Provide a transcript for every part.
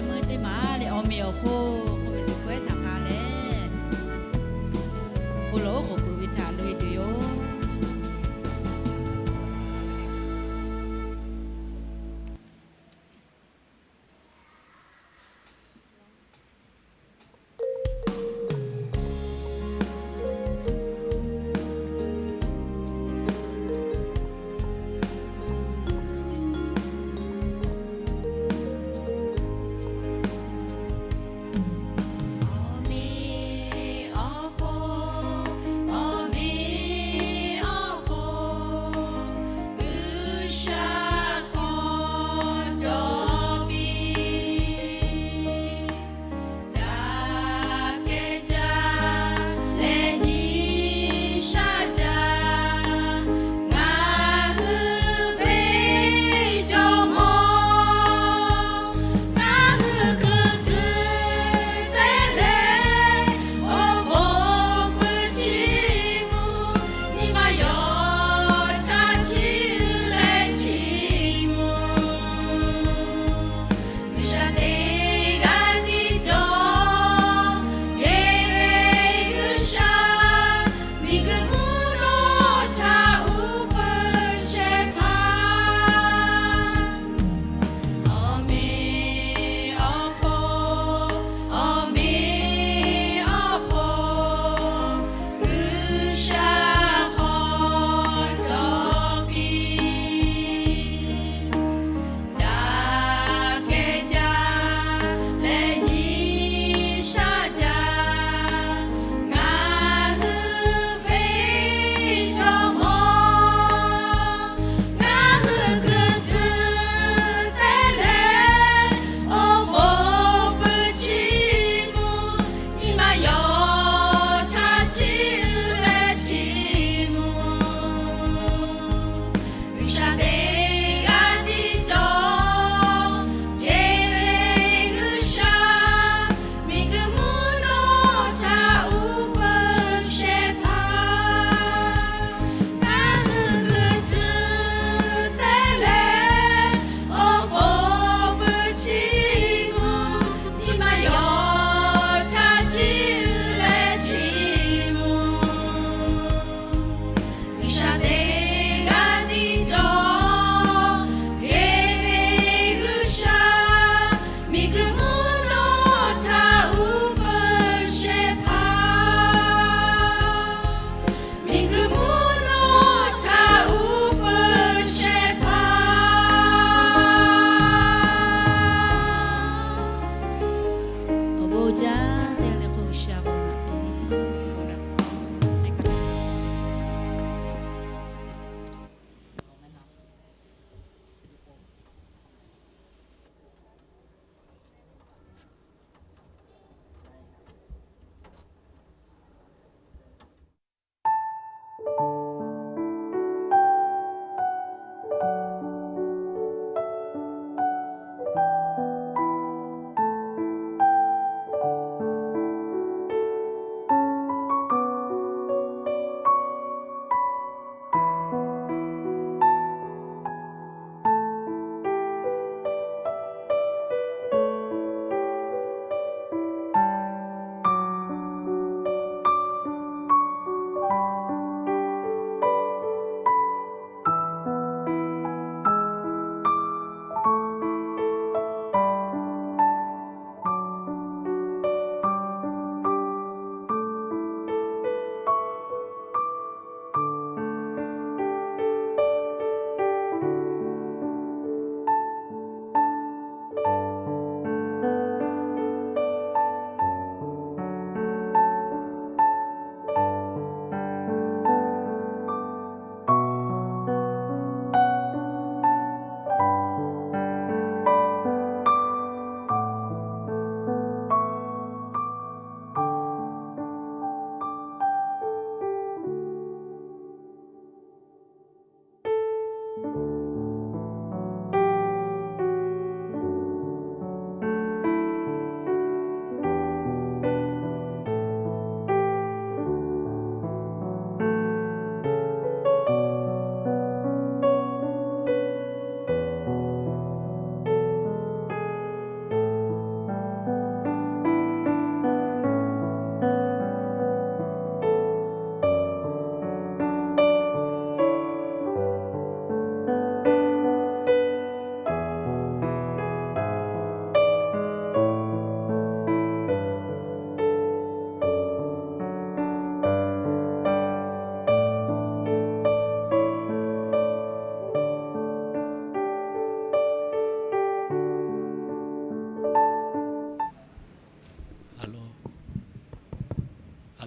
Meuˇ teˇ maˬ leh awˬ meꞈ awˬ hponˇ k'oˆ ve le, hkawehˉ htaꞈ hk'a leh, hk'aw lo oˉ k'oˍ peuˬ ve htaꞈ loꞈ e tuˬ yoˬ.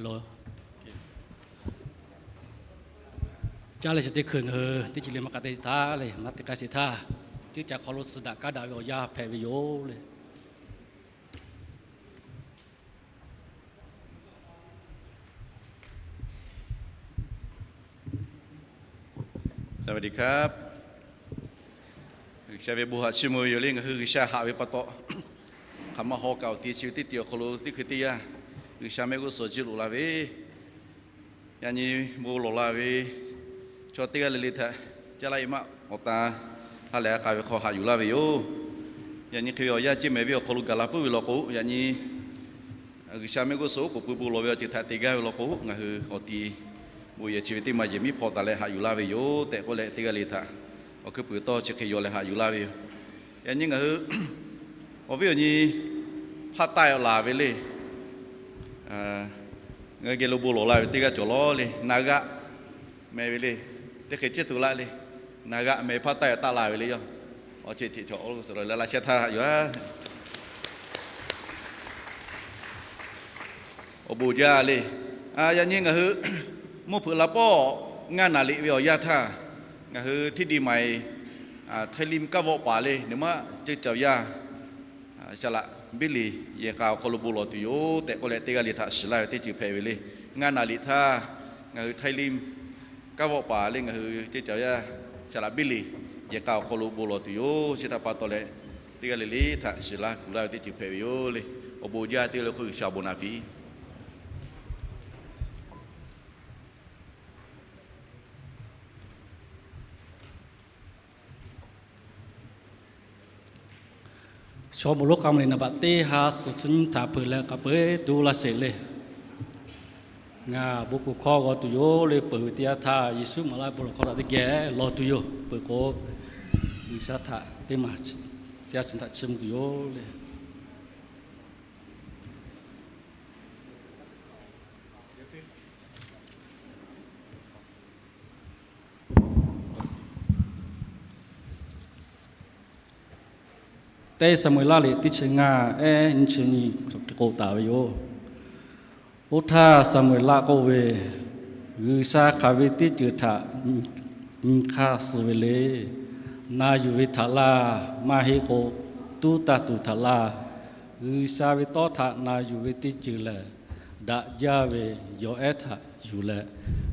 lo. Caˇ leh chi teˇ hkui ngaˬ hui teˇ ceuˬ le maˇ k'a te htaˇ le, maˇ te k'ai sheˍ htaˇ, teˇ caꞈ hk'aw lo suh daꞈ kaˉ daꞈ ve awˬ yanˇ hpehꞈ ve yoˬ le. สวัสดีครับ G'uiˬsha ve bon haꞈ chiˇ mvuh ve yoˬ le. Ngaˬ hui G'uiˬsha haꞈ ve pa taw, hk'aˬ ma haw kaꞈ awˬ ti chi ve teˇ ti awˬ hk'aw lo teˇ hkui teˇ yanˇ, G'uiˬsha mehˆ g'uˇ suhˍ jiˇ loꞈ la ve, yaꞈ nyi bon lawˬ la ve chaw teˇ g'aˇ le le htaꞈ caˇ laˇ e maˆ awˬ ta ha lehˬ a k'a ve hk'aw haꞈ yuˬ laˇ ve yoˬ. Yaꞈ nyi hk'e ve awˬ yanˇ ceh mehˍ ve awˬ hk'aw lo gaˬ la puiˉ ve law k'o, yaꞈ nyi G'uiˬsha mehˆ g'uˇ suhˍ oˉ k'oˍ pui bon lawˬ ve awˬ ceuˬ htaꞈ te gaˇ ve law k'o, ngaˬ hui awˬ ti bon yehˬ chi ve teˇ ma yehˬ miˉ hpaw taˍ leh haꞈ yuˬ laˇ ve yoˬ tehꞈ k'oˆ leh, teˇ g'aˇ le htaꞈ awˬ hkuiˉ puiˍ tawˇ chi hk'e yaw leh haꞈ yuˬ laˇ ve yoˬ. Yaꞈ nyi ngaˬ hui awˬ viˉ awˬ nyi ภาคใต้ awˬ laˬ ve le, ngaˬ hui geh lo bon lawˬ la ve teˇ g'aˇ cawˬ lawˉ le, นากะ meh ve le, teˇ hk'e ciˉ tuˬ laˇ le, นากะ meh ภาคใต้ awˬ taˆ la ve le yoˬ. Awˬ ceuˬ ceuˬ cawˬ lo suhˍ lawˬ leh laꞈ sheh htaˇ haꞈ yuˬ a Awˬ bon jaˇ le. Yaꞈ nyi ngaˬ hui mvuhˇ hpeuꞈ la pawˆ ngaˇ naˍ liꞈ ve awˬ yanˇ htaˇ, ngaˬ hui ที่ดินใหม่ Thai Lim kaˇ vawˆ paˍ le, naˬ maˇ ceuˇ caˬ yaˇ saˍ laꞈ biˇ liˍ yehˬ k'a awˬ hk'aw lo bon lawˬ tuˬ yoˬ tehꞈ k'oˆ leh, teˇ g'aˇ le htaꞈ shiˍ laˇ ve teˇ ceuˬ hpehꞈ ve le. Ngaˇ naˍ liꞈ htaˇ ngaˬ hui ไทยริม kaˇ vawˆ paˍ le, ngaˬ hui ceuˇ caˬ yaˇ saˍ laꞈ biˇ liˍ yehˬ k'a awˬ hk'aw lo bon lawˬ tuˬ yoˬ. Chi htaꞈ pa taw leh, teˇ g'aˇ le le htaꞈ shiˍ laˇ kuˬ laˇ ve teˇ ceuˬ hpehꞈ ve yoˬ le. Awˬ bon jaˇ teˇ g'aˇ le hk'oˆ G'uiˬsha awˬ bon naˍ piˇ. Chaw moˍ lonˉ k'a ma liꞈ naˍ baꞈ teˇ ha suhˍ chi nyiˇ htaꞈ hpeuꞈ leh k'a peu-eˬ duˇ laˇ sheˍ le. Ngaˬ bon kuˬ hkawˇ g'aw tuˬ yoˬ le. Peuˬ ve teˇ yanˇ htaˇ Yeˍsuˆ maˍ laˇ ve bon lawˬ hkawˇ htaꞈ teˇ geh lawˬ tuˬ yoˬ. Peuˬ k'o, G'uiˬsha htaꞈ teˇ maˬ chi a shiˍ htaꞈ chiˇ mvuh tuˬ yoˬ le. Teˇ Saˍmo-eˍlaˆ liꞈ teˇ chi ngaˇ, ehˉ nyiˇ chi nyi k'oˆ taˍ ve yoˬ. Oˇ htaˇ Saˍmo-eˍlaˆ k'oˆ ve, G'uiˬsha hk'aˬ ve teˇ ceuˬ htaꞈ nyi hk'aˇ suh ve le. Na yuˬ ve htaꞈ laˇ, maˇ heˆ k'o tuˉ taˇ tuˬ htaꞈ laˇ. G'uiˬsha ve tawˇ htaꞈ na yuˬ ve teˇ ceuˬ lehˬ, daꞈ jaˇ ve yawˬ ehˉ htaꞈ yuˬ leh,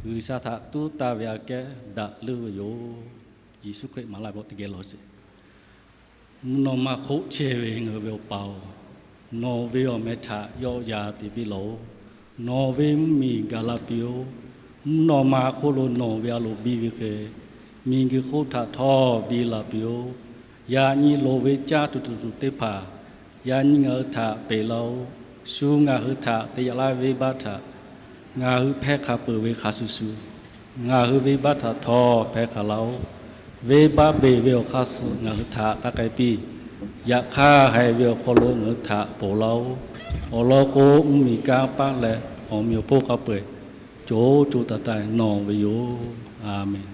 G'uiˬsha htaꞈ tuˉ taˇ ve aꞈ kehˉ daꞈ leuˉ ve yoˬ. Yeˍsuˆ Hkriꞈ maˍ laˇ ve teˇ geh lawˬ sheˍ. Mvuhˇ naw ma hk'oˆ chehˇ ve ngaˬ hui ve Awˬ pa-oˬ, nawˬ ve awˬ meh htaꞈ yawˆ yan te piˇ lawˬ-oˬ. Nawˬ ve mvuhˇmiˬ gaˬ la piˇ-oˆ. Mvuhˇ naw ma hk'oˆ lo nawˬ ve a loˍ biˇ ve hk'e, miˬguiˬ hk'oˆ htaꞈ htawˇ biˇ la piˇ-oˆ. Yaꞈ nyi loˍ ve caˇ tuˬ tuˬ tuˬ teˇ hpaˍ, yaꞈ nyi ngaˬ hui htaꞈ peꞈ laˇ-oˆ. Shu ngaˬ hui htaꞈ te yaꞈ laˇ ve venˇbaˆ htaꞈ ngaˬ hui hpehˇ hk'a peuˬ ve hk'a shuˍ shuˍ, ngaˬ hui venˇbaˆ htaꞈ htawˇ hpehˇ hk'a laˇ-oˆ. Venˇbaˆ beˬ ve awˬ hk'aˇ suh ngaˬ hui htaꞈ taˇ k'ai piˇ. Yaꞈ hk'aˇ, haiˬ ve awˬ hk'aw lo ngaˬ hui htaꞈ ponˬ laˇ-oˆ. Awˬ lawn k'o, mvuhˇmiˬ kanˇ paˆ leh awˬ meꞈ awˬ hponˇ hk'a peu-eˬ co co taiˍ taiˍ nawˬ ve yoˬ. A menˍ.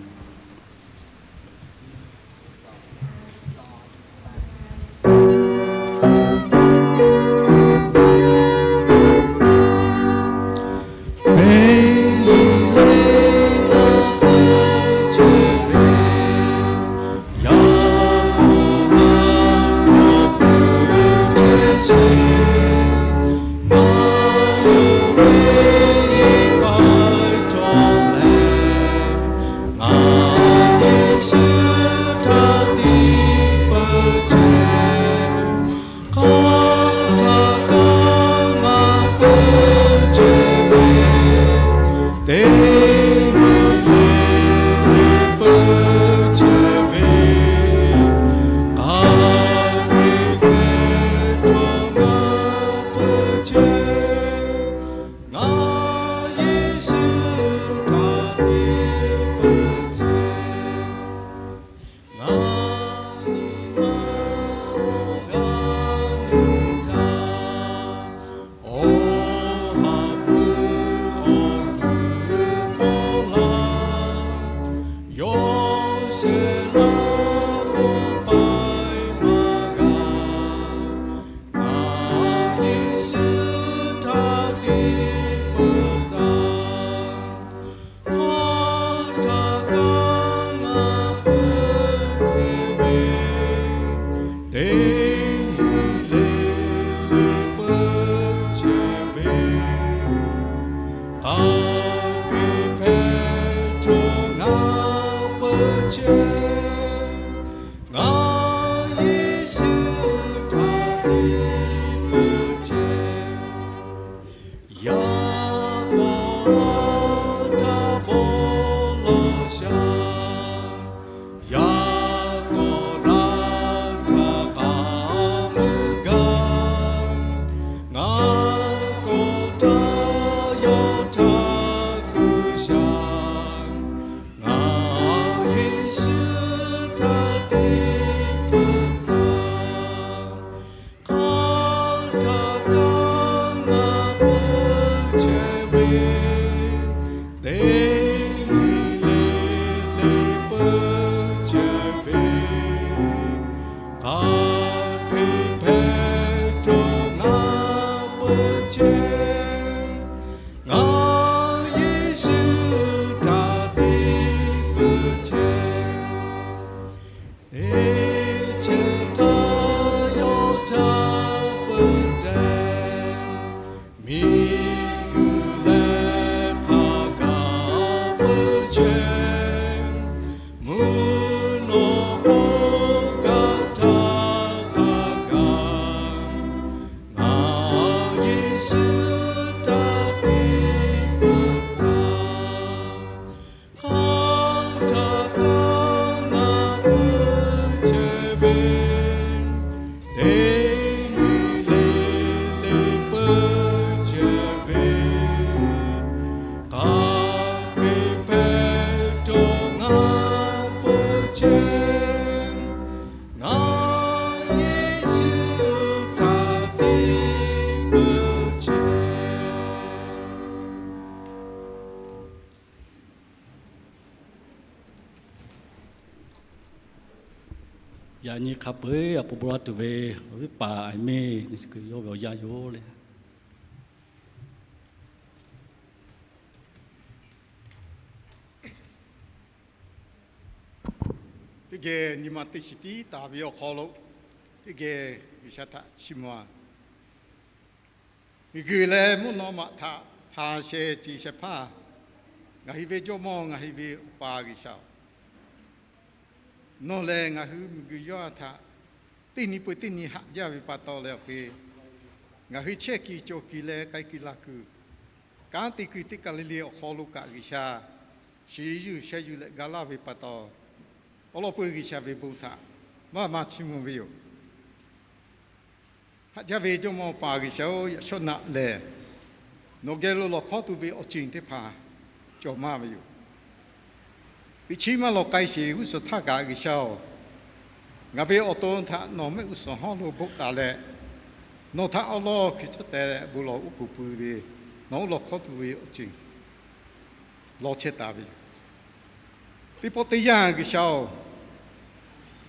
Teˇ nyi le le peuˬ chehˇ ve, k'aˬ te hpehꞈ cawˬ ngaˬ peuˬ chehˇ, ngaˬ Yeˍsuˆ htaꞈ te peuˬ chehˇ. Yaꞈ nyi hk'a peu-eˬ a pon bon laˇ tuˬ ve awˬ viˉ paˍ Aˍmeˇ yawˇ ve awˬ yanˇ yoˬ le. Teˇ geh nyi ma teˇ shiˍ tiˉ taˍ ve awˬ hk'aw lo, teˇ geh G'uiˬsha htaꞈ chiˇ mvuh-a. Miˬguiˬ leh mvuhˇ naw maꞈ htaꞈ hpanˍ shehˍ ceˬ shehˍ hpaˇ, ngaˬ hui ve Jawˇmawˇ, ngaˬ hui ve Awˬ pa G'uiˬsha-oˬ, nawˬ lehˬ ngaˬ hui miˬguiˬ yawˇ htaꞈ teˇ nyi peuˬ teˇ nyi haꞈ jaˇ ve pa taw leh awˬ hk'e, ngaˬ hui chehˇ kuiˬ cawˬ kuiˬ leh k'ai kuiˬ la kuiˬ, kanˉ te kuiˬ teˇ kaˬ le le awˬ hk'aw lo kaꞈ G'uiˬsha shiˍ yuˬ sheh yuˬ leh ga laˇ ve pa taw, awˬ lawn peu G'uiˬsha ve bon htaꞈ maˇ maˇ chiˇ mvuh ve yoˬ. Haꞈ jaˇ ve Jawˇmawˇ Awˬ pa G'uiˬsha-oˬ, yaꞈ shawˉ naˆ lehˬ nawˬ geh lo lawˬ hkawˉ tuˬ ve awˬ ceuˬ teˇ hpaˍ cawˬ maˇ ve yoˬ. Teꞈ chiˉ maˇ lawˬ k'ai sheˍ g'uˇ suhˍ htaˇ kaꞈ G'uiˬsha-oˬ, ngaˬ ve awˬ to htaꞈ nawˬ mehˆ g'uˇ suhˍ hawˉ lo bvuhꞈ taˍ leh, nawˬ htaꞈ awˉ lawˉ hkui caˉ teh bon lawˬ uˉ k'oˍ pui ve, nawˬ oˉ lawˬ hkawˉ tuˬ ve awˬ ceuˬ lawˬ chehˇ taˍ ve yoˬ. Teˇ pawˆ teˇ yanˇ G'uiˬsha-oˬ,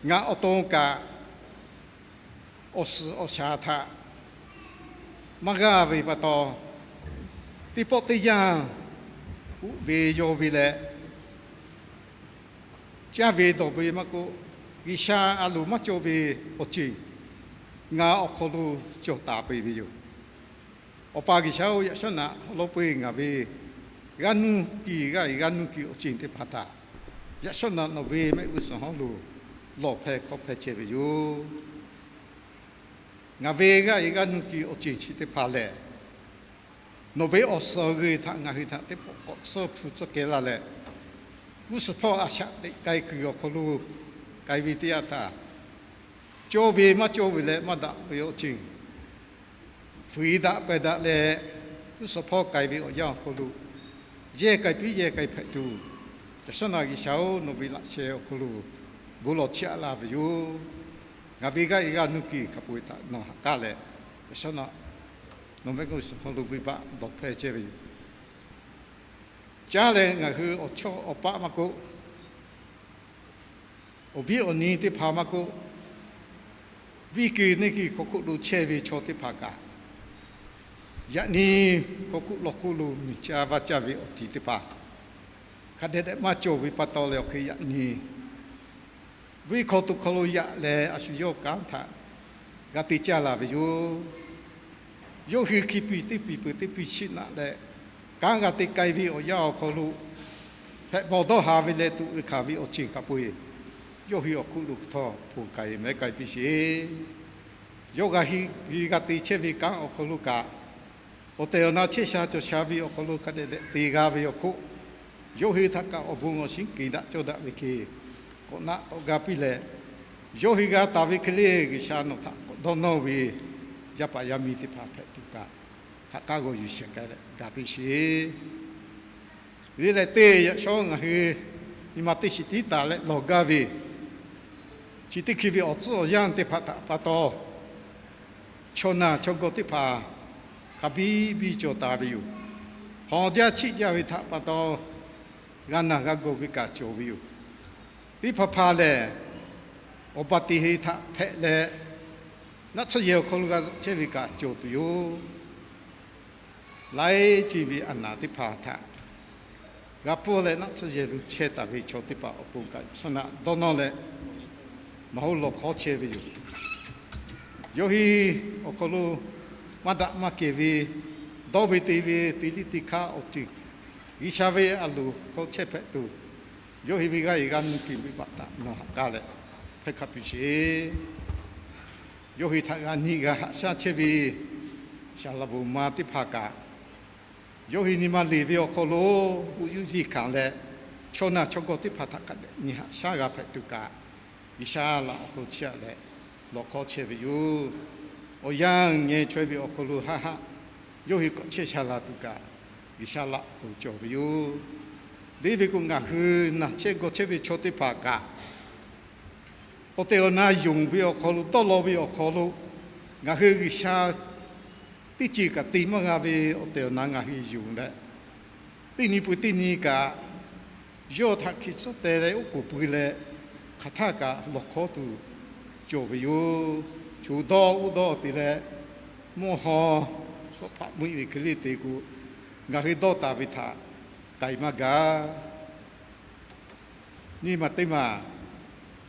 ngaˬ awˬ to kaꞈ awˬ suhˍ awˬ shaˍ htaꞈ maˇ g'aˇ ve pa taw, teˇ pawˆ teˇ yanˇ uꞈ ve yaw ve leh, caˇ ve dawˬ ve maˇ k'oˆ, G'uiˬsha a loˍ maˇ cawˬ ve awˬ ceuˬ ngaˬ awˬ hk'aw lo cawˬ taˍ peuˬ ve yoˬ. Awˬ pa G'uiˬsha-oˬ, yaꞈ shawˉ naˆ awˬ lawn peu ngaˬ ve g'aˇ nuˇ kuiˬ g'aˇ e g'aˇ nuˇ kuiˬ awˬ ceuˬ teˇ hpaˍ htaꞈ yaꞈ shawˉ naˆ nawˬ ve mehˆ g'uˇ suhˍ hawˉ lo lawˬ hpehˇ hk'awˇ hpehˇ chehˇ ve yoˬ. Ngaˬ ve g'aˇ e g'aˇ nuˇ kuiˬ awˬ ceuˬ chi teˇ hpaˍ lehˬ, nawˬ ve awˬ suhˍ awˬ g'euˆ htaꞈ ngaˬ hui htaꞈ teˇ pawˆ k'awꞈ tsuhˇ hpu tsuhˇ kehˬ laˇ leh, g'uˇ suhˍ hpawˇ a shaꞈ teꞈ k'ai kuiˬ awˬ hk'aw lo k'ai ve teˇ yanˇ htaˇ, cawˇ ve maˇ cawˇ ve leh maˇ daꞈ ve awˬ ceuˬ fuiˍ daꞈ pehˬ daꞈ leh, g'uˇ suhˍ hpawˇ k'ai ve awˬ yanˇ awˬ hk'aw lo yehˇ k'ai piˉ yehˇ k'ai hpehꞈ tuˬ, yaꞈ shawˉ naˆ G'uiˬsha-oˬ, nawˬ ve laꞈ sheh awˬ hk'aw lo bon lawˬ chiˇ aꞈ laˇ ve yoˬ. Ngaˬ ve g'aˇ e g'aˇ nuˇ kuiˬ hk'a peu-eˬ htaꞈ nawˬ haꞈ k'aˉ leh, yaꞈ shawˉ naˆ nawˬ mehˆ g'uˇ suhˍ hawˉ lo venˇbaˆ dawˬ hpehˇ chehˇ ve yoˬ. Caˇ leh ngaˬ hui awˬ chawˇ awˬ paˆ maˇ k'oˆ, awˬ viˉ awˬ nyi teˇ hpaˍ maˇ k'oˆ, viˉ kuiˬ neˇ kuiˬ hk'aw hk'oˆ lo chehˇ ve chaw teˇ hpaˍ kaꞈ, yaꞈ nyi hk'aw hk'oˆ lawˬ hk'oˆ lo miˬ caˇ vaˇ caˇ ve awˬ tiˍ teˇ hpaˍ hk'a dehꞈ dehꞈ maˇ cawˬ ve pa taw leh awˬ hk'e yaꞈ nyi venˇ hk'aw to hk'aw lo yaꞈ leh a shu yawˇ kanˉ htaꞈ g'a te caˇ laˬ ve yoˬ. Yawˇ hui hki piˍ teˇ piˍ peuˬ teˇ piˍ chiˇ naꞈ leh, kanˉ g'a te k'ai ve awˬ yanˇ awˬ hk'aw lo hpehꞈ bawˬ dawˇ haˍ ve leh tuꞈ ve hkanˍ ve awˬ ceuˬ hk'a peu-eˬ, yawˇ hui awˬ hk'oˆ lo hk'aw hpon k'ai mehˉ k'ai piˇ sheˍ. Yawˇ g'a hui g'a te chehˇ ve kanˉ awˬ hk'aw lo kaꞈ, awˬ tehˬ awˬ na chehˇ sha cawˬ sha ve awˬ hk'aw lo hk'a dehꞈ dehꞈ te g'a ve awˬ hk'oˆ, yawˇ hui htaꞈ kaꞈ awˬ bon awˬ shinˉ keˍ daꞈ cawˇ daꞈ ve hk'e k'awꞈ naˆ k'awꞈ ga piˇ leh, yawˇ hui g'a taˍ ve hk'e le G'uiˬsha nawˬ htaꞈ k'awꞈ dawˇ nawˇ ve yaˇ paˍ yaˇ miˇ teˇ hpaˍ hpehꞈ tuˬ kaꞈ, ha k'aˉ g'aw yuˬ shehˍ k'ai leh ga piˇ sheˍ. Leh leh teˇ yaꞈ shawˉ ngaˬ hui nyi ma teˇ shiˍ tiˉ taˍ leh lawˬ gaˇ ve, chi teˇ hkui ve awˬ tcuhˉ awˬ yanˇ teˇ hpaˍ htaꞈ pa taw, chaw naˬ chaw gawˬ teˇ hpaˍ hk'a biˇ biˇ cawˬ taˍ ve yoˬ. Hawˬ jaˇ chiˆ jaˇ ve htaꞈ pa taw, g'a naˬ g'a gawˬ ve kaꞈ cawˬ ve yoˬ. Teˇ hpaˍ hpaˍ lehˬ, awˬ baˬ teꞈ heˍ htaꞈ hpehꞈ leh, naˆ tsuhˇ yehˬ awˬ hk'aw lo g'a chehˇ ve kaꞈ cawˬ tuˬ yoˬ. Laiˉ ceuˬ ve aˬ naˍ teˇ hpaˍ htaꞈ g'a pfuhˇ leh naˆ tsuhˇ yehˬ lo chehˇ taˍ ve chaw teˇ hpaˍ awˬ pon kaꞈ yaꞈ shawˉ naˆ dawˇ nawˇ leh, maˇ hoˉ lawˬ hk'awˇ chehˇ ve yoˬ. Yawˇ hui awˬ hk'aw lo maˇ daꞈ maˇ kehˬ ve, dawˇ ve te ve te liˇ te hkaˇ awˬ ceuˬ, G'uiˬsha ve a loˍ hk'aw chehˇ hpehꞈ tuˬ, yawˇ hui ve g'aˇ e g'aˇ nuˇ kuiˬ venˇbaˆ htaꞈ nawˬ haꞈ k'aˉ leh hpehˇ hk'a piˇ sheˍ. Yawˇ hui htaꞈ g'a nyi g'a haꞈ shaˉ chehˇ ve saˍ laꞈ bvuhꞈ ma teˇ hpaˍ kaꞈ, yawˇ hui nyi ma leˬ ve awˬ hk'aw lo uˉ yuˇ yeˇ hkanˍ leh, chaw naˬ chaw gawˬ teˇ hpaˍ htaꞈ hk'a dehꞈ nyi haꞈ shaˉ g'a hpehꞈ tuˬ kaꞈ, G'uiˬsha laꞈ awˬ hk'aw lo chiˇ aꞈ leh, lawˬ hk'awˇ chehˇ ve yoˬ. Awˬ yanˇ ngeh chaweh ve awˬ hk'aw lo haˆ haˆ yawˇ hui k'awꞈ chehˇ sha la tuˬ kaꞈ, G'uiˬsha laꞈ awˬ hk'aw lo cawˬ ve yoˬ. Deˇ ve k'o, ngaˬ hui naˬ chehˇ g'aw chehˇ ve chaw teˇ hpaˍ kaꞈ, awˬ tehˬ awˬ na yonˍ ve awˬ hk'aw lo, dawˇ law ve awˬ hk'aw lo, ngaˬ hui G'uiˬsha teˇ ceuˬ kaꞈ te maˇ g'a ve awˬ tehˬ awˬ na ngaˬ hui yonˍ leh, teˇ nyi pui teˇ nyi kaꞈ yawˇ htaꞈ hkiˬ tcuhˉ teh leh oˉ k'oˍ pui leh, hk'aˬ htaˇ kaꞈ lawˬ hk'awˇ tuˬ cawˬ ve yoˬ. Choˬ dawˇ oˇ dawˇ te leh, mvuhˇ haw shawˉ hpaꞈ mvuhˇ e ve hk'e le te k'o, ngaˬ hui dawˇ taˍ ve htaꞈ k'ai maˇ g'a. Nyi ma teˇ maˬ,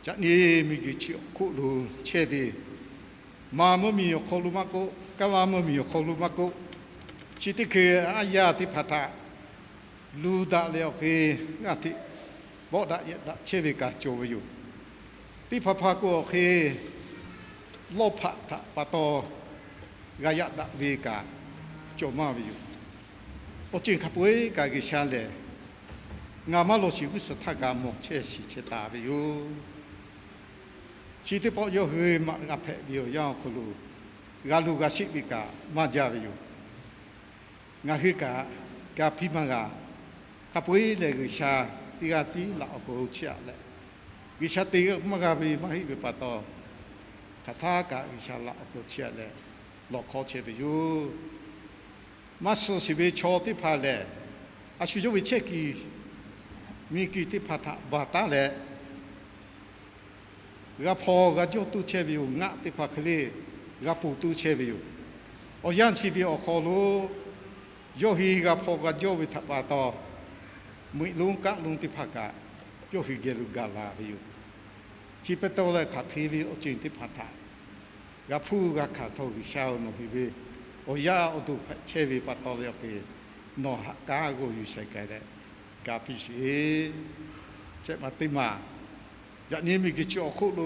caꞈ nyi miˬguiˬ chi awˬ hk'oˆ lo chehˇ ve, maˇ mvuhˇ miˬ awˬ hk'aw lo maˇ k'oˆ, kaˇ laˇ mvuhˇ miˬ awˬ hk'aw lo maˇ k'oˆ, chi teˇ hkui aˉ yaˇ teˇ hpaˍ htaꞈ lu daꞈ leh awˬ hk'e g'aˇ hteꞈ bawˆ daꞈ yehˬ daꞈ chehˇ ve kaꞈ cawˬ ve yoˬ. Teˇ hpaˍ hpaˍ k'o awˬ hk'e lawˇ hpaꞈ htaꞈ pa taw g'a yaꞈ daꞈ ve kaꞈ cawˬ maˇ ve yoˬ. Awˬ ceuˬ hk'a peu-eˬ kaꞈ G'uiˬsha lehˬ, ngaˬ maˇ lawˬ shiˍ g'uˇ suhˍ htaˇ kaꞈ mawˬ chehˇ shiˍ chehˇ taˍ ve yoˬ. Chi teˇ pawˆ yawˇ hui maꞈ g'a hpehꞈ ve awˬ yanˇ awˬ hk'aw lo g'a luˬ g'a sheˆ ve kaꞈ maˇ jaˇ ve yoˬ. Ngaˬ hui kaꞈ ga piˇ maˇ g'a. Hk'a peu-eˬ lehˬ, G'uiˬsha teˇ g'aˇ tiˉ laꞈ awˬ hk'aw lo chiˇ aꞈ leh, G'uiˬsha te maˇ g'a ve maˇ heˆ ve pa taw, hk'aˬ htaˇ kaꞈ G'uiˬsha laꞈ awˬ hk'aw lo chiˇ aꞈ leh lawˬ hk'awˇ chehˇ ve yoˬ. Maˇ suh shiˍ ve chaw teˇ hpaˍ lehˬ, a shu yawˇ ve chehˇ kuiˬ miˬguiˬ teˇ hpaˍ htaꞈ baˬ taˉ leh, g'a hpaw g'a jawˇ tuˬ chehˇ ve yoˬ. Ngaˆ teˇ hpaˍ hk'e le g'a ponˬ tuˬ chehˇ ve yoˬ. Awˬ yanˇ chi ve awˬ hk'aw lo yawˇ hui g'a hpaw g'a jawˇ ve htaꞈ pa taw, meuꞈ lonˉ kaˆ lonˉ teˇ hpaˍ kaꞈ yawˇ hui geh lo gaˬ la ve yoˬ. Chi pa taw leh, hk'aˬ hk'e ve awˬ ceuˬ teˇ hpaˍ htaꞈ g'a hpuˇ g'a hkanˍ htawˇ, G'uiˬsha-oˬ, nawˬ hui ve awˬ yaˇ awˬ duˬ hpehꞈ chehˇ ve pa taw leh awˬ hk'e, nawˬ haꞈ k'aˉ g'aw yuˬ shaiˍ k'ai leh ga piˇ sheˍ. Chehˇ ma teˇ maˬ, yaꞈ nyi miˬguiˬ chi awˬ hk'oˆ lo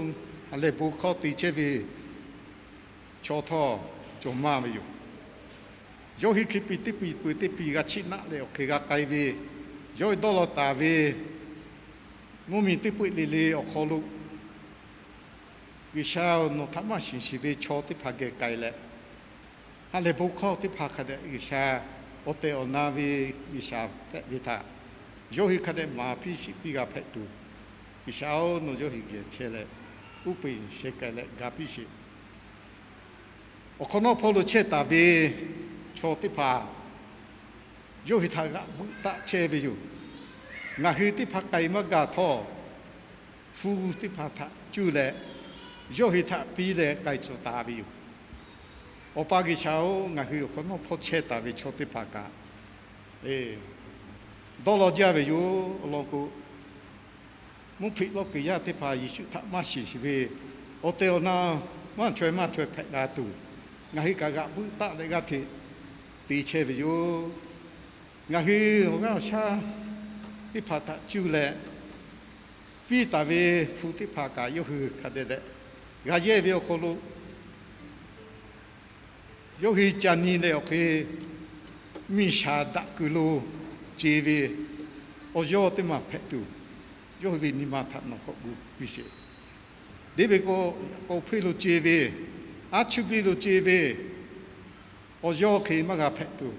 ha lehˬ bon hkawˇ te chehˇ ve chaw htawˇ cawˬ maˇ ve yoˬ. Yawˇ hui hkui piˍ teˇ piˍ peuˬ teˇ piˍ g'a chiˇ naˆ leh awˬ hk'e g'a k'ai ve, yawˇ hui dawˇ law taˍ ve mvuhˇ miˬ teˇ peu-eˬ le le awˬ hk'aw lo, G'uiˬsha-oˬ, nawˬ htaꞈ maˇ shiˍ shiˍ ve chaw teˇ hpaˍ geh k'ai leh, ha lehˬ bon hkawˇ teˇ hpaˍ hk'a dehꞈ G'uiˬsha awˬ tehˬ awˬ na ve G'uiˬsha hpehꞈ ve htaꞈ yawˇ hui hk'a dehꞈ maˍ piˇ shiˍ piˇ g'a hpehꞈ tuˬ, G'uiˬsha-oˬ, nawˬ yawˇ hui geh chehˇ leh uˉ peunˍ sheh k'ai leh ga piˇ sheˍ. Awˬ hk'awꞈ nawˉ hpawˇ lo chehˇ taˍ ve chaw teˇ hpaˍ yawˇ hui htaꞈ g'aꞈ buˆ taˆ chehˇ ve yoˬ. Ngaˬ hui teˇ hpaˍ k'ai maˇ gaˬ htawˇ, hpu teˇ hpaˍ htaꞈ cuˇ leh yawˇ hui htaꞈ piˇ leh k'ai tcuh taˍ ve yoˬ. Awˬ pa G'uiˬsha-oˬ, ngaˬ hui awˬ hk'awꞈ nawˉ hpawˇ chehˇ taˍ ve chaw teˇ hpaˍ kaꞈ dawˇ law jaˇ ve yoˬ. Awˬ lawn k'o, mvuhˇ hpeꞈ lawˇ kuiˬ yaˇ teˇ hpaˍ Yeˍsuˆ htaꞈ maˇ shiˍ shiˍ ve, awˬ tehˬ awˬ na maˇ chaweh maˇ chaweh hpehꞈ la tuˬ, ngaˬ hui kaꞈ g'aꞈ buˆ taˆ leh g'aˇ hteꞈ te chehˇ ve yoˬ. Ngaˬ hui awˬ g'aˇ awˬ shaˉ teˇ hpaˍ htaꞈ cuˇ leh piˇ taˍ ve hpu teˇ hpaˍ kaꞈ yawˇ hui hk'a dehꞈ dehꞈ g'a yehˇ ve awˬ hk'aw lo, yawˇ hui ca nyi leh awˬ hk'e miˬ shaˍ daꞈ kuiˬ lo ce ve awˬ yawˇ teˇ maˬ hpehꞈ tuˬ, yawˇ hui ve nyi ma htaꞈ nawˬ k'awꞈ gu piˇ sheˍ. Deˇ ve k'o, k'o hpeˇ lo ce ve, aˉ chuˇ biˇ lo ce ve awˬ yawˇ hk'e maˇ g'a hpehꞈ tuˬ,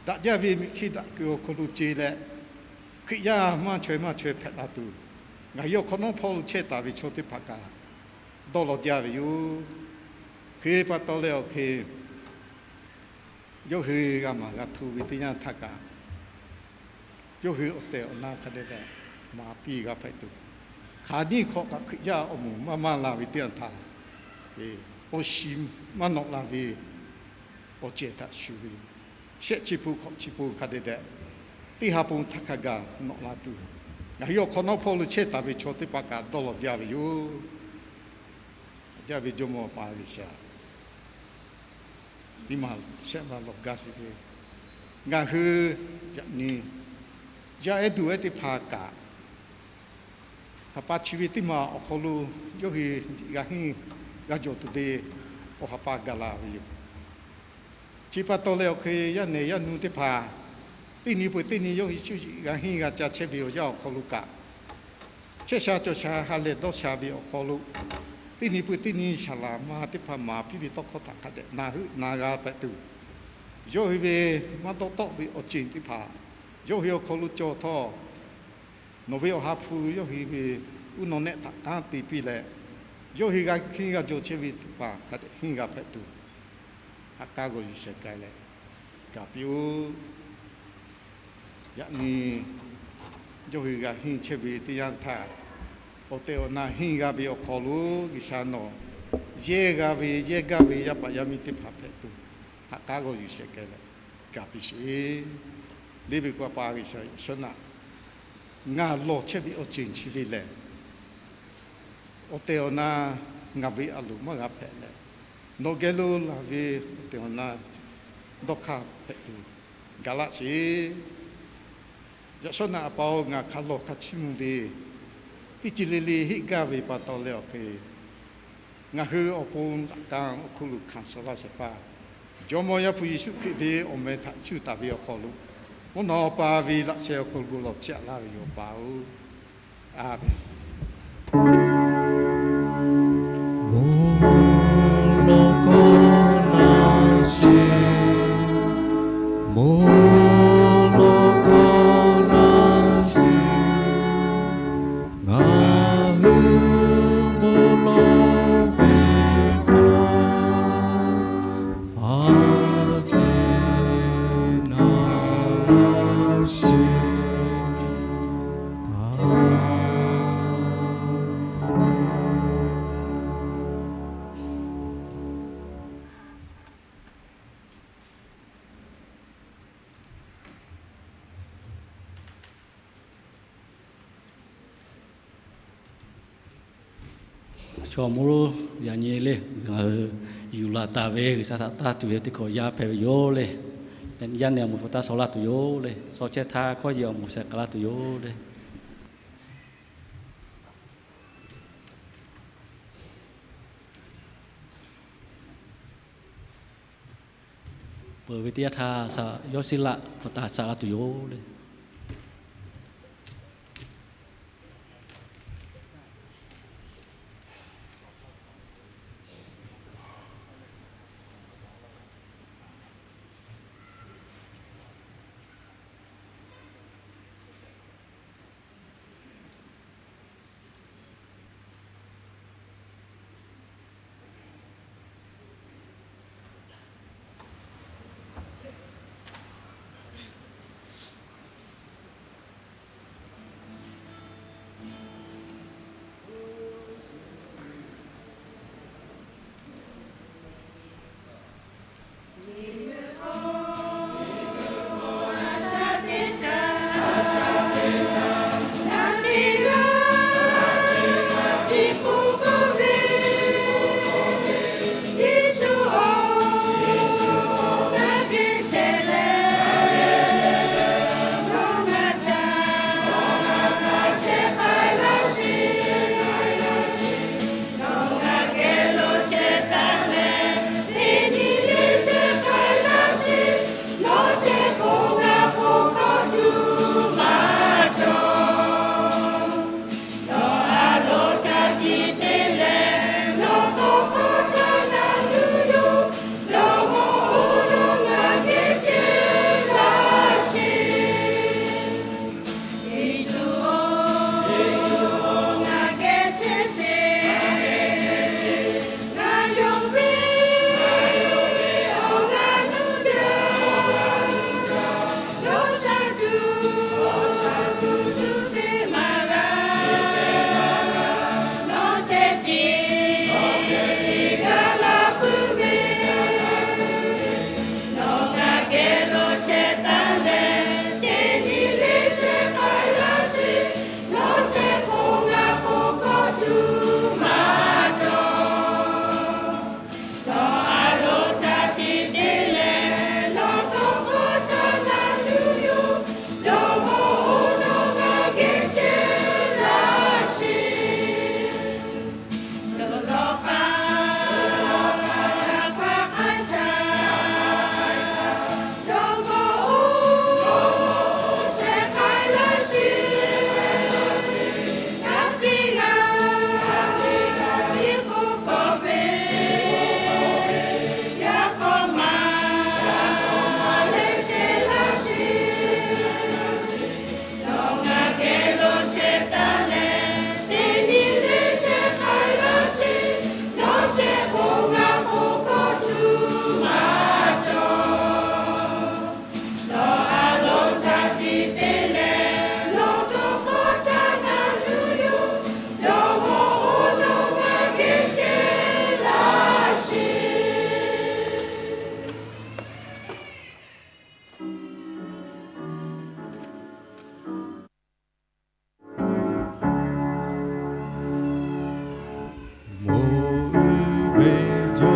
daꞈ jaˇ ve miˬ hkiˇ daꞈ kuiˬ awˬ hk'aw lo ce leh, Hkriꞈ yaˇ maˇ chaweh maˇ chaweh hpehꞈ la tuˬ, ngaˬ hui awˬ hk'awꞈ nawˉ hpawˇ lo chehˇ taˍ ve chaw teˇ hpaˍ kaꞈ dawˇ law jaˇ ve yoˬ. Hk'e pa taw leh awˬ hk'e, yawˇ hui g'a maˍ g'a hto ve teˇ yanˇ htaˇ kaꞈ, yawˇ hui awˬ tehˬ awˬ na hk'a dehꞈ dehꞈ maˍ piˇ g'a hpehꞈ tuˬ, hk'aˬ nyiˇ hk'awꞈ kaꞈ Hkriꞈ yaˇ awˬ moˍ maˇ maˇ la ve teˇ yanˇ htaˇ, awˬ shiˍ maˇ nawꞈ la ve awˬ cehˬ htaꞈ shuˍ ve, shehˆ chi pun hkawꞈ chi pun hk'a dehꞈ dehꞈ, teˇ ha pon htaˇ hk'a gaˬ nawꞈ la tuˬ, ngaˬ hui awˬ hk'awꞈ nawˉ hpawˇ lo chehˇ taˍ ve chaw teˇ hpaˍ kaꞈ dawˇ law jaˇ ve yoˬ. Jaˇ ve Jawˇmawˇ Awˬ pa G'uiˬsha, teˇ maˬ shehˆ maˬ lawˬ gaˇ sheˍ ve, ngaˬ hui yaꞈ nyi yaˇ ehˉ duˬ ehˉ teˇ hpaˍ kaꞈ, ha pa chi ve teˇ maˬ awˬ hk'aw lo yawˇ hui g'a henˇ g'a jawˬ tuˬ ve awˬ ha pa gaˬ la ve yoˬ. Chi pa taw leh awˬ hk'e, yaˇ nehˬ yaˇ nu teˇ hpaˍ teˇ nyi peuˬ teˇ nyi yawˇ hui cuˇ yiˍ g'a henˇ g'a ca chehˇ ve awˬ yanˇ awˬ hk'aw lo kaꞈ, chehˇ sha cawˬ sha ha lehˬ dawˇ sha ve awˬ hk'aw lo, Teˇ nyi pui teˇ nyi saˍ laˍ ma teˇ hpaˍ maˍ piˇ ve tawˇ hkawˇ htaꞈ hk'a dehꞈ na heuˆ na g'a hpehꞈ tuˬ, yawˇ hui ve maˇ dawˇ tawˆ ve awˬ ceuˬ teˇ hpaˍ yawˇ hui awˬ hk'aw lo cawˬ htawˇ, nawˬ ve awˬ ha hpu yawˇ hui ve uˉ nawˬ nehˆ htaꞈ kanˉ te piˇ leh, yawˇ hui g'a hkiˇ g'a jaw chehˇ ve teˇ hpaˍ hk'a dehꞈ henˇ g'a hpehꞈ tuˬ, ha k'aˉ g'awˬ yuˬ shehˍ k'ai leh gaˬ piˇ-oˆ. Yaꞈ nyi yawˇ hui g'a henˇ chehˇ ve teˇ yanˇ htaˇ, awˬ tehˬ awˬ na henˇ g'a ve awˬ hk'aw lo G'uiˬsha nawˬ yehˇ g'a ve yehˇ gaˇ ve yaˇ paˍ yaˇ miˇ teˇ hpaˍ hpehꞈ tuˬ, ha k'aˉ g'awˬ yuˬ shehˍ k'ai leh gaˬ piˇ sheˍ. Lehˬ ve k'o, A pa G'uiˬsha, yaꞈ shawˉ naˆ ngaˬ lawˬ chehˇ ve awˬ ceuˬ chi ve lehˬ, awˬ tehˬ awˬ na ngaˬ ve a loˍ maˇ g'a hpehꞈ leh, nawˬ geh lo laˬ ve awˬ tehˬ awˬ na dawˇ hk'aˇ hpehꞈ tuˬ gaˬ laˇ sheˍ. Yaꞈ shawˉ naˆ A pa-oˬ, ngaˬ hk'a lawˬ hk'a chiˇ mvuh ve teˇ ceuˬ le le heˆ gaˇ ve pa taw leh awˬ hk'e, ngaˬ hui awˬ pon laꞈ ka awˬ hk'oˆ lo hkanˍ suh laˇ shehˍ hpaˇ, Jawˇmawˇ Yaˇ hpu Yeˍsuˆ Hkriꞈ ve awˬ meh htaꞈ cuˇ taˍ ve awˬ hk'aw lo, mvuhˇ naw pa ve laꞈ sheh awˬ hk'aw lo bon lawˬ chiˇ aꞈ laˇ ve yoˬ, A pa-oˬ. A menˍ. Mvuhˇ naw kawˆ na sheˍ, mvuhˇ naw kawˆ na sheˍ, ngaˬ hui bon lawˬ ve htaꞈ a ciˉ na sheˍ. Chaw mvuhˇ lonˉ yaꞈ nyi le, ngaˬ hui yuˬ laˬ taˍ ve G'uiˬsha htaꞈ tanˇ tuˬ ve teˇ hkawꞈ yaˇ hpehꞈ ve yoˬ le. Yaˇ nehˬ awˬ moˍ hpu taˇ shaw laˇ tuˬ yoˬ le. Shaw chehˇ htaˇ hkawˇ yehˬ awˬ moˍ shehˍ k'ai laˇ tuˬ yoˬ le. Peuˬ ve teˇ yanˇ htaˇ saꞈ yawˇ shiˉ laˆ hpu taˇ shaꞈ laˇ tuˬ yoˬ le.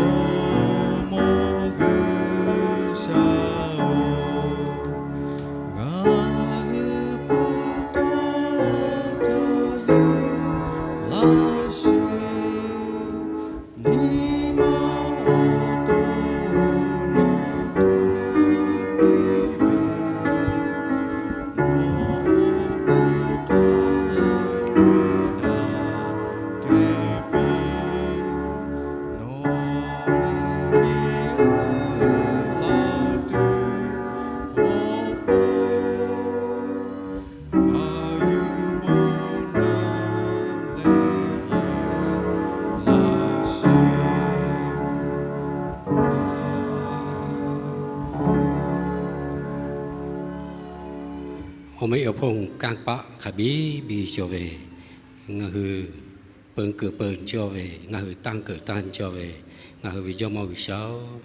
Awˬ mawˇ G'uiˬsha-oˬ, ngaˬ hui pawˆ tawˆ cawˇ yuˬ laˇ sheˍ. Nyi ma awˬ to nawˬ tawˇ piˇ ve, nawˬ bon hk'a teˇ daꞈ kehˬ piˇ, nawˬ mvuhˇmiˬ la tuˬ awˬ pon a yuˬ bon naˍ leh yehˬ laˇ sheˍ. Awˬ meh awˬ hponˇ kanˇ paˆ hk'a biˇ biˇ cawˬ ve, ngaˬ hui peun kuiˬ peun cawˇ ve, ngaˬ hui tanˇ kuiˬ tanˇ cawˇ ve, ngaˬ hui ve Jawˇmawˇ G'uiˬsha-oˬ,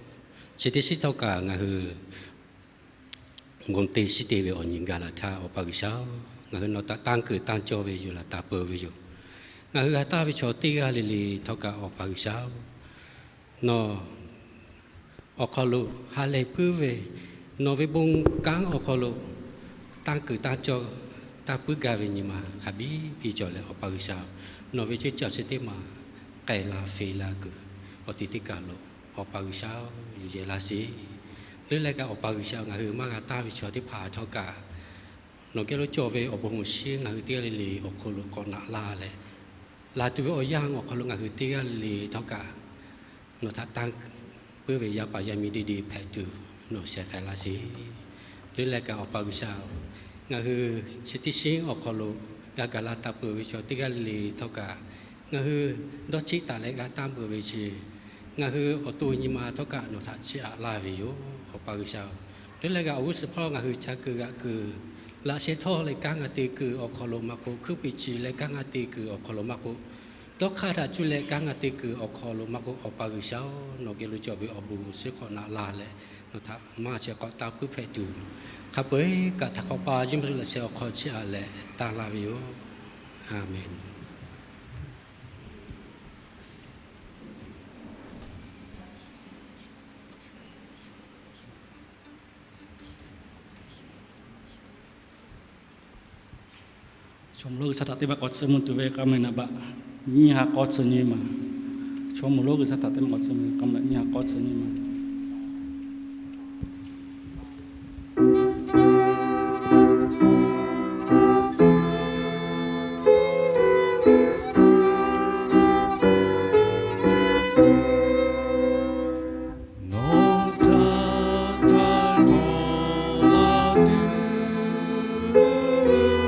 chi teˇ shiˉ htawˇ kaꞈ ngaˬ hui bon te shiˉ te ve awˬ nyi gaˬ la htaˇ, Awˬ pa G'uiˬsha-oˬ, ngaˬ hui nawˬ htaꞈ tanˇ kuiˬ tanˇ cawˇ ve yoˬ laˬ taˍ peuˬ ve yoˬ. Ngaˬ hui ha taˇ ve chaw teˇ g'aˇ le le htawˇ kaꞈ, Awˬ pa G'uiˬsha-oˬ, nawˬ awˬ hk'aw lo ha lehˬ puiˉ ve, nawˬ ve bon kanˉ awˬ hk'aw lo tanˇ kuiˬ tanˇ cawˇ, tanˇ puiˉ gaˇ ve nyi ma hk'a biˇ biˇ cawˬ leh, Awˬ pa G'uiˬsha-oˬ, nawˬ ve ceˇ caˬ chi teˇ maˬ k'ai la fe la kuiˬ awˬ ti teˇ kaˬ lo, Awˬ pa G'uiˬsha-oˬ, yuˬ yehˬ laˇ sheˍ. Leuˉ leh kaꞈ, Awˬ pa G'uiˬsha, ngaˬ hui maˇ g'a taˇ ve chaw teˇ hpaˍ htawˇ kaꞈ, nawˬ geh lo cawˬ ve awˬ bon awˬ shinˉ ngaˬ hui teˇ g'aˇ le le awˬ hk'aw lo k'awꞈ naꞈ laˇ leh, laˬ tuˬ ve awˬ yanˇ awˬ hk'aw lo ngaˬ hui teˇ g'aˇ le le htawˇ kaꞈ, nawˬ htaꞈ tanˇ puiˉ ve yaˇ paˍ yaˇ miˇ deˇ deˇ hpehꞈ tuˬ nawˬ sheh k'ai laˇ sheˍ. Leuˉ leh kaꞈ, Awˬ pa G'uiˬsha-oˬ, ngaˬ hui chi teˇ shiˉ awˬ hk'aw lo g'a gaˬ la taˍ peuˬ ve chaw teˇ g'aˇ le le htawˇ kaꞈ, ngaˬ hui dawˇ cheˆ taˍ leh g'a tanˇ peuˬ ve chi, ngaˬ hui awˬ to nyi ma htawˇ kaꞈ nawˬ htaꞈ chiˇ aꞈ laˇ ve yoˬ, Awˬ pa G'uiˬsha-oˬ. Leuˉ leh kaꞈ, awˬ g'uˇ suhˍ hpawˇ ngaˬ hui ca kuiˬ g'aꞈ kuiˬ, laꞈ sheh htawˇ leh kanˉ ngaˬ te kuiˬ awˬ hk'aw lo maˇ k'oˆ, hkuiˉ puiˍ chi leh kanˉ ngaˬ te kuiˬ awˬ hk'aw lo maˇ k'oˆ, dawˇ hk'aˇ htaꞈ cuˇ leh kanˉ ngaˬ te kuiˬ awˬ hk'aw lo maˇ k'oˆ, Awˬ pa G'uiˬsha-oˬ, nawˬ geh lo cawˬ ve awˬ bon awˬ shinˉ k'awꞈ naꞈ laˇ leh, nawˬ htaꞈ maˇ sheh k'awꞈ tanˇ puiˉ hpehꞈ tuˬ, hk'a peu-eˬ kaꞈ htaꞈ k'awꞈ pa Yeˍsuˆ laꞈ sheh awˬ hk'aw chiˇ aꞈ leh tanˇ laˇ ve yoˬ. Aˍmenˍ. Chaw mawˇ lonˉ G'uiˬsha htaꞈ teˇ maˬ k'awꞈ tcuh mvuh tuˬ ve k'a meh naˍ baꞈ nyiˇ ha k'awˇ tcuh nyi ma. Chaw mawˇ lonˉ G'uiˬsha htaꞈ teˇ maˬ k'awꞈ tcuh mvuh k'a meh naˍ baꞈ nyiˇ ha k'awˇ tcuh nyi ma. Nawˬ htaꞈ htaiˍ hk'awꞈ la tuˬ,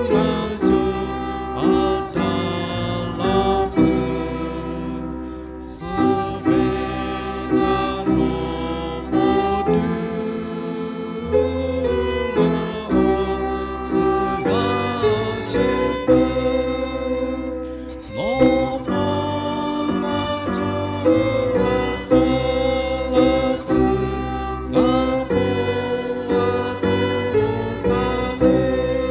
ngaˬ cawˬ a taˍ la peuˬ. Suh ve htaꞈ nawˬ po tuˬ, ngaˬ awˬ suhˍ g'a sheˍ peuˬ. Nawˬ pon ngaˬ cawˬ a taˍ la peuˬ, ngaˬ pon a taˍ la peuˬ.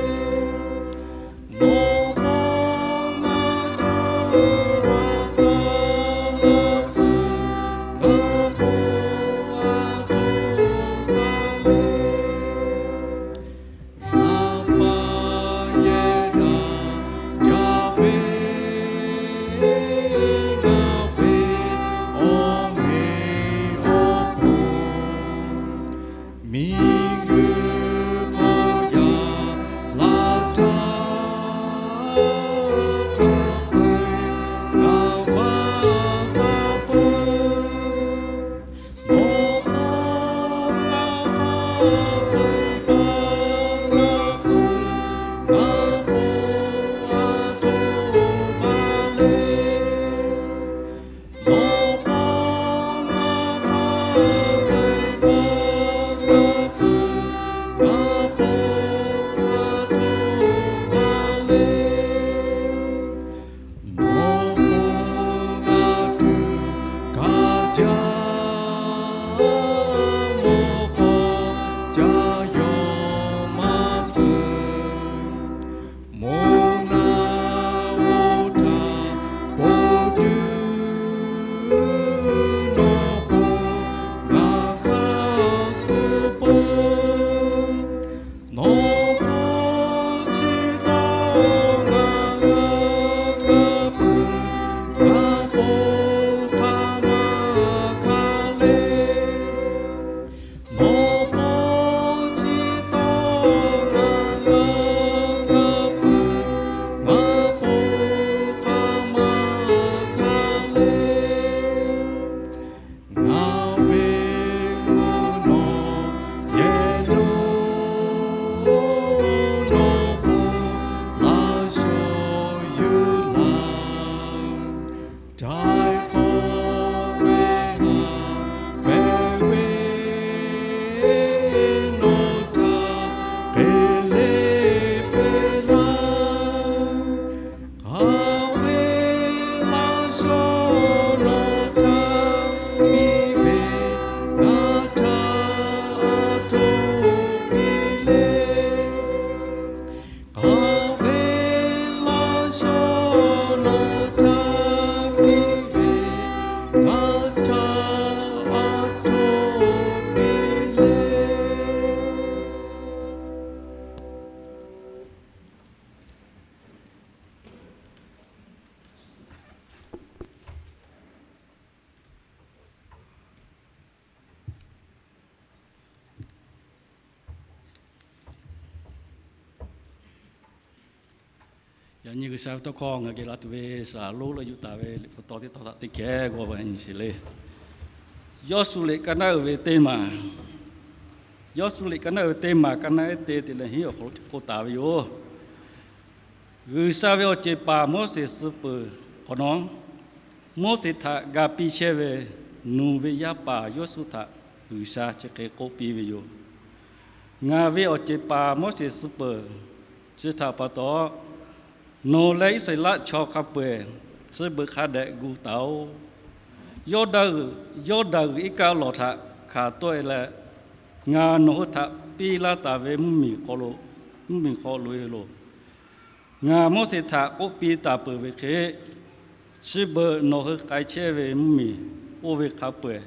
Nawˬ pon ngaˬ cawˬ a taˍ la peuˬ, ngaˬ pon a taˍ la peuˬ. Ngaˬ pa yehˬ daꞈ jaˇ ve, ngaˬ ve awˬ meꞈ awˬ hponˇ, miˬguiˬ hk'aw yaꞈ la htaˇ, hk'a peu-eˬ ngaˬ maˇ k'aˇ peuˬ. Nawˬ pon ngaˬ hk'a peu-eˬ maˇ k'aˇ peuˬ, ngaˬ pon a htoꞈ ma le. Nawˬ pon ngaˬ hk'a peu-eˬ maˇ k'aˇ peuˬ, ngaˬ pon a htoꞈ ma le. Nawˬ pon ngaˬ tuˬ kaꞈ jaˇ, mawˬ k'aw ca yaw maˇ peuˬ. Mvuhˇ naw oˇ htaꞈ po tuˬ, nawˬ Yaꞈ nyi G'uiˬsha ve tawˇ hkawˇ ngaˬ geh la tuˬ ve saˍ laꞈ lonˉ lawˇ yuˬ taˍ ve Liꞈ hpu tawˇ teˇ tawˇ htaꞈ teˇ hkeh g'aw ve nyi sheˍ le. Yawˇsuˆ liꞈ ka naˉ uiˍ ve teˇ maˬ, Yawˇsuˆ liꞈ ka naˉ uiˍ ve teˇ maˬ ka naˉ ehˉ te te leh hiˉ awˬ hk'aw lo k'oˆ taˍ ve yoˬ. G'uiˬsha ve awˬ ceˬ paˍ Moˉseˍ suh peuˬ hk'awꞈ nawˉ, Moˉseˍ htaꞈ ga piˇ chehˇ ve nuˬ ve yaˇ paˍ Yawˇsuˆ htaꞈ G'uiˬsha chi hk'e k'oˆ piˇ ve yoˬ. Ngaˬ ve awˬ ceˬ paˍ Moˉseˍ suh peuˬ chi htaꞈ pa taw, nawˬ leh Iˉsaˍreˍlaˆ chaw hk'a peu-eˬ chi beuꞈ hk'a dehꞈ gu taˍ-oꞈ. Yawˇdanˍ g'uiˬ, Yawˇdanˍ g'uiˬ iˉ kaˆ lawˬ htaꞈ hkanˍ tawˆ e leh, ngaˬ nawˬ hui htaꞈ piˇ laˇ taˍ ve mvuhˇmiˬ hk'aw lo, mvuhˇmiˬ hk'aw loꞈ-e loˬ. Ngaˬ Moˉseˍ htaꞈ k'oˆ piˇ taˍ peuˬ ve hk'e, chi beuꞈ nawˬ hui k'ai chehˇ ve mvuhˇmiˬ oˇ ve hk'a peu-eˬ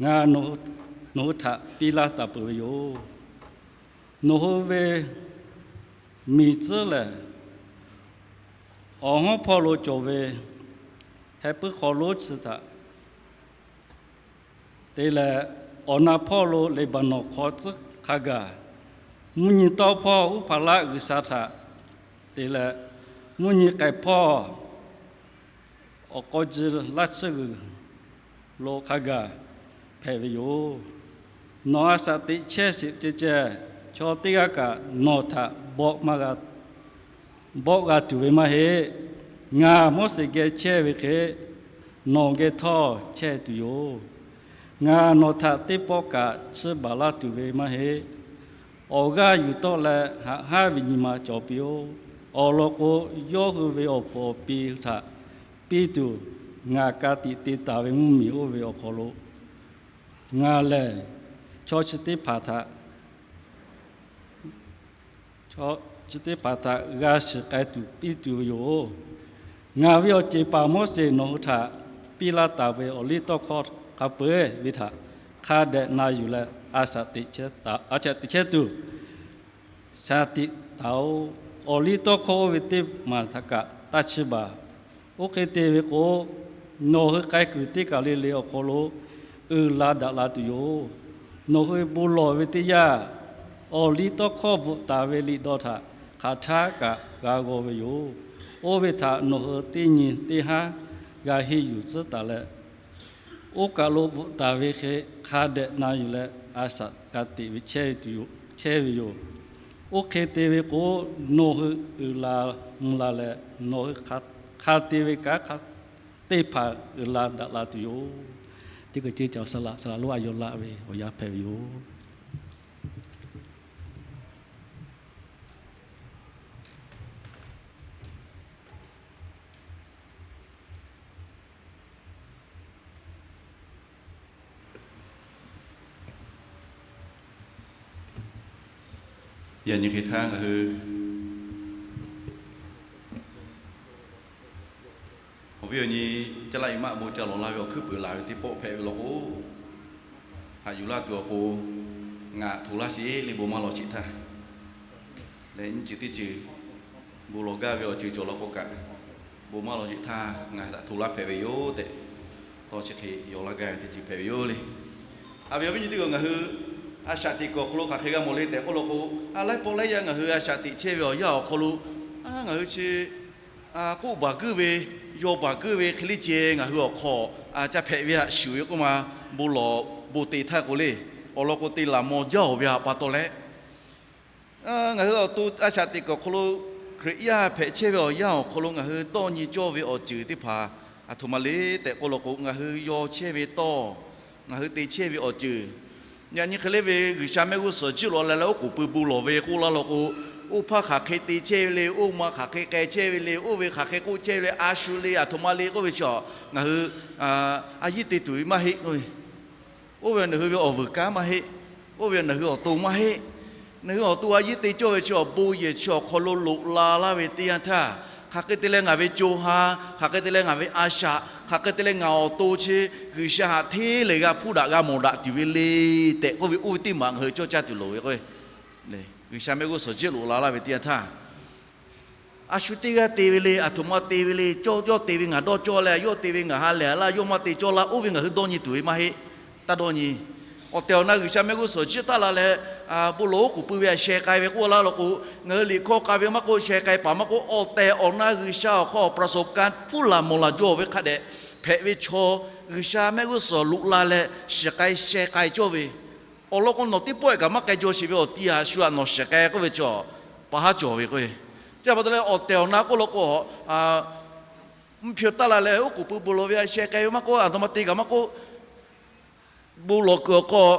ngaˬ nawˬ hui htaꞈ piˇ laˇ taˍ peuˬ ve yoˬ. Nawˬ hui ve miˬ tcuhˉ lehˬ, awˬ hawˉ hpawˇ lo cawˬ ve heh puiˉ hk'aw lonˉ chi htaꞈ te leh, awˬ na hpawˇ lo Leˍbaˍnonˍ hk'aw tcuhˉ hk'a gaˬ, mvuhˇ nyi tawˇ hpawˇ Uˉhpaˍraˆ g'uiˬsha htaꞈ te leh, mvuhˇ nyi k'ai hpawˇ awˬ k'aw ji laˇ tsuhˇ g'uiˬ lo hk'a gaˬ hpehꞈ ve yoˬ. Nawˬ a shaꞈ teꞈ chehˇ sheˍ ceh ceh, chaw teˇ g'aˇ kaꞈ nawˬ htaꞈ bawˆ maˇ g'a bawˆ g'a tuˬ ve maˇ heˆ. Ngaˬ Moˉseˍ geh chehˇ ve hk'e, nawˬ geh htawˇ chehˇ tuˬ yoˬ. Ngaˬ nawˬ htaꞈ teˇ pawˆ kaꞈ chiˇ baˬ laˇ tuˬ ve maˇ heˆ. Awˬ g'aˇ yuˬ tawˆ leh haꞈ haˉ ve nyi ma cawˬ piˇ-oˆ. Awˬ lawn k'o, yawˇ hui ve awˬ puˍ awˬ pi hui htaꞈ piˇ tuˬ, ngaˬ ka tiꞈ te taˍ ve mvuhˇmiˬ oˇ ve awˬ hk'aw lo ngaˬ lehˬ, chaw chi teˇ hpaˍ htaꞈ, chaw chi teˇ hpaˍ htaꞈ g'a shiˍ k'ai tuˬ piˇ tuˬ ve yoˬ. Ngaˬ ve awˬ ceˬ paˍ Moˉseˍ nawˬ hui htaꞈ piˇ laˇ taˍ ve awˬliˇtawˇhkawˇ hk'a peu-eˬ ve htaꞈ hk'a dehꞈ na yuˬ leh, a shaꞈ teꞈ chehˇ tuˬ shaˍ tiꞈ taˍ-oꞈ. Awˬliˇtawˇhkawˇ oˇ ve teˇ maˬ htaꞈ kaꞈ taˇ chiˇ baˬ. Oˇ hk'e te ve k'o, nawˬ hui k'ai kuiˬ teˇ kaˬ le le awˬ hk'aw lo uiˍ la daꞈ la tuˬ yoˬ. Nawˬ hui bon lawˬ ve teˇ yanˇ, awˬliˇtawˇhkawˇ bvuhꞈ taˍ ve liꞈ dawˇ htaꞈ hk'aˬ htaˇ kaꞈ g'a g'aw ve yoˬ. Oˇ ve htaꞈ nawˬ hui teˇ nyi teˇ haˉ g'a henˇ yuˬ tcuhˉ taˍ leh, oˇ kaˬ lo bvuhꞈ taˍ ve hk'e hk'a dehꞈ na yuˬ leh, a shaꞈ ka tiꞈ ve chehˇ ve yoˬ. Oˇ hk'e te ve k'o, nawˬ hui uiˍ la mvuh la leh, nawˬ hui hk'a te ve kanˉ teˇ hpaˍ uiˍ la daꞈ la tuˬ yoˬ. Teˇ hkui ceh caˬ saˍ laꞈ saˍ laꞈ lonˉ a yaw laˇ ve awˬ yanˇ hpehꞈ ve yoˬ. Yaꞈ nyi hk'e htaˇ ngaˬ hui awˬ viˉ awˬ nyi caˇ laˇ i maˆ bon ca lawˬ laˇ ve awˬ hkuiˉ puiˍ laˬ ve teˇ pawˆ hpehꞈ ve law k'o, haꞈ yuˬ laˇ tuˬ awˬ pon ngaˬ hto laˇ sheˍ le, bon maˇ lawˬ sheˍ htaˇ leh, nyiˇ ceuˬ teˇ ceuˬ bon lawˬ gaˇ ve awˬ ceuˬ cawˬ law k'o kaꞈ, bon maˇ lawˬ sheˍ htaˇ ngaˬ htaꞈ hto laˇ hpehꞈ ve yoˬ tehꞈ, tawˇ chi hk'e yaw laˇ gaˇ ve teˇ ceuˬ hpehꞈ ve yoˬ le. A ve awˬ viˉ nyi teˇ g'aˇ, ngaˬ hui a shaꞈ teꞈ kuiˬ awˬ hk'aw lo hk'aˬ hk'e g'a mawˬ le tehꞈ k'oˆ law k'o, a laiˉ pawˆ laiˉ yaˇ ngaˬ hui a shaꞈ teꞈ chehˇ ve awˬ yanˇ awˬ hk'aw lo, a ngaˬ hui chi k'oˆ baˬ guiˇ ve, yaw baˬ guiˇ ve hk'e le ceh ngaˬ hui awˬ hk'aw ca hpehꞈ ve haꞈ shuˍ ve k'oˆ ma, bon lawˬ bon te htaˇ k'o le, awˬ lawn k'o te laˬ maw jaˇ-oˬ ve haꞈ pa taw leh, ngaˬ hui awˬ to a shaꞈ teꞈ kuiˬ awˬ hk'aw lo Hkriꞈ yaˇ hpehꞈ chehˇ ve awˬ yanˇ awˬ hk'aw lo ngaˬ hui dawˇ nyi cawˇ ve awˬ ceuˬ teˇ hpaˍ aˬ htoꞈ ma le tehꞈ k'oˆ law k'o, ngaˬ hui yaw chehˇ ve tawˇ, ngaˬ hui te chehˇ ve awˬ ceuˬ, yaꞈ nyi hk'e le ve G'uiˬsha mehˆ g'uˇ suhˍ jiˆ lawꞈ la leh oˉ k'oˍ pui bon lawˬ ve k'oˆ laˇ law k'o, oˇ hpaˇ hk'aˬ hk'e te chehˇ ve le, oˇ ma hk'aˬ hk'e k'ai chehˇ ve le, oˇ ve hk'aˬ hk'e k'oˆ chehˇ ve le, a shu le aˬ htoꞈ ma le k'oˆ ve chi, ngaˬ hui a yiˉ te tuˬ ve maˇ heˆ k'oˆ ve. Oˇ ve nawˬ hui ve awˬ vuiˬ kanˉ maˇ heˆ. Oˇ ve nawˬ hui awˬ to maˇ heˆ. Nawˬ hui awˬ to a yiˉ te cawˇ ve chi awˬ bon yehˬ chi awˬ hk'aw lo loꞈ la laˇ ve teˇ yanˇ htaˇ, hk'aˬ hk'e te leh ngaˬ ve co ha, hk'aˬ hk'e te leh ngaˬ ve a shaꞈ, hk'aˬ hk'e te leh ngaˬ awˬ to chi G'uiˬsha haꞈ hteˇ lehˬ g'a hpuˇ daꞈ g'a mawˬ daꞈ tuˬ ve le tehꞈ k'oˆ ve, oˇ ve teˇ maˬ ngaˬ hui cawˇ caˇ tuˬ loˍ ve k'o, G'uiˬsha mehˆ g'uˇ suhˍ jiˆ lawꞈ la laˇ ve teˇ yanˇ htaˇ, a shu teˇ g'aˇ te ve le, aˬ htoꞈ ma te ve le, cawˇ yawˇ te ve ngaˬ dawˇ cawˇ leh, yawˇ te ve ngaˬ ha lehˬ laˇ, yawˇ maˇ te cawˇ laˇ, oˇ ve ngaˬ hui dawˇ nyi tuˬ ve maˇ heˆ. Taˇ dawˇ nyi. Awˬ tehˬ awˬ na G'uiˬsha mehˆ g'uˇ suhˍ jiˇ taˍ la leh, bon lawˬ oˉ k'oˍ pui ve a sheh k'ai ve k'oˆ laˇ law k'o, ngaˬ hui liꞈ hkawˇ k'ai ve maˇ k'oˆ, sheh k'ai paˍ maˇ k'oˆ, awˬ tehˬ awˬ na G'uiˬsha awˬ hk'aw ประสบการณ์ hpfuhˇ laˬ mawˬ laˬ jaw ve hk'a dehꞈ hpehꞈ ve chaw, G'uiˬsha mehˆ g'uˇ suhˍ loꞈ la leh shiˍ k'ai sheh k'ai cawˇ ve, awˬ lawn k'o nawˬ teˇ pawˆ kaꞈ maˇ k'ai jaw sheˍ ve awˬ ti a shu htaꞈ nawˬ shiˍ k'ai k'oˆ ve chaw, pa haˉ cawˬ ve k'o, chi pa taw leh awˬ tehˬ awˬ na k'oˆ law k'o, mvuhˇ hpeuꞈ taˍ la leh oˉ k'oˍ pui bon lawˬ ve a sheh k'ai ve maˇ k'oˆ, a htoꞈ ma te kaꞈ maˇ k'oˆ, bon lawˬ kuiˬ awˬ hk'aw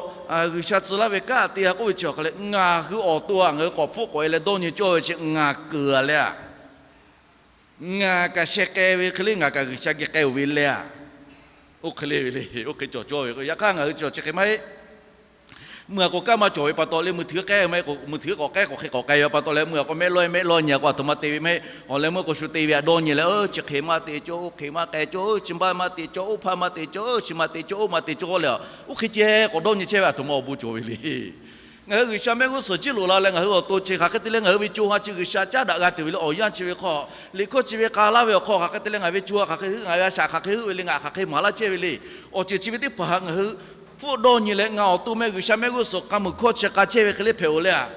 G'uiˬsha tcuh laˇ ve kanˉ te a k'oˆ ve chi awˬ hk'a leh, ngaˬ hui awˬ to a ngaˬ hui k'awꞈ hpfuhˆ k'awꞈ e leh dawˇ nyi cawˇ ve chi ngaˬ keunˍ a leh a, ngaˬ kaꞈ sheh k'ai ve hk'e le, ngaˬ kaꞈ G'uiˬsha geh k'ai oˬ ve leh a, oˇ hk'e le ve le, oˇ hk'e cawˬ cawˇ ve k'o, yaꞈ hk'aˇ ngaˬ hui cawˬ chi hk'e maˇ heˆ. Mvuhˇ a k'o kanˉ maˇ cawˬ ve pa taw leh, mvuhˇ htiˉ k'ehˉ maˇ heˆ k'o, mvuhˇ htiˉ k'awꞈ k'ehˉ k'awꞈ hk'e k'awꞈ k'ai ve pa taw leh, mvuhˇ a k'o mehˆ lawˇ mehˆ lawˇ nyi a k'o a htoꞈ ma te ve maˇ heˆ. Awˬ leh mvuhˇ k'o shu te ve htaꞈ dawˇ nyi leh, chi hk'e maˇ te cawˇ, oˇ hk'e maˇ k'ai cawˇ, chi baˆ maˇ te cawˇ, oˇ hpaˇ maˇ te cawˇ, chi maˇ te cawˇ, oˇ maˇ te cawˇ k'oˆ leh, oˇ hk'e ceh k'awꞈ dawˇ nyi chehˇ ve a htoꞈ ma awˬ bon cawˬ ve le. Ngaˬ hui G'uiˬsha mehˆ g'uˇ suhˍ jiˇ loꞈ la leh ngaˬ hui awˬ to chi hk'aˬ hk'e te leh ngaˬ hui ve co ha chi G'uiˬsha caˉ daꞈ g'a tuˬ ve le. Awˬ yanˇ chi ve hk'aw, liꞈ hkawˇ chi ve k'a laˇ ve awˬ hk'aw hk'aˬ hk'e te leh ngaˬ ve co ha hk'aˬ hk'e heuˆ, ngaˬ ve a shaꞈ hk'aˬ hk'e heuˆ ve le, ngaˬ hk'aˬ hk'e maˍ laˇ chehˇ ve le. Awˬ ceuˬ chi ve teˇ hpaˍ ngaˬ hui hpfuhˆ dawˇ nyi leh ngaˬ awˬ to meh G'uiˬsha mehˆ g'uˇ suhˍ k'a muiˬ hkawˇ chi k'a chehˇ ve hk'e le hpehꞈ oˬ le a.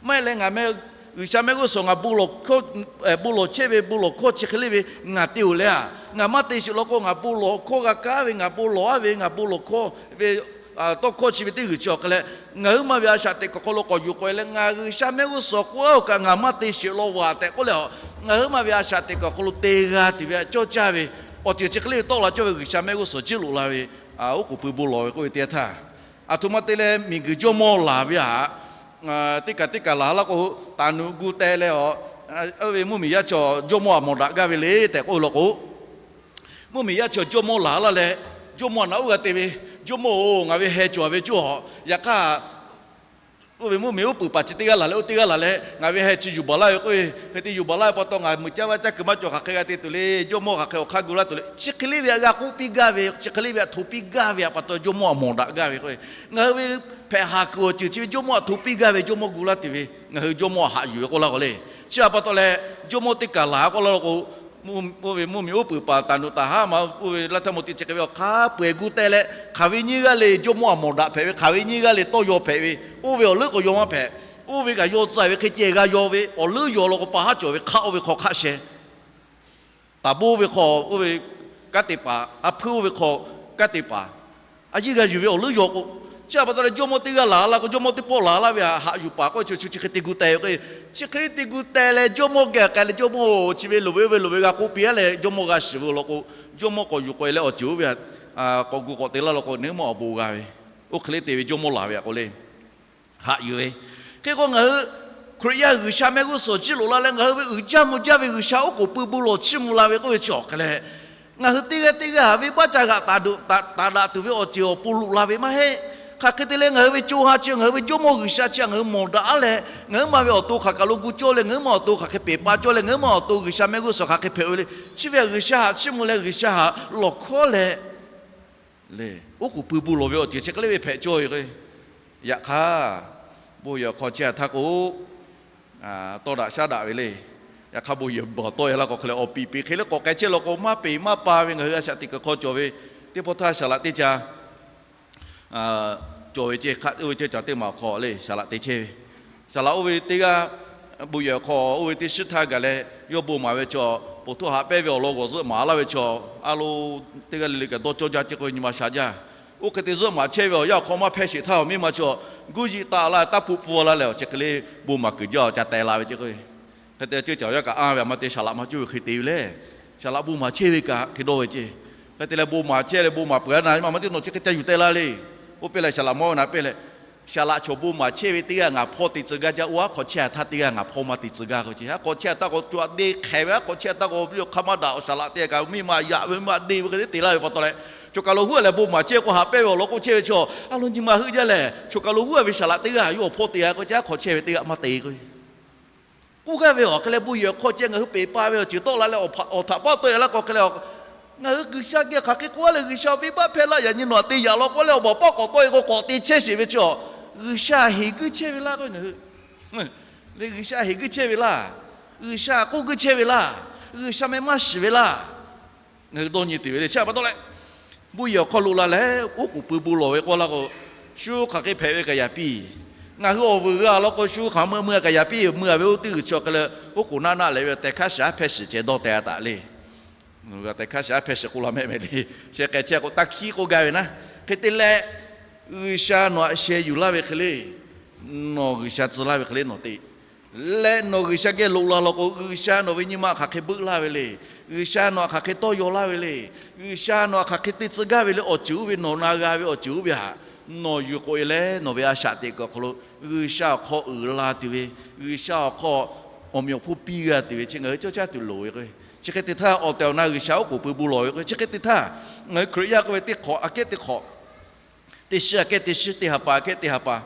Maˇ heˆ leh ngaˬ meh G'uiˬsha mehˆ g'uˇ suhˍ ngaˬ bon lawˬ chehˇ ve bon lawˬ hkawˇ chi hk'e le ve ngaˬ te oˬ le a. Ngaˬ maˇ te sheˍ law k'o, ngaˬ bon lawˬ hkawˇ g'a kaˉ ve, ngaˬ bon lawˬ aˉ ve, ngaˬ bon lawˬ hkawˇ ve tawˇ hkawˇ chi ve teˇ g'uiˬ chi awˬ hk'e leh, ngaˬ huiˉ ma ve a shaꞈ teꞈ kuiˬ awˬ hk'aw lo k'awꞈ yuˬ k'awꞈ e leh ngaˬ G'uiˬsha mehˆ g'uˇ suhˍ k'oˆ a oˬ kaꞈ ngaˬ maˇ te sheˍ law vaˬ tehꞈ k'oˆ leh, ngaˬ huiˉ ma ve a shaꞈ teꞈ kuiˬ awˬ hk'aw lo te g'a tuˬ ve cawˇ caˇ ve, awˬ ceuˬ chi hk'e le ve tawˆ la cawˇ ve G'uiˬsha mehˆ g'uˇ suhˍ jiˇ loꞈ la ve, oˉ k'oˍ pui bon lawˬ ve k'oˆ ve teˇ yanˇ htaˇ, a htoꞈ ma te leh miˬguiˬ jawˇmawˇ laˬ ve htaꞈ teˇ kaˬ teˇ kaˬ laˬ laˇ k'o, taˍ nuꞈ gu teh leh a, oˇ ve mvuhˇmiˬ yaˇ chaw jawˇmawˇ htaꞈ mawˬ daꞈ gaˇ ve le tehꞈ k'oˆ ve law k'o, mvuhˇmiˬ yaˇ chaw jawˇmawˇ laˬ laˇ leh, jawˇmawˇ htaꞈ naꞈ uˉ g'a te ve, Jawˇmawˇ-oˬ, ngaˬ ve heh cawˬ ve cawˇ a. Yaꞈ hk'aˇ, oˇ ve mvuhˇmiˬ uˉ peunˍ paˍ chi teˇ g'aˇ laˬ leh oˇ teˇ g'aˇ laˬ leh ngaˬ ve heh chi yuˬ baˬ laˇ ve k'o, hk'e te yuˬ baˬ laˇ ve pa taw ngaˬ muiˬ caˇ vaˇ caˇ kuiˬ maˇ cawˬ hk'aˬ hk'e g'a te tuˬ le. Jawˇmawˇ hk'aˬ hk'e awˬ hk'aˇ gu laˇ tuˬ le. Chi hk'e le ve htaꞈ g'a k'oˆ piˇ gaˇ ve, chi hk'e le ve htaꞈ hto piˇ gaˇ ve htaꞈ pa taw Jawˇmawˇ htaꞈ mawˬ daꞈ gaˇ ve k'o, ngaˬ hui ve hpehꞈ haˍ kuiˬ awˬ ceuˬ chi ve Jawˇmawˇ htaꞈ hto piˇ gaˇ ve Jawˇmawˇ gu laˇ tuˬ ve, ngaˬ hui Jawˇmawˇ htaꞈ haꞈ yuˬ ve k'oˆ laˇ k'o le. Chi htaꞈ pa taw leh Jawˇmawˇ teˇ kaˬ laˬ k'oˆ laˇ k'o, oˇ ve mvuhˇmiˬ uˉ peunˍ paˍ taˍ nuꞈ taˍ haˉ ma oˇ ve laˇ htaˇ mawˬ teˇ chi hk'e ve awˬ hk'a peu-eˬ gu teh leh hk'aˬ ve nyiˇ g'aˇ le Jawˇmawˇ htaꞈ mawˬ daꞈ hpehꞈ ve, hk'aˬ ve nyiˇ g'aˇ le tawˇ yaw hpehꞈ ve, oˇ ve awˬ leuˉ k'awꞈ yaw maˇ hpehꞈ. Oˇ ve kaꞈ yaw tcuh ve hk'e ceh g'a yaw ve awˬ leuˉ yaw law k'o pa haˉ cawˬ ve hk'aˆ oˇ ve hk'aw hk'aˆ sheh taˍ bon ve hk'aw oˇ ve kanˉ te paˍ, a hpuiˇ oˇ ve hk'aw kanˉ te paˍ, a yiˇ g'a yuˬ ve awˬ leuˉ yaw k'o, chi htaꞈ pa taw leh Jawˇmawˇ teˇ g'aˇ laˬ laˇ k'o, Jawˇmawˇ teˇ pawˆ laˬ laˇ ve htaꞈ haꞈ yuˬ paˍ k'oˆ ve chi chi hk'e te gu teh ve k'o, chi hk'e te gu teh leh Jawˇmawˇ geh k'ai leh, Jawˇmawˇ-oˬ, chi ve loˍ ve oˇ ve loˍ ve g'a k'oˆ piˇ a leh Jawˇmawˇ g'a shiˍ ve law k'o, Jawˇmawˇ k'awꞈ yuˬ k'awꞈ e leh awˬ ceuˬ oˇ ve htaꞈ k'awꞈ gu k'awꞈ te laˇ law k'o, nawˬ huiˉ ma awˬ bon g'a ve, oˇ hk'e le te ve Jawˇmawˇ laˬ ve htaꞈ k'o le. Haꞈ yuˬ ve. Hk'e k'o ngaˬ hui Hkriꞈ yaˇ G'uiˬsha mehˆ g'uˇ suhˍ jiˇ loꞈ la leh ngaˬ hui ve uiˍ jaˇ mvuh jaˇ ve G'uiˬsha oˉ k'oˍ pui bon lawˬ chiˇ mvuh la ve k'oˆ ve chi awˬ hk'e leh, ngaˬ hui teˇ g'aˇ teˇ g'aˇ haꞈ ve baˆ ca g'aꞈ taˍ daꞈ taˍ daꞈ tuˬ ve awˬ ceuˬ awˬ pon loꞈ la ve maˇ heˆ. Hk'aˬ hk'e te leh ngaˬ hui ve co ha chi ngaˬ hui ve Jawˇmawˇ G'uiˬsha chi ngaˬ hui mawˬ daꞈ a leh, ngaˬ huiˉ ma ve awˬ to hk'aˬ kaˬ lo gu cawˇ leh, ngaˬ huiˉ ma awˬ to hk'aˬ hk'e peˬ pa cawˇ leh, ngaˬ huiˉ ma awˬ to G'uiˬsha mehˆ g'uˇ suhˍ hk'aˬ hk'e hpehꞈ ve le. Chi ve htaꞈ G'uiˬsha haꞈ chiˇ mvuh leh G'uiˬsha haꞈ lawˬ hkawˉ leh le, oˉ k'oˍ pui bon lawˬ ve awˬ ceuˬ chi hk'e le ve hpehꞈ cawˇ ve k'o, yaꞈ hk'aˇ bon yehˬ awˬ hk'aw chehˇ a htaˇ k'o, tawˇ daꞈ shaˉ daꞈ ve le. Yaꞈ hk'aˇ bon yehˬ bawˬ tawˆ e laˇ k'o hk'e leh awˬ piˍ peˍ hk'e le k'awꞈ k'ai chehˇ law k'o, maˇ peˍ maˇ pa ve ngaˬ hui a shaꞈ teꞈ kuiˬ hk'aw cawˬ ve teˇ pawˆ htaˇ saˍ laꞈ teˇ ca cawˬ ve ceh hk'aˆ oˇ ve ceh caˬ teˇ maˬ awˬ hk'aw le saˍ laꞈ te chehˇ ve. Saˍ laꞈ oˇ ve teˇ g'aˇ bon yehˬ awˬ hk'aw oˇ ve teˇ shiˉ htaˇ gaˬ leh yawˇ bon maˍ ve chaw, poˬ htoˇ haꞈ pehnˇ ve awˬ lawn g'awˬ zuhˆ maˍ laˇ ve chaw, a lo teˇ g'aˇ le le kaꞈ dawˇ cawˇ jaˇ ce k'o nyi ma sha jaˇ. Oˇ hk'e te zuhˆ maˍ chehˇ ve awˬ yanˇ awˬ hk'aw maˇ hpehˇ sheˍ htaˇ awˬ miˇ ma chaw guˇ yiꞈ taˆ laˇ taˇ hpu pfuhˇ laˇ leh awˬ chi hk'e le bon maˍ kuiˬ jaˇ awˬ ca teh la ve ce k'o, hk'e te ceuˇ caˬ awˬ yaˇ kaꞈ anˇ ve a ma te saˍ laꞈ maˇ cawˇ ve hk'e te ve le. Saˍ laꞈ bon maˍ chehˇ ve kaꞈ hk'e dawˇ ve ce. Hk'e te leh bon maˍ chehˇ leh bon maˍ peuˬ a na nyi ma ma teˇ nawˬ chi hk'e ca yuˬ teh laˇ le. Oˇ pehˇ leh saˍ laꞈ mawˇ ve na pehˇ leh, saˍ laꞈ chaw bon maˍ chehˇ ve teˇ g'aˇ ngaˬ hpawˇ te tcuh gaˇ jaˇ. Oˇ a hk'awꞈ chehˇ a htaˇ teˇ g'aˇ ngaˬ hpawˇ maˇ te tcuh gaˇ k'o ce. A hk'awꞈ chehˇ a htaˇ k'o co a deˇ hk'ehꞈ ve, a hk'awꞈ chehˇ a htaˇ k'o hk'a maˇ daꞈ awˬ saˍ laꞈ te kaꞈ miˇ ma yaꞈ ve maˇ deˇ ve hk'e te te laˇ ve pa taw leh, chaw kaˬ lo huˉ leh bon maˍ chehˇ k'o haꞈ pehnˇ ve awˬ lawn k'oˆ chehˇ ve chaw, a lo nyi ma heuˆ jaˇ lehˬ, chaw kaˬ lo huˉ ve saˍ laꞈ teˇ g'aˇ yawˇ awˬ hpawˇ te a k'o ce, a hk'awꞈ chehˇ ve teˇ g'aˇ maˇ te k'o k'oˆ gaˇ ve awˬ hk'e leh bon yehˬ awˬ hk'aw ceh ngaˬ hui peˬ pa ve awˬ ceuˬ tawˆ la leh awˬ htaꞈ paˉ tawˆ e laˇ k'o hk'e leh, ngaˬ hui G'uiˬsha geh hk'aˬ hk'e k'oˆ a leh G'uiˬsha venˇbaˆ hpehˇ laˇ yaꞈ nyi nawˬ htaꞈ te yaꞈ law k'oˆ leh awˬ baˬ paˉ k'awꞈ tawˆ e k'o k'awꞈ te chehˇ sheˍ ve chaw, G'uiˬsha heˍ guiˇ chehˇ ve laˇ k'o ngaˬ hui le G'uiˬsha heˍ guiˇ chehˇ ve laˇ, G'uiˬsha k'oˆ guiˇ chehˇ ve laˇ, G'uiˬsha meh maˇ shiˍ ve laˇ. Ngaˬ hui dawˇ nyi tuˬ ve le. Chi pa taw leh, bon yehˬ awˬ hk'aw loꞈ la leh oˉ k'oˍ pui bon lawˬ ve k'oˆ laˇ k'o, Shu hk'aˬ hk'e hpehꞈ ve kaꞈ yaꞈ piˇ. Ngaˬ hui awˬ vuiˬ g'a law k'o, shu hk'aˬ meuˇ meuˇ kaꞈ yaꞈ piˇ. Meuˇ a ve oˇ teˇ g'uiˬ chi awˬ hk'e leh, oˉ k'oˍ naˆ naˆ leh ve tehꞈ hk'aˇ shiˍ aˉ hpehˇ shiˍ ceh dawˇ teh a taˍ le. Tehꞈ hk'aˇ shiˍ aˉ hpehˇ shiˍ k'oˆ la mehˆ mehˍ le. Sheh k'ai chehˇ k'o, taˇ hkiˉ k'oˆ gaˇ ve naˉ. Hk'e te leh, G'uiˬsha nawˬ aꞈ sheh yuˬ laˇ ve hk'e le, nawˬ G'uiˬsha tcuh laˇ ve hk'e le nawˬ te leh, nawˬ G'uiˬsha geh loꞈ la law k'o, G'uiˬsha nawˬ ve nyi ma hk'aˬ hk'e beuˆ laˇ ve le. G'uiˬsha nawˬ hk'aˬ hk'e tawˇ yaw laˇ ve le. G'uiˬsha nawˬ hk'aˬ hk'e te tcuh gaˇ ve le. Awˬ ceuˬ oˇ ve nawˬ na g'a ve awˬ ceuˬ oˇ ve htaꞈ nawˬ yuˬ k'oꞈ e leh, nawˬ ve a shaꞈ teꞈ kuiˬ awˬ hk'aw lo G'uiˬsha awˬ hk'aw uiˍ la tuˬ ve, G'uiˬsha awˬ hk'aw awˬ meꞈ awˬ hponˇ piˇ g'a tuˬ ve chi ngaˬ hui cawˇ caˇ tuˬ loˍ ve k'o, chi hk'e te htaˇ awˬ tehˬ awˬ na G'uiˬsha oˉ k'oˍ pui bu lawˬ ve k'o, chi hk'e te htaˇ ngaˬ hui Hkriꞈ yaˇ k'oˆ ve teˇ hk'awꞈ aꞈ kehˉ teˇ hk'awꞈ, teˇ shiˉ aꞈ kehˉ teˇ shiˉ, teˇ ha pa aꞈ kehˉ teˇ ha pa,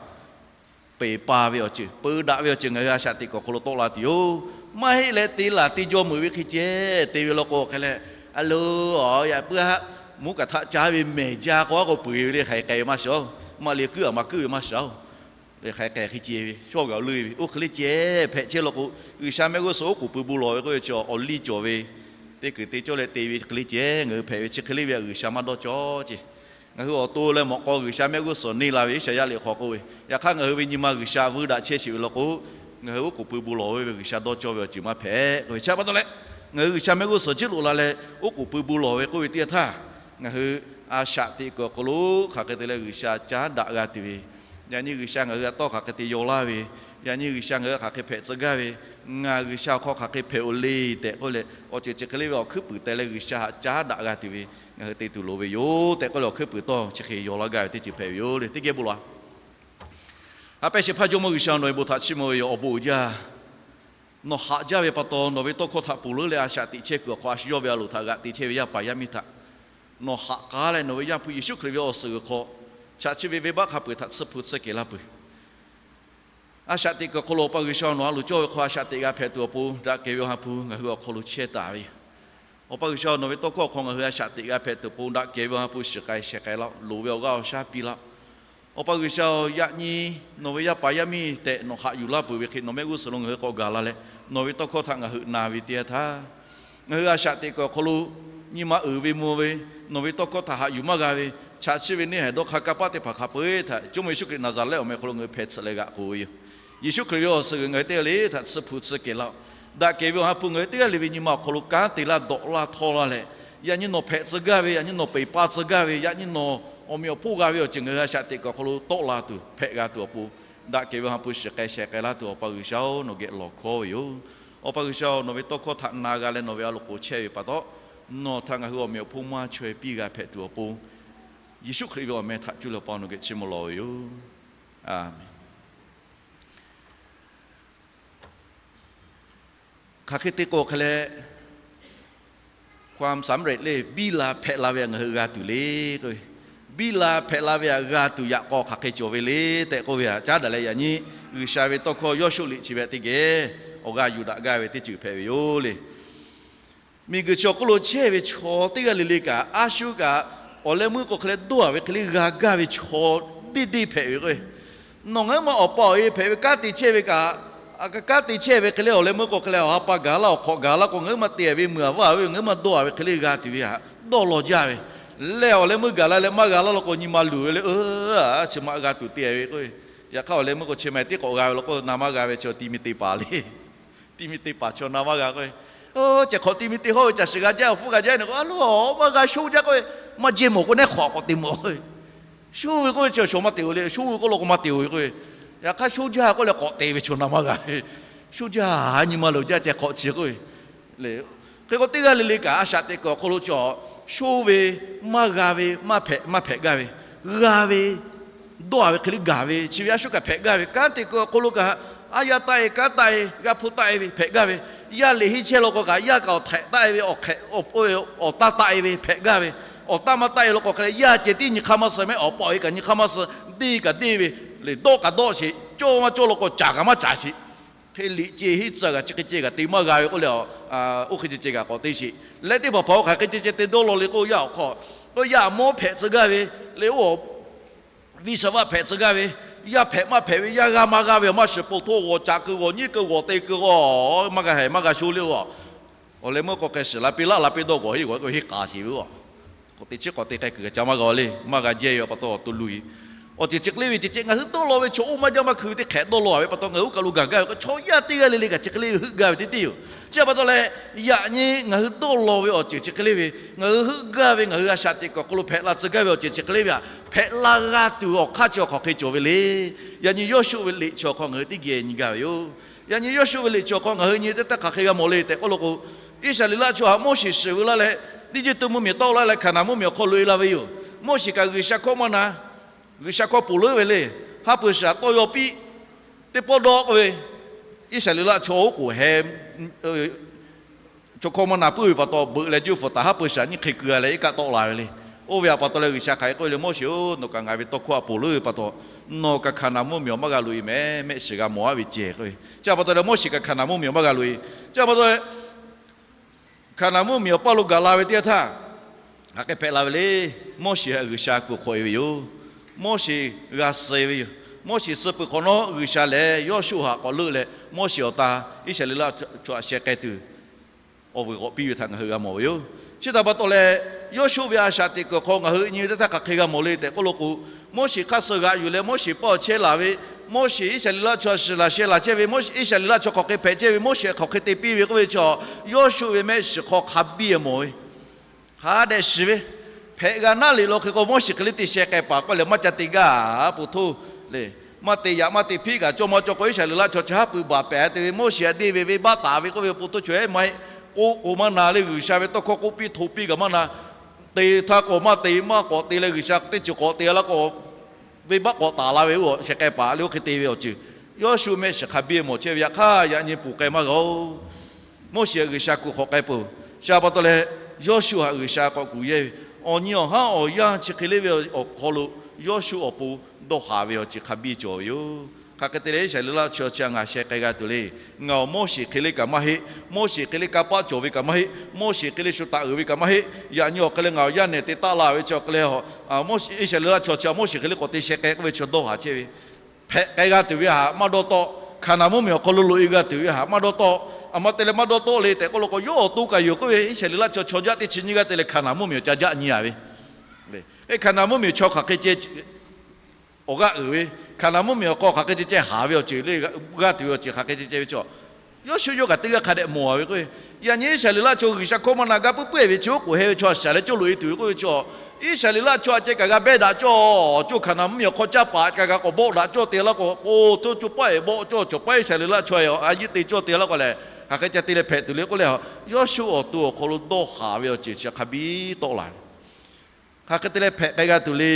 peˬ pa ve awˬ ceuˬ, peu daꞈ ve awˬ ceuˬ ngaˬ hui a shaꞈ teꞈ kuiˬ awˬ hk'aw lo tawˆ la tuˬ yoˬ. Maˇ heˆ leh te laˬ te jaw meuꞈ ve hk'e ceh te ve law k'o hk'e leh, a lo, aˬ yaꞈ puiˉ haˆ, mvuhˇ kaꞈ htaˆ caˉ ve mehˬ jaˇ k'o, a k'o peu eˬ ve le, hk'aiˍ k'ai maˇ shiˍ aˬ. Maˇ le kuiˉ aꞈ maˇ kuiˉ ve maˇ shiˍ aˬ. Hk'aiˍ k'ai hk'e ceh ve, shawˇ gaˬ leuˇ ve, oˇ hk'e le ceh hpehꞈ chehˇ law k'o, G'uiˬsha mehˆ g'uˇ suhˍ oˉ k'oˍ pui bu lawˬ ve k'oˆ ve chi awˬ liˇ cawˬ ve, teˇ kuiˬ te cawˇ leh te ve hk'e le ceh ngaˬ hui hpehꞈ ve chi hk'e le ve, G'uiˬsha maˇ dawˇ cawˇ ceh. Ngaˬ hui awˬ to leh mawꞈ k'aw G'uiˬsha mehˆ g'uˇ suhˍ neˇ la ve Iˉsaˍyaˆ liꞈ hk'aw k'oˆ ve, yaꞈ hk'aˇ ngaˬ hui ve nyi ma G'uiˬsha vuiˇ daꞈ chehˇ sheˍ ve law k'o, ngaˬ hui oˉ k'oˍ pui bu lawˬ ve, G'uiˬsha dawˇ cawˇ ve awˬ ceuˬ maˇ hpehꞈ k'oˆ ve. Chi pa taw leh, ngaˬ hui G'uiˬsha mehˆ g'uˇ suhˍ jiˇ loꞈ la leh oˉ k'oˍ pui bu lawˬ ve k'oˆ ve teˇ yanˇ htaˇ, ngaˬ hui a shaꞈ teꞈ kuiˬ awˬ hk'aw lo hk'aˬ hk'e te leh G'uiˬsha caˉ daꞈ g'a tuˬ ve, yaꞈ nyi G'uiˬsha ngaˬ hui a tawˇ hk'aˬ hk'e te yaw laˇ ve, yaꞈ nyi G'uiˬsha ngaˬ hui hk'aˬ hk'e hpehꞈ tcuh gaˇ ve, ngaˬ G'uiˬsha awˬ hk'aw hk'aˬ hk'e hpehꞈ-oˬ le tehꞈ k'oˆ leh, awˬ ceuˬ chi hk'e le ve awˬ hkuiˉ puiˍ teh leh G'uiˬsha htaꞈ caˉ daꞈ g'a tuˬ ve ngaˬ hui te tuˬ loˍ ve yoˬ tehꞈ k'oˆ leh, awˬ hkuiˉ puiˍ tawˇ chi hk'e yaw laˇ gaˇ ve teˇ ceuˬ hpehꞈ ve yoˬ le. Teˇ geh bon lawˬ. A pehˇ shehˍ hpaˇ Jawˇmawˇ G'uiˬsha nawˬ ve bon htaꞈ chiˇ mvuh ve yoˬ. Awˬ bon uiˍ jaˇ. Nawˬ haꞈ jaˇ ve pa taw, nawˬ ve tawˇ hkawˇ htaꞈ ponˬ leuˉ leh a shaꞈ teꞈ chehˇ kuiˬ awˬ hk'aw, a shu yawˇ ve a loˍ htaꞈ g'aꞈ te chehˇ ve yaˇ paˍ yaˇ miˇ htaꞈ nawˬ haꞈ k'aˉ leh, nawˬ ve Yaˇ hpu Yeˍsuˆ Hkriꞈ ve awˬ suhˍ g'uiˬ hk'aw chaꞈ chi ve venˇbaˆ hk'a peu-eˬ htaꞈ tsuhˇ hpu tsuhˇ kehˬ laˇ peuˬ. A shaꞈ teꞈ kuiˬ awˬ hk'aw lo Awˬ pa G'uiˬsha nawˬ a loˍ cawˇ ve hk'aw a shaꞈ teꞈ g'a hpehꞈ tuˬ awˬ pon, daꞈ kehˬ ve Awˬ ha hpu ngaˬ hui awˬ hk'aw lo chehˇ taˍ ve yoˬ. Awˬ pa G'uiˬsha nawˬ ve tawˇ hkawˇ hk'aw ngaˬ hui a shaꞈ teꞈ g'a hpehꞈ tuˬ awˬ pon, daꞈ kehˬ ve Awˬ ha hpu shiˍ k'ai shehˍ k'ai laˇ, loˍ ve awˬ g'aˇ awˬ shaˉ piˇ laˇ. Awˬ pa G'uiˬsha-oˬ, yaꞈ nyi nawˬ ve yaˇ paˍ yaˇ miˇ tehꞈ nawˬ haꞈ yuˬ laˇ peuˬ ve hk'e, nawˬ mehˆ g'uˇ suhˍ lo ngaˬ hui k'awꞈ gaˬ la leh, nawˬ ve tawˇ hkawˇ htaꞈ ngaˬ hui na ve teˇ yanˇ htaˇ, ngaˬ hui a shaꞈ teꞈ kuiˬ awˬ hk'aw lo nyi ma uiˍ ve mvuh ve, nawˬ ve tawˇ hkawˇ htaꞈ haꞈ yuˬ maˇ g'a ve, chaꞈ chi ve neˇ haiˬ dawˇ hk'a kaˇ paˆ teˇ hpaˍ hk'a peu-eˬ htaꞈ Jawˇmawˇ Yeˍsuˆ Hkriꞈ Naˍzaˍrehˆ awˬ meh hk'aw lo ngaˬ hui hpehꞈ tsuhꞈ leh g'aꞈ k'oˬ ve yoˬ. Yeˍsuˆ Hkriꞈ ve awˬ suhˍ g'uiˬ ngaˬ hui teˇ g'aˇ le le htaꞈ tsuhˇ hpu tsuhˇ kehˬ laˇ-oˆ. Daꞈ kehˬ ve Awˬ ha hpu ngaˬ hui teˇ g'aˇ le ve nyi ma awˬ hk'aw lo kanˉ te laˇ, dawꞈ laˇ, htawˇ laˇ leh, yaꞈ nyi nawˬ hpehꞈ tcuh gaˇ ve, yaꞈ nyi nawˬ peˬ pa tcuh gaˇ ve, yaꞈ nyi nawˬ awˬ meꞈ awˬ hponˇ g'a ve awˬ ceuˬ ngaˬ hui a shaꞈ teꞈ kuiˬ awˬ hk'aw lo tawˆ la tuˬ, hpehꞈ g'a tuˬ awˬ pon, daꞈ kehˬ ve Awˬ ha hpu shiˍ k'ai shehˍ k'ai laˇ tuˬ Awˬ pa G'uiˬsha-oˬ, nawˬ geh lawˬ hkawˇ ve yoˬ. Awˬ pa G'uiˬsha-oˬ, nawˬ ve tawˇ hkawˇ htaꞈ na g'a leh nawˬ ve a loˍ k'oˍ chehˇ ve pa taw, nawˬ htaꞈ ngaˬ hui awˬ meꞈ awˬ hponˇ maˇ chaweh piˇ g'a hpehꞈ tuˬ awˬ pon, Yeˍsuˆ Hkriꞈ ve awˬ meh htaꞈ cuˇ leh Awˬ pa nawˬ geh chiˇ mvuh lawˬ ve yoˬ. Aˬ mehˍ. Hk'aˬ hk'e te k'o hk'e leh, ความสำเร็จ le, biˇ la hpehꞈ la ve htaꞈ ngaˬ hui g'a tuˬ le k'oˆ ve, biˇ la hpehꞈ la ve htaꞈ g'a tuˬ yaꞈ k'aw hk'aˬ hk'e cawˬ ve le tehꞈ k'oˆ ve htaꞈ caˉ daꞈ leh, yaꞈ nyi G'uiˬsha ve tawˇ hkawˇ Yawˇshuˆ liꞈ chi ve teˇ geh awˬ g'aˇ yuˬ daꞈ gaˇ ve teˇ ceuˬ hpehꞈ ve yoˬ le. Miˬguiˬ chi awˬ hk'oˆ lo chehˇ ve chaw teˇ g'aˇ le le kaꞈ, a shu kaꞈ awˬ leh meuˇ k'o hk'e leh dawˇ-a ve hk'e le g'a gaˇ ve chaw deˇ deˇ hpehꞈ ve k'o, nawˬ ngaˬ huiˉ ma awˬ pa awˬ e hpehꞈ ve kanˉ te chehˇ ve kaꞈ, kanˉ te chehˇ ve hk'e le awˬ leh meuˇ k'o hk'e leh awˬ ha pa gaˬ laˇ, awˬ hk'awꞈ gaˬ laˇ k'o, ngaˬ huiˉ ma te ve meuˬ aꞈ vaˇ ve ngaˬ huiˉ ma dawˇ-a ve hk'e le g'a tuˬ ve htaꞈ dawˇ law jaˇ ve. Lehˬ awˬ leh meuˇ gaˬ la leh maˇ g'a laˇ law k'o, nyi ma luˬ ve le, chi ma g'a tuˬ te ve k'o, yaꞈ hk'aˇ awˬ leh meuˇ k'o chi ma tiˉ k'awꞈ g'a ve law k'o, na maˇ g'a ve chi ti mi te paˍ le. Ti mi te paˍ chaw na maˇ g'a k'o, ceh hk'awꞈ ti mi te hawˇ ve caˬ shiˍ g'a jaˇ, awˬ hpfuhˇ g'a jaˇ ne k'o, a loˬ maˇ g'a shoˇ jaˇ k'o, maˇ jehˇ mawˬ k'o, neˉ hk'awꞈ k'awꞈ te mawˬ. Shoˇ ve k'oˆ ve chi awˬ shawˍ maˇ te-o le, shoˇ ve k'oˆ law k'o maˇ te-o ve k'o, yaꞈ hk'aˇ shoˇ jaˇ k'oˆ leh k'awꞈ te ve chaw na maˇ g'a ve. Shoˇ jaˇ, nyi ma luˬ jaˇ ceh hk'awꞈ chi k'o, hk'e k'o teˇ g'aˇ le le kaꞈ a shaꞈ teꞈ kuiˬ awˬ hk'aw lo chaw shoˇ ve, maˇ g'a ve, maˇ hpehꞈ maˇ hpehꞈ gaˇ ve, g'a ve, dawˇ-a ve hk'e le gaˬ ve, chi ve a shu kaꞈ hpehꞈ gaˇ ve, kanˉ te kuiˬ awˬ hk'aw lo kaꞈ, a yaˇ taˆ-e kanˉ taˆ-e, g'a hpu taˆ-e ve hpehꞈ gaˇ ve, yaˇ leꞈ henˇ chehˇ law k'o kaꞈ, yaˇ kaꞈ awˬ htehꞈ taˆ-e ve, awˬ hk'ehꞈ, awˬ taˇ taˆ-e ve hpehꞈ gaˇ ve, awˬ taˇ maˇ taˆ-e law k'o hk'e leh, yaˇ ceh tiˉ nyi hk'aˇ maˇ suh mehˆ, awˬ pa awˬ e kaꞈ nyi hk'aˇ maˇ suh, deˇ kaꞈ deˇ ve, leꞈ dawˆ kaꞈ dawˆ sheˍ, cawˇ maˇ cawˇ law k'o caˍ kaꞈ maˇ caˍ sheˍ. Hk'e liꞈ ceh henˇ tcuh kaꞈ chi hk'e ceh kaꞈ te maˇ g'a ve k'oˆ leh, oˇ hk'e ceh ceh kaꞈ k'awꞈ te sheˍ. Leh teˇ hpaˍ hpaˍ-oˬ, hk'aˬ hk'e ceh ceh te dawˇ law le k'o, yaˇ awˬ hk'aw, k'o yaˇ mawˇ hpehꞈ tcuh gaˇ ve le, oˇ viˇ shaˍ vaˆ hpehꞈ tcuh gaˇ ve, yaˇ hpehꞈ maˇ hpehꞈ ve, yaˇ g'a maˇ g'a ve awˬ maˇ shiˍ, po htoˇ g'awˬ caꞈ keu g'awˬ nyiˉ keu g'awˬ te keu g'awˬ maˇ g'a haiˬ maˇ g'a sho le-oˬ. Awˬ leh meuˇ k'o hk'e shiˍ la piˇ laˆ la piˇ dawˇ g'awˬ heˆ g'awˬ k'o heˆ k'aˍ sheˍ ve-oˬ. K'awꞈ te chi k'awꞈ te k'ai kuiˬ g'a ca maˇ g'a le, maˇ g'a jehˇ ve pa taw awˬ to lu-e. awˬ ceuˬ chi hk'e le ve ceh ceh ngaˬ hui dawˇ law ve chaw oˇ maˇ jaˇ maˇ hkui ve teˇ hk'ehꞈ dawˇ law ve pa taw ngaˬ hui oˇ kaˬ lo gaˬ gaˇ ve k'o, chaw yaˇ teˇ g'aˇ le le kaꞈ chi hk'e le ve heuˆ gaˇ ve teˇ teˇ yoˬ. Chi pa taw leh, yaꞈ nyi ngaˬ hui dawˇ law ve awˬ ceuˬ chi hk'e le ve, ngaˬ hui heuˆ gaˇ ve, ngaˬ hui a shaꞈ teꞈ kuiˬ awˬ hk'aw lo hpehꞈ la tcuh gaˇ ve awˬ ceuˬ chi hk'e le ve htaꞈ hpehꞈ la g'a tuˬ awˬ hk'aˇ chi awˬ hk'aw hk'e cawˬ ve le. Yaꞈ nyi Yawˇshuˆ ve liꞈ chi awˬ hk'aw ngaˬ hui teˇ geh nyi gaˇ ve yoˬ. Yaꞈ nyi Yawˇshuˆ ve liꞈ chi awˬ hk'aw ngaˬ hui nyi teˇ htaˇ hk'aˬ hk'e g'a mawˬ le tehꞈ k'oˆ lo k'o, Iˉsaˍreˍlaˆ chaw htaꞈ Moˉseˍ shiˍ veu laˇ leh, Eˇjiˇtuꞈ mvuhˇmiˬ tawˆ la leh Hkaˍnanˍ mvuhˇmiˬ awˬ hk'aw loꞈ e la ve yoˬ. Moˉseˍ kaꞈ G'uiˬsha hkawˇ maˇ na, G'uiˬsha hkawˇ ponˬ leuˉ ve le. Haˉ pui shaˍ tawˇ yaw piˇ, teˇ pawˆ dawˇ k'oˆ ve, Iˉsaˍreˍlaˆ chaw oˉ k'oˍ heh chaw hkawˇ maˇ na puiˉ ve pa taw, beuꞈ leh juˇ hpfuhˍ taˍ haˉ pui shaˍ nyiˇ hk'e keu a leh iˉ kaˆ tawˆ la ve le. Oˇ ve htaꞈ pa taw leh G'uiˬsha hk'aˬ hk'e k'oˆ ve le, Moˉseˍ-oˬ, nawˬ kaꞈ ngaˬ ve tawˇ hkawˇ htaꞈ ponˬ leuˉ ve pa taw, nawˬ kaꞈ Hkaˍnanˍ mvuhˇmiˬ awˬ maˇ g'a loꞈ e mehˍ, mehˆ shiˍ g'a mawˬ a ve ceh k'oˆ ve. Chi pa taw leh Moˉseˍ kaꞈ Hkaˍnanˍ mvuhˇmiˬ awˬ maˇ g'a loꞈ e. Chi pa taw leh, Hkaˍnanˍ mvuhˇmiˬ awˬ paˇ lo gaˬ la ve teˇ yanˇ htaˇ, hk'aˬ hk'e hpehꞈ la ve le. Moˉseˍ htaꞈ G'uiˬsha kuˬ hk'awꞈ e ve yoˬ. Moˉseˍ g'a suh ve yoˬ. Moˉseˍ suh peuˬ hk'awꞈ nawˉ, G'uiˬsha lehˬ Yawˇshuˆ htaꞈ k'awꞈ leuˆ leh, Moˉseˍ awˬ tan Iˉsaˍreˍlaˆ chaw htaꞈ sheh k'ai tuˬ, awˬ vuiˬ k'awꞈ piˇ ve htaꞈ ngaˬ hui g'a mawˬ ve yoˬ. Chi htaꞈ pa taw leh, Yawˇshuˆ ve a shaꞈ teꞈ kuiˬ awˬ hk'aw ngaˬ hui nyi ve teˇ htaˇ hk'aˬ hk'e g'a mawˬ le tehꞈ k'oˆ lo k'o, Moˉseˍ hk'aˇ suh g'aꞈ yuˬ leh Moˉseˍ paˇ awˬ chehˇ laˬ ve, Moˉseˍ Iˉsaˍreˍlaˆ chaw shiˍ laˬ sheh laˬ chehˇ ve, Iˉsaˍreˍlaˆ chaw hk'aˬ hk'e hpehꞈ chehˇ ve, Moˉseˍ hk'aˬ hk'e te piˇ ve k'oˆ ve chaw, Yawˇshuˆ ve mehˆ shiˍ hk'aw hk'a biˇ mawˬ ve, hk'a dehꞈ shiˍ ve, hpehꞈ g'a naˉ liꞈ lo hk'e k'o Moˉseˍ hk'e le te sheh k'ai paˍ k'oˆ leh maˇ ca te gaˇ a po htoˇ le. Maˇ te yaꞈ maˇ te hpiˆ kaꞈ cawˇ maˇ cawˇ k'o, Iˉsaˍreˍlaˆ chaw chi haˉ pui baˬ pehˍ te ve, Moˉseˍ htaꞈ deˇ ve venˇbaˆ taˍ ve k'oˆ ve po htoˇ chaw ehˉ maˇ heˆ. K'oˆ k'o maˇ na le, G'uiˬsha ve tawˇ hkawˇ k'oˆ piˇ hto piˇ kaꞈ maˇ na. Te htaˇ k'awꞈ maˇ te, maˇ k'awꞈ te leh G'uiˬsha teˇ ceuˬ k'awꞈ te la k'o, venˇbaˆ k'awꞈ taˍ la ve, oˇ sheh k'ai paˍ le, oˇ hk'e te ve awˬ ceuˬ, Yawˇshuˆ mehˆ shiˍ hk'a biˇ mawˬ chehˇ ve. Yaꞈ hk'aˇ yaꞈ nyi ponˬ k'ai maˇ g'a-oˬ. Moˉseˍ htaꞈ G'uiˬsha kuˬ hk'awꞈ k'ai peuˬ. Chi pa taw leh, Yawˇshuˆ htaꞈ G'uiˬsha k'awꞈ kuˬ yehˇ ve, awˬ nyi awˬ haˉ awˬ yanˇ chi hk'e le ve awˬ hk'aw lo, Yawˇshuˆ awˬ pon dawˇ haˍ ve awˬ ceuˬ hk'a biˇ cawˬ ve yoˬ. Hk'aˬ hk'e te leh Iˉsaˍreˍlaˆ chaw chi ngaˬ sheh k'ai g'a tuˬ le. Ngaˬ awˬ Moˉseˍ hk'e le kaꞈ maˇ heˆ. Moˉseˍ hk'e le kanˇ paˆ cawˬ ve kaꞈ maˇ heˆ. Moˉseˍ hk'e le shu taˍ uiˍ ve kaꞈ maˇ heˆ. Yaꞈ nyi awˬ hk'e leh ngaˬ awˬ yaˇ nehˬ te taˆ la ve chi awˬ hk'e leh, Iˉsaˍreˍlaˆ chaw chi Moˉseˍ hk'e le k'awꞈ te sheh k'ai k'oˆ ve chaw dawˇ haˍ chehˇ ve, hpehꞈ k'ai g'a tuˬ ve htaꞈ maˇ dawˇ tawˆ. Hkaˍnanˍ mvuhˇmiˬ awˬ hk'aw lo loꞈ e g'a tuˬ ve htaꞈ maˇ dawˇ tawˆ. A ma te leh maˇ dawˇ tawˆ le tehꞈ k'oˆ lo k'o, yawˇ awˬ to kaꞈ yoˬ k'oˆ ve, Iˉsaˍreˍlaˆ chaw chaw jaˇ teˇ chi nyiˇ g'aˇ te leh Hkaˍnanˍ mvuhˇmiˬ awˬ ca jaˆ nyi a ve, hk'e Hkaˍnanˍ mvuhˇmiˬ chaw hk'aˬ hk'e ceh awˬ g'aˇ uiˍ ve, Hkaˍnanˍ mvuhˇmiˬ awˬ hk'aw hk'aˬ hk'e ceh ceh haˍ ve awˬ ceuˬ le, g'aˇ tuˬ ve awˬ ceuˬ hk'aˬ hk'e ceh ceh ve chaw, Yawˇshuˆ yawˇ kaꞈ teˇ g'aˇ hk'a dehꞈ mawˬ a ve k'o, yaꞈ nyi Iˉsaˍreˍlaˆ chaw G'uiˬsha hkawˇ maˇ na gaˇ puiˉ puiˉ e ve chi oˉ k'oˍ heh ve chaw a shaˍ leh cawˇ loꞈ e tuˬ ve k'oˆ ve chaw, Iˉsaˍreˍlaˆ chaw a ceh kaꞈ g'a behˇ daꞈ cawˇ, cawˇ Hkaˍnanˍ mvuhˇmiˬ awˬ hk'aw caˇ paˍ kaꞈ g'a k'awꞈ bawˆ daꞈ cawˇ te laˇ k'o, oˇ htoˇ co paˉ e bawˆ cawˇ, cawˬ paˉ Iˉsaˍreˍlaˆ chaw a yiˇ te cawˇ te laˇ k'o lehˬ, hk'aˬ hk'e ca te leh hpehꞈ tuˬ le k'oˆ leh, Yawˇshuˆ awˬ to awˬ hk'aw lo dawˇ haˍ ve awˬ ceuˬ chi hk'a biˇ tawˆ la ve. Hk'aˬ hk'e te leh hpehꞈ k'ai g'a tuˬ le.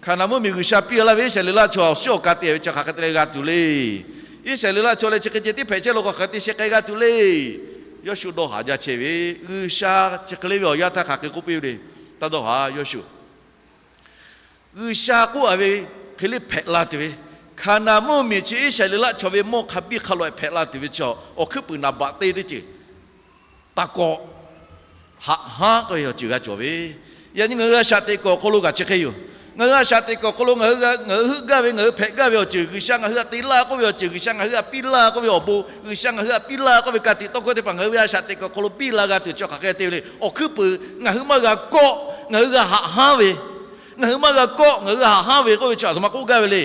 Hkaˍnanˍ mvuhˇmiˬ G'uiˬsha piˇ laˇ ve Iˉsaˍreˍlaˆ chaw awˬ shiˉ awˬ ka te ve chi hk'aˬ hk'e te leh g'a tuˬ le. Iˉsaˍreˍlaˆ chaw leh chi hk'e ceh tiˉ hpehꞈ chehˇ lo k'o hk'aˬ hk'e te sheh k'ai g'a tuˬ le. Yawˇshuˆ dawˇ haˍ jaˇ chehˇ ve, G'uiˬsha chi hk'e le ve awˬ yanˇ htaˇ hk'aˬ hk'e k'oˆ piˇ ve le. Taˇ dawˇ haˍ Yawˇshuˆ. G'uiˬsha k'oˆ a ve hk'e le hpehꞈ la tuˬ ve, Hkaˍnanˍ mvuhˇmiˬ chi Iˉsaˍreˍlaˆ chaw ve mawˇ hk'a biˇ hk'a loꞈ hpehꞈ la tuˬ ve chi awˬ hkuiˉ puiˍ naˍ baꞈ te teˇ ceuˬ taˇ kawˆ, haꞈ haˉ k'oˆ ve awˬ ceuˬ g'a cawˬ ve. Yaꞈ nyi ngaˬ hui a shaꞈ teꞈ kuiˬ awˬ hk'aw lo kaꞈ chi hk'e yoˬ. Ngaˬ hui a shaꞈ teꞈ kuiˬ awˬ hk'aw lo ngaˬ hui g'a, ngaˬ hui heuˆ gaˇ ve, ngaˬ hui hpehꞈ gaˇ ve awˬ ceuˬ, G'uiˬsha ngaˬ hui htaꞈ te laˇ k'oˆ ve awˬ ceuˬ, G'uiˬsha ngaˬ hui htaꞈ piˇ laˇ k'oˆ ve awˬ bon, G'uiˬsha ngaˬ hui htaꞈ piˇ laˇ k'oˆ ve ka tiꞈ tawˇ hkawˇ teˇ hpaˍ ngaˬ hui ve a shaꞈ teꞈ kuiˬ awˬ hk'aw lo biˇ la g'a tuˬ chi hk'aˬ hk'e te ve le. Awˬ hkuiˉ puiˍ ngaˬ hui maˇ g'a kawˆ, ngaˬ hui g'a haꞈ haˉ ve, ngaˬ hui maˇ g'a kawˆ, ngaˬ hui g'a haꞈ haˉ ve k'oˆ ve chi a htoꞈ ma k'oˆ gaˇ ve le.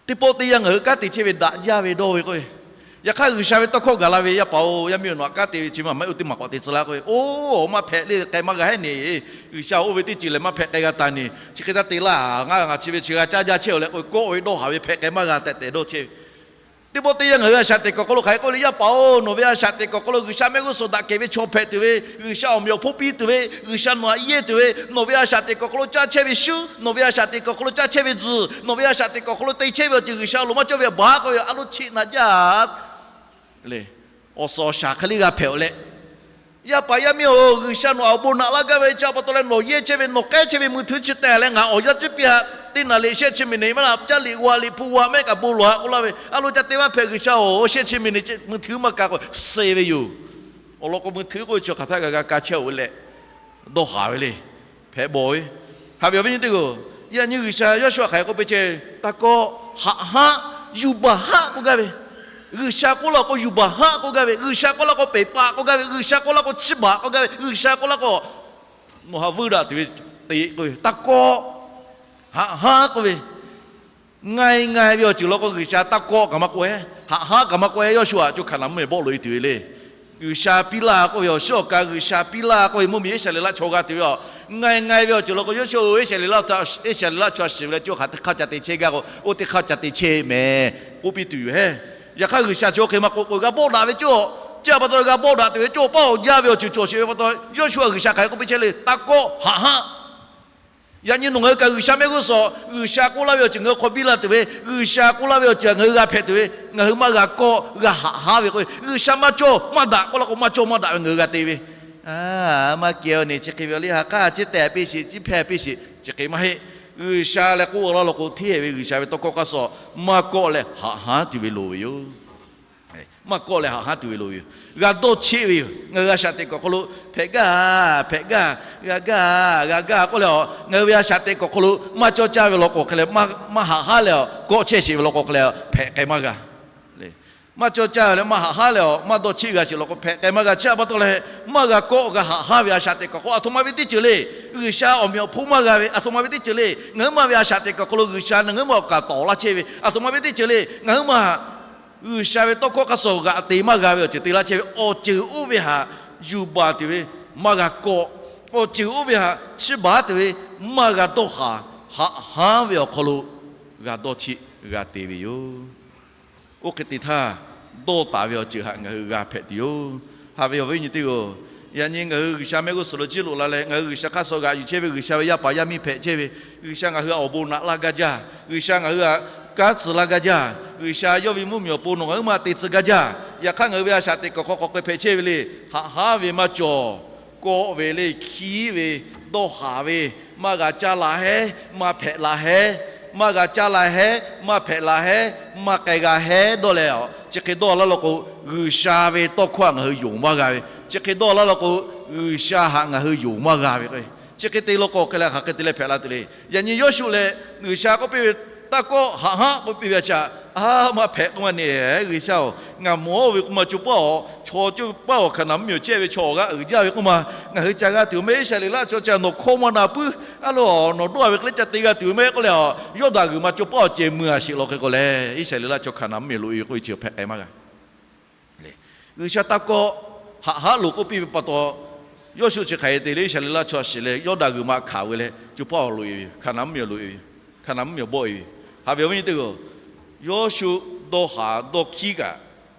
Teˇ pawˆ teˇ yanˇ ngaˬ hui kanˉ te chehˇ ve daꞈ jaˇ ve dawˇ ve k'oˆ ve, yaꞈ hk'aˇ G'uiˬsha ve tawˇ hkawˇ gaˬ la ve, Yaˇ paˍ-oˬ, yaˇ miˇ-oˬ, nawˬ htaꞈ kanˉ te ve chi ma maˇ heˆ, oˇ teˇ maˬ k'awꞈ te tcuh laˇ k'oˆ ve, oˇ, maˇ hpehꞈ le, k'ai maˇ g'a heˆ ne. G'uiˬsha oˇ ve teˇ ceuˬ lehˬ maˇ hpehꞈ k'ai g'a taˍ ne. Chi hk'e taˇ te laˇ, ngaˬ ngaˬ chi ve chi g'a caˇ jaˇ chehˇ-oˬ leh k'oˆ ve, kawˆ ve dawˇ haˍ ve hpehꞈ k'ai maˇ g'a tehꞈ tehꞈ dawˇ chehˇ ve. Teˇ pawˆ teˇ yanˇ ngaˬ hui a shaꞈ teꞈ kuiˬ awˬ hk'aw lo hk'aˬ hk'e k'oˆ le, Yaˇ paˍ-oˬ, nawˬ ve a shaꞈ teꞈ kuiˬ awˬ hk'aw lo G'uiˬsha mehˆ g'uˇ suhˍ daꞈ kehˬ ve chaw hpehꞈ tuˬ ve, G'uiˬsha awˬ meꞈ awˬ hponˇ piˇ tuˬ ve, G'uiˬsha nawˬ htaꞈ yehˇ tuˬ ve, nawˬ ve a shaꞈ teꞈ kuiˬ awˬ hk'aw lo caˇ chehˇ ve shuˉ, nawˬ ve a shaꞈ teꞈ kuiˬ awˬ hk'aw lo caˇ chehˇ ve tzuhˬ, nawˬ ve a shaꞈ teꞈ kuiˬ awˬ hk'aw lo te chehˇ ve awˬ ceuˬ G'uiˬsha awˬ loꞈ maˇ cawˇ ve a baˬ k'oˆ ve, a loˇ chiˆ na jaˇ le. Awˬ suhˍ awˬ shaˍ hk'e le g'a hpehꞈ-oˬ leh, Yaˇ paˍ yaˇ miˇ-oˬ, G'uiˬsha nawˬ htaꞈ awˬ bon naꞈ laˇ gaˇ ve chi pa taw leh nawˬ yehˇ chehˇ ve, nawˬ k'ehˉ chehˇ ve mui htuiˉ chi teh leh ngaˬ awˬ yaˇ cuˇ piˇ ha, teˇ naˍ liꞈ shehˆ chi miˬ niꞈ maˇ la caˇ liꞈ g'aw liꞈ hpu g'aw mehˆ kaꞈ bon lawˬ ha k'oˆ laˇ ve, a loˇ ca te maˇ hpehꞈ G'uiˬsha-oˬ, shehˆ chi miˬ niꞈ mui htuiˉ maˇ ka k'o suh ve yoˬ. Awˬ lawn k'o mui htuiˉ k'oˆ ve chi hk'aˬ htaˇ kaꞈ g'a ka chehˇ-oˬ ve leh, dawˇ haˍ ve le. Hpehꞈ bawˬ ve, haꞈ ve awˬ viˉ nyi teˇ hpaˍ-oˬ, yaꞈ nyi G'uiˬsha Yawˇshuˆ htaꞈ hk'aˬ hk'e k'oˆ piˇ chehˇ, taˇ kawˆ, haꞈ haˉ, yuˬ baˬ haˉ k'oˆ gaˇ ve, G'uiˬsha k'oˆ laˇ k'o yuˬ baˬ haˉ k'oˆ gaˇ ve, G'uiˬsha k'oˆ laˇ k'o peˬ paˆ k'oˆ gaˇ ve, G'uiˬsha k'oˆ laˇ k'o chiˇ baˬ k'oˆ gaˇ ve, G'uiˬsha k'oˆ laˇ k'o nawˬ htaꞈ vuiˇ daꞈ tuˬ ve te k'oˆ ve, taˇ kawˆ. Haꞈ hanˉ k'oˆ ve, ngai ngai ve awˬ ceuˬ law k'o G'uiˬsha taˇ kawˆ kaꞈ maˇ k'oˆ-e, haꞈ hanˉ kaꞈ maˇ k'oˆ-e, Yawˇsuˆ htaꞈ co Hkaˍnanˍ mvuhˇmiˬ bawˆ loꞈ-e tuˬ ve le. G'uiˬsha piˇ laˇ k'oˆ ve awˬ shiˉ awˬ ka G'uiˬsha piˇ laˇ k'oˆ ve mvuhˇmiˬ Iˉsaˍreˍlaˆ chaw g'a tuˬ ve a. Ngai ngai ve awˬ ceuˬ law k'o Yawˇsuˆ-oˬ, Iˉsaˍreˍlaˆ, Iˉsaˍreˍlaˆ chaw shiˍ ve leh co ha teˇ hk'aˇ ca te chehˇ gaˇ k'o, oˇ teˇ hk'aˇ ca te chehˇ mehˍ k'oˆ piˇ tuˬ yoˬ heˉ. Yaꞈ hk'aˇ G'uiˬsha chi hk'e maˇ k'oˆ k'o, g'a bawˆ daꞈ ve cawˇ, chi htaꞈ pa taw g'a bawˆ daꞈ tuˬ ve cawˇ, paˆ awˬ jaˇ ve awˬ ceuˬ cawˬ sheˍ ve pa taw, Yawˇsuˆ htaꞈ G'uiˬsha hk'aˬ hk'e k'oˆ piˇ chehˇ le, taˇ kawˆ, haꞈ hanˉ. Yaꞈ nyi nawˬ ngaˬ hui kaꞈ G'uiˬsha mehˆ g'uˇ suhˍ, G'uiˬsha k'oˆ laˇ ve awˬ ceuˬ ngaˬ hui hk'aw biˇ la tuˬ ve, G'uiˬsha k'oˆ laˇ ve awˬ ceuˬ ngaˬ hui g'a hpehꞈ tuˬ ve, ngaˬ hui maˇ g'a kawˆ g'a haꞈ hanˉ ve k'o, G'uiˬsha maˇ cawˇ maˇ daꞈ k'oˆ laˇ k'o, maˇ cawˇ maˇ daꞈ ve ngaˬ hui g'a te ve, maˇ kehˬ-o ne, chi hk'e ve le, ha k'aˇ chi tehꞈ piˇ sheˍ, chi hpehˇ piˇ sheˍ, chi hk'e maˇ heˆ. G'uiˬsha leh k'oˆ laˇ law k'o, hteˇ ve G'uiˬsha ve tawˇ hkawˇ hk'aˇ suh maˇ kawˆ leh haꞈ hanˉ tuˬ ve loˍ ve yoˬ. Maˇ kawˆ leh haꞈ hanˉ tuˬ ve loˍ ve yoˬ. G'a dawˇ cheˆ ve yoˬ. Ngaˬ hui a shaꞈ teꞈ kuiˬ awˬ hk'aw lo hpehꞈ gaˇ, hpehꞈ gaˇ, g'a gaˇ, g'a gaˇ k'oˆ leh a, ngaˬ hui ve a shaꞈ teꞈ kuiˬ awˬ hk'aw lo maˇ cawˇ caˇ ve law k'o hk'e leh, maˇ haꞈ hanˉ leh a kawˆ chehˇ sheˍ ve law k'o hk'e leh hpehꞈ k'ai maˇ g'a. Maˇ cawˇ caˇ ve leh maˇ haꞈ hanˉ leh a maˇ dawˇ cheˆ g'a sheˍ law k'o hpehꞈ k'ai maˇ g'a. Chi htaꞈ pa taw leh, maˇ g'a kawˆ g'a haꞈ hanˉ ve a shaꞈ teꞈ kuiˬ awˬ hk'aw lo aˬ htoꞈ ma ve teˇ ceuˬ le, G'uiˬsha awˬ meꞈ awˬ hponˇ maˇ g'a ve, aˬ htoꞈ ma ve teˇ ceuˬ le, ngaˬ huiˉ ma ve a shaꞈ teꞈ kuiˬ awˬ hk'aw lo G'uiˬsha ngaˬ huiˉ ma awˬ kaˍ tawˍ laˇ chehˇ ve, aˬ htoꞈ ma ve teˇ ceuˬ le, ngaˬ huiˉ ma G'uiˬsha ve tawˇ hkawˇ hk'aˇ suh g'aꞈ te maˇ g'a ve awˬ ceuˬ te laˇ chehˇ ve, awˬ ceuˬ oˇ ve htaꞈ yuˬ baˬ tuˬ ve maˇ g'a kawˆ, awˬ ceuˬ oˇ ve htaꞈ chiˇ baˬ tuˬ ve maˇ g'a dawˇ haˍ, haꞈ hanˉ ve awˬ hk'aw lo g'a dawˇ cheˆ g'a te ve yoˬ. Oˇ hk'e te htaˇ, dawˇ taˍ ve awˬ ceuˬ htaꞈ ngaˬ hui g'a hpehꞈ tuˬ yoˬ. Haꞈ ve awˬ viˉ awˬ nyi teˇ-oˬ, yaꞈ nyi ngaˬ hui G'uiˬsha mehˆ g'uˇ suhˍ lo jiˇ loꞈ la leh, ngaˬ hui G'uiˬsha hk'aˇ suh g'aꞈ yuˬ chehˇ ve, G'uiˬsha ve yaˇ paˍ yaˇ miˇ hpehꞈ chehˇ ve, G'uiˬsha ngaˬ hui htaꞈ awˬ bon naꞈ laˇ gaˇ jaˇ, G'uiˬsha ngaˬ hui htaꞈ kanˉ tcuh laˇ gaˇ jaˇ, G'uiˬsha yawˇ ve mvuhˇmiˬ awˬ pon nawˬ ngaˬ huiˉ ma te tcuh gaˇ jaˇ. Yaꞈ hk'aˇ ngaˬ hui ve a shaꞈ teꞈ kuiˬ hk'aw k'awꞈ k'ai hpehꞈ chehˇ ve le, haꞈ hanˉ ve maˇ cawˬ, kawˆ ve le, hkiˉ ve, dawˇ haˍ ve, maˇ g'a caˇ la hehˉ, maˇ hpehꞈ la hehˉ, maˇ g'a caˇ la hehˉ, maˇ hpehꞈ la hehˉ, maˇ k'ai g'a hehˉ dawˇ leh a, chi hk'e dawˇ laˇ law k'o, G'uiˬsha ve tawˇ hkawˇ htaꞈ ngaˬ hui yonˍ maˇ g'a ve, chi hk'e dawˇ laˇ law k'o, G'uiˬsha htaꞈ ngaˬ hui yonˍ maˇ g'a ve k'o, chi hk'e te law k'o hk'e leh hk'aˬ hk'e te leh hpehꞈ la tuˬ le. Yaꞈ nyi Yawˇshuˆ leh G'uiˬsha k'oˆ piˇ ve, taˇ kawˆ, haꞈ hanˉ k'oˆ piˇ ve a shaꞈ, a maˇ hpehꞈ k'oˆ maˇ ne, G'uiˬsha-oˬ, ngaˬ mawˬ-oˬ ve k'oˆ ma, co paˇ awˬ chaw, co paˇ awˬ Hkaˍnanˍ mvuhˇmiˬ awˬ chehˇ ve chaw awˬ g'aˇ uiˍ jaˇ ve k'oˆ ma, ngaˬ hui ca g'a tuˬ meh, Iˉsaˍreˍlaˆ chaw ca nawˬ hkawˇ maˇ na puiˉ a lo, nawˬ dawˇ ve hk'e leh ca te g'a tuˬ meh k'oˆ leh a, Yawˇdanˍ g'uiˬ ma co paˇ awˬ ceh mui a sheˍ law hk'e k'o leh, Iˉsaˍreˍlaˆ chaw Hkaˍnanˍ mvuhˇmiˬ loꞈ-e ve k'oˆ ve chi hpehꞈ k'ai maˇ g'a. G'uiˬsha taˇ kawˆ, haꞈ hanˉ loˬ k'oˆ piˇ ve pa taw, Yawˇshuˆ chi hk'aˬ hk'e te le, Iˉsaˍreˍlaˆ chaw shiˍ leh Yawˇdanˍ g'uiˬ ma hkanˍ ve leh co paˇ awˬ loꞈ-e ve yoˬ, Hkaˍnanˍ mvuhˇmiˬ awˬ loꞈ-e ve yoˬ, Hkaˍnanˍ mvuhˇmiˬ awˬ bawˆ-e ve yoˬ. Haꞈ ve awˬ viˉ nyi teˇ g'aˇ, Yawˇshuˆ dawˇ haˍ dawˇ hkiˉ kaꞈ,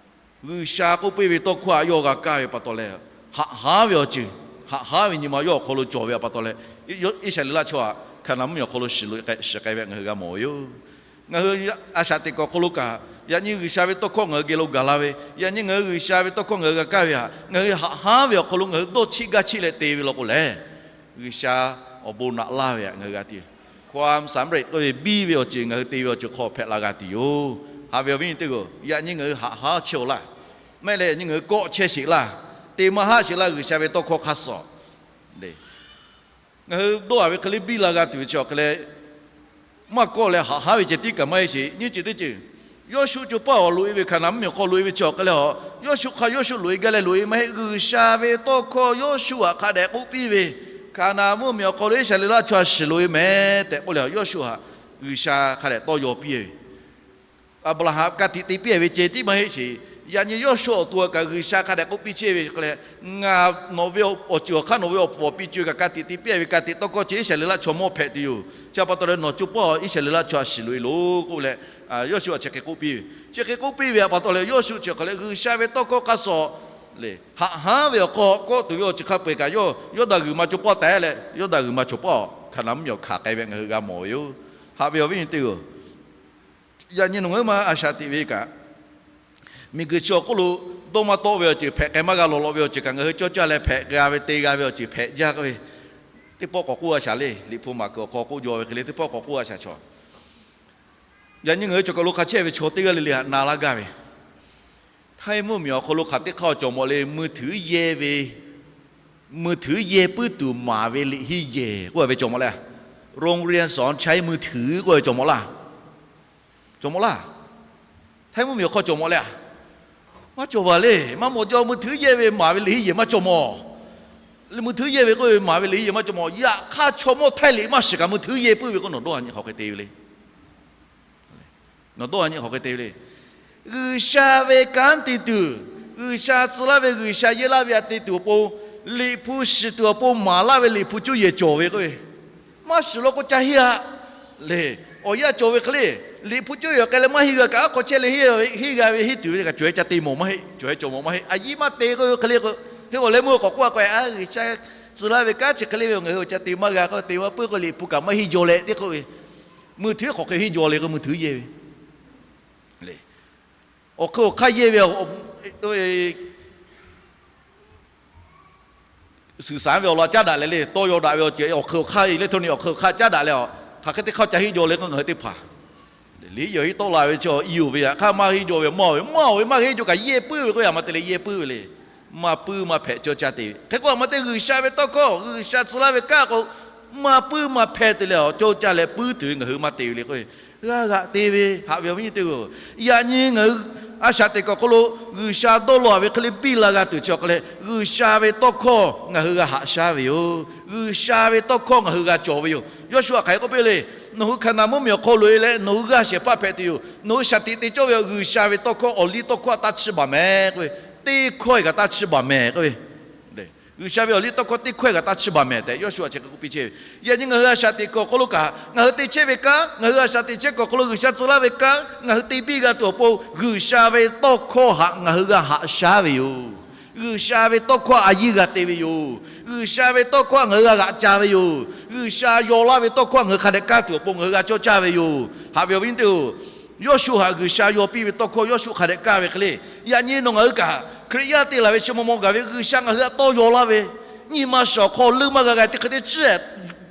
G'uiˬsha k'oˆ piˇ ve tawˇ hkawˇ htaꞈ yawˇ g'a kaˇ ve pa taw leh, haꞈ hanˉ ve awˬ ceuˬ, haꞈ hanˉ ve nyi ma yawˇ awˬ hk'aw lo cawˬ ve pa taw leh, Iˉsaˍreˍlaˆ chaw htaꞈ Hkaˍnanˍ mvuhˇmiˬ awˬ hk'aw lo shiˍ loꞈ-e k'ai, shiˍ k'ai ve ngaˬ hui g'a mawˬ ve yoˬ. Ngaˬ hui a shaꞈ teꞈ kuiˬ awˬ hk'aw lo kaꞈ, yaꞈ nyi G'uiˬsha ve tawˇ hkawˇ ngaˬ hui geh lo gaˬ la ve, yaꞈ nyi ngaˬ hui G'uiˬsha ve tawˇ hkawˇ ngaˬ hui g'a kaˇ ve htaꞈ ngaˬ hui haꞈ hanˉ ve awˬ hk'aw lo ngaˬ hui dawˇ cheˆ gaˇ cheˆ leh te ve law k'o lehˬ, G'uiˬsha awˬ bon naꞈ laˇ ve htaꞈ ngaˬ hui g'a te. ความสำเร็จ k'oˆ ve biˇ ve awˬ ceuˬ ngaˬ hui te ve awˬ ceuˬ hk'aw hpehꞈ la g'a tuˬ yoˬ. Haꞈ ve awˬ viˉ nyi teˇ g'aˇ, yaꞈ nyi ngaˬ hui haꞈ hanˉ chehˇ-oˬ laˇ, maˇ heˆ leh yaꞈ nyi ngaˬ hui kawˆ chehˇ sheˍ laˇ, te maˇ haˆ sheˍ laˇ, G'uiˬsha ve tawˇ hkawˇ hk'aˇ suh le. Ngaˬ hui dawˇ haˍ ve hk'e le biˇ la g'a tuˬ ve chi awˬ hk'e leh, maˇ kawˆ leh haꞈ hanˉ ve ceh tiˉ kaꞈ maˇ heˆ sheˍ. Nyiˇ ceuˬ teˇ ceuˬ, Yawˇshuˆ co paˇ awˬ loꞈ-e ve Hkaˍnanˍ mvuhˇmiˬ awˬ hk'aw loꞈ-e ve chi awˬ hk'e leh a, Yawˇshuˆ hk'a Yawˇshuˆ loꞈ-e gaˇ leh loꞈ-e maˇ heˆ. G'uiˬsha ve tawˇ hkawˇ Yawˇshuˆ htaꞈ hk'a dehꞈ k'oˆ piˇ ve, Hkaˍnanˍ mvuhˇmiˬ awˬ hk'aw lo Iˉsaˍreˍlaˆ chaw shiˍ loꞈ-e meh tehꞈ k'oˆ leh a, Yawˇshuˆ htaꞈ G'uiˬsha hk'a dehꞈ tawˇ yaw piˇ ve, Aˍbraˍhanˍ ka tiꞈ te piˇ ve ceh tiˉ maˇ heˆ sheˍ. Yaꞈ nyi Yawˇshuˆ awˬ to kaꞈ G'uiˬsha hk'a dehꞈ k'oˆ piˇ chehˇ ve hk'e leh, ngaˬ nawˬ ve awˬ ceuˬ awˬ hk'aˇ nawˬ ve awˬ puˍ awˬ pi co-e kaꞈ ka tiꞈ te piˇ ve, ka tiꞈ tawˇ hkawˇ ceh Iˉsaˍreˍlaˆ chaw mawˇ hpehꞈ tuˬ yoˬ. Chi pa taw leh nawˬ co paˇ Iˉsaˍreˍlaˆ chaw shiˍ loꞈ-e loˬ k'oˆ leh, Yawˇshuˆ htaꞈ chi hk'e k'oˆ piˇ ve. Chi hk'e k'oˆ piˇ ve pa taw leh Yawˇshuˆ chi hk'e leh G'uiˬsha ve tawˇ hkawˇ hk'aˇ suh le, haꞈ hanˉ ve awˬ hk'aw kawˆ tuˬ ve awˬ ceuˬ hk'a peu-eˬ kaꞈ yawˇ Yawˇdanˍ g'uiˬ ma co paˇ tehꞈ leh, Yawˇdanˍ g'uiˬ ma co paˇ Hkaˍnanˍ mvuhˇmiˬ awˬ hkanˍ k'ai ve ngaˬ hui g'a mawˬ ve yoˬ. Haꞈ ve awˬ viˉ nyi teˇ g'aˇ, yaꞈ nyi nawˬ ngaˬ huiˉ ma a shaꞈ teꞈ ve kaꞈ, miˬguiˬ chi awˬ hk'oˆ lo dawˇ maˇ tawˆ ve awˬ ceuˬ hpehꞈ k'ai maˇ g'a, lawˬ lawꞈ ve awˬ ceuˬ kaꞈ ngaˬ hui cawˇ caˇ leh hpehꞈ g'a ve te g'a ve awˬ ceuˬ hpehꞈ jaˇ k'oˆ ve, teˇ pawˆ k'awꞈ k'oˆ a shaˍ le. Liꞈ hpu maˍ kuiˬ awˬ hk'aw k'oˆ jaw ve hk'e le, teˇ pawˆ k'awꞈ k'oˆ a shaˍ chaw. Yaꞈ nyi ngaˬ hui cawˬ kaˬ lo hk'a chehˇ ve chaw teˇ g'aˇ le le htaꞈ na laˇ gaˇ ve, htaiˇ mvuhˇmiˬ awˬ hk'aw lo hk'aˬ teˇ hk'aˇ cawˬ mawˬ le, มือถือ yehˇ ve, มือถือ yehˇ puiˉ tuˬ maˍ ve liꞈ henˇ yehˬ k'oˆ ve cawˬ mawˬ le. โรงเรียนสอนใช้มือถือ k'oˆ ve cawˬ mawˬ laˇ. Cawˬ mawˬ laˇ. Htaiˇ mvuhˇmiˬ awˬ hk'aw cawˬ mawˬ le. Maˇ cawˬ vaˬ le. Maˇ mawˬ jaw, มือถือ yehˇ ve maˍ ve liꞈ henˇ yehˬ maˇ cawˬ mawˬ. Mui htuiˉ yehˇ ve k'oˆ ve maˍ ve liꞈ yehˬ maˇ cawˬ mawˬ. Yaꞈ hk'aˇ chaw mawˇ htaiˇ liꞈ maˇ shiˍ kaꞈ mui htuiˉ yehˇ puiˉ ve k'o, nawˬ dawˇ ha nyi hk'awꞈ hk'e te ve le. Nawˬ dawˇ ha nyi hk'awꞈ hk'e te ve le. G'uiˬsha ve kanˉ te tuˬ, G'uiˬsha tcuh laˇ ve, G'uiˬsha yehˇ laˇ ve a te tuˬ awˬ pon, liꞈ hpu shiˍ tuˬ awˬ pon maˍ laˇ ve liꞈ hpu cuˇ yehˬ cawˬ ve k'oˆ ve, maˇ shiˍ law k'o ca henˇ aꞈ le. Awˬ yanˇ cawˬ ve hk'e le, liꞈ hpu cuˇ yehˬ k'ai leh maˇ henˇ g'a kaꞈ, aˉ hk'aw chehˇ leh henˇ g'a ve, henˇ g'a ve henˇ tuˬ ve kaꞈ cawˬ-e ca te mawˬ maˇ heˆ, cawˬ-e cawˬ mawˬ maˇ heˆ. A yiˇ maˇ te k'oˆ ve hk'e le k'o, hk'e k'awꞈ leh meuˇ k'awꞈ k'oˆ a k'o, a G'uiˬsha tcuh laˇ ve kanˉ chi hk'e le ve ngaˬ hui awˬ ca te maˇ g'a k'o, te maˇ puiˉ k'o liꞈ hpu kaꞈ maˇ henˇ jaw leh te k'oˆ ve, mui htuiˉ hk'awꞈ hk'e henˇ jaw le k'o mui htuiˉ yehˇ ve le. Awˬ hk'eun awˬ hk'aˇ yehˇ ve, suhˍ saˍ ve awˬ lawn caˉ daꞈ leh le, tawˇ yaw daꞈ ve awˬ ceuˬ awˬ hk'eun awˬ hk'aˇ, electronic awˬ hk'eun awˬ hk'aˇ caˉ daꞈ leh a, hk'aˬ hk'e teˇ hk'aˇ ca henˇ jaw le k'o ngaˬ hui teˇ hpaˍ liꞈ yehˬ henˇ tawˆ la ve chi i oˬ ve yaꞈ hk'aˇ maˇ henˇ jaw ve, maˇ oˬ ve maˇ henˇ jaw kaꞈ yehˇ puiˉ ve k'o, a ma te leh yehˇ puiˉ ve le. Maˇ puiˉ maˇ hpehꞈ cawˇ caˇ te ve hk'e k'o, a ma te G'uiˬsha ve tawˇ hkawˇ, G'uiˬsha tcuh laˇ ve kanˉ k'o, maˇ puiˉ maˇ hpehꞈ te leh awˬ cawˇ caˇ leh puiˉ tuˬ ve ngaˬ hui maˇ te ve le k'o, g'a g'aꞈ te ve haꞈ ve awˬ viˉ nyi teˇ-oˬ. Yaꞈ nyi ngaˬ hui a shaꞈ teꞈ kuiˬ awˬ hk'aw lo G'uiˬsha dawˇ law-a ve hk'e le biˇ la g'a tuˬ chi awˬ hk'aw leh, G'uiˬsha ve tawˇ hkawˇ ngaˬ hui g'a haꞈ shaˉ ve yoˬ. G'uiˬsha ve tawˇ hkawˇ ngaˬ hui g'a cawˬ ve yoˬ. Yawˇshuˆ hk'aˬ hk'e k'oˆ piˇ le, nawˬ hui Hkaˍnanˍ mvuhˇmiˬ awˬ hk'aw loꞈ-e leh nawˬ hui g'aˇ shehˍ hpaˇ hpehꞈ tuˬ yoˬ. Nawˬ hui shaˍ tiꞈ te cawˇ ve G'uiˬsha ve tawˇ hkawˇ awˬ liˇ tawˇ hkawˇ a taˇ chiˇ baˬ mehˍ k'oˆ ve, teˇ hkawˇ-e kaꞈ taˇ chiˇ baˬ mehˍ k'oˆ ve G'uiˬsha ve awˬ liˇ tawˇ hkawˇ teˇ hkawˇ-e kaꞈ taˇ chiˇ baˬ mehˍ tehꞈ Yawˇshuˆ chi hk'e k'oˆ piˇ chehˇ ve. Yaꞈ nyi ngaˬ hui a shaꞈ teꞈ kuiˬ awˬ hk'aw lo kaꞈ, ngaˬ hui te chehˇ ve kanˉ, ngaˬ hui a shaꞈ teꞈ chehˇ kuiˬ awˬ hk'aw lo G'uiˬsha tcuh laˇ ve kanˉ ngaˬ hui te biˇ g'a tuˬ awˬ pon, G'uiˬsha ve tawˇ hkawˇ htaꞈ ngaˬ hui g'a haꞈ shaˉ ve yoˬ. G'uiˬsha ve tawˇ hkawˇ a yiˇ g'a te ve yoˬ. G'uiˬsha ve tawˇ hkawˇ ngaˬ hui g'a g'aꞈ ca ve yoˬ. G'uiˬsha yaw laˇ ve tawˇ hkawˇ ngaˬ hui hk'a dehꞈ kaˇ tuˬ awˬ pon ngaˬ hui g'a cawˇ caˇ ve yoˬ. Haꞈ ve awˬ viˉ teˇ-oˬ, Yawˇshuˆ htaꞈ G'uiˬsha yaw piˇ ve tawˇ hkawˇ Yawˇshuˆ hk'a dehꞈ kaˇ ve hk'e le, yaꞈ nyi nawˬ ngaˬ hui kaꞈ Hkriꞈ yaˇ te laˬ ve chi maw maw gaˬ ve G'uiˬsha ngaˬ hui htaꞈ tawˇ yaw laˇ ve, nyi ma shiˍ awˬ hk'aw leuˉ maˇ g'a g'a teˇ hk'e te ciˇ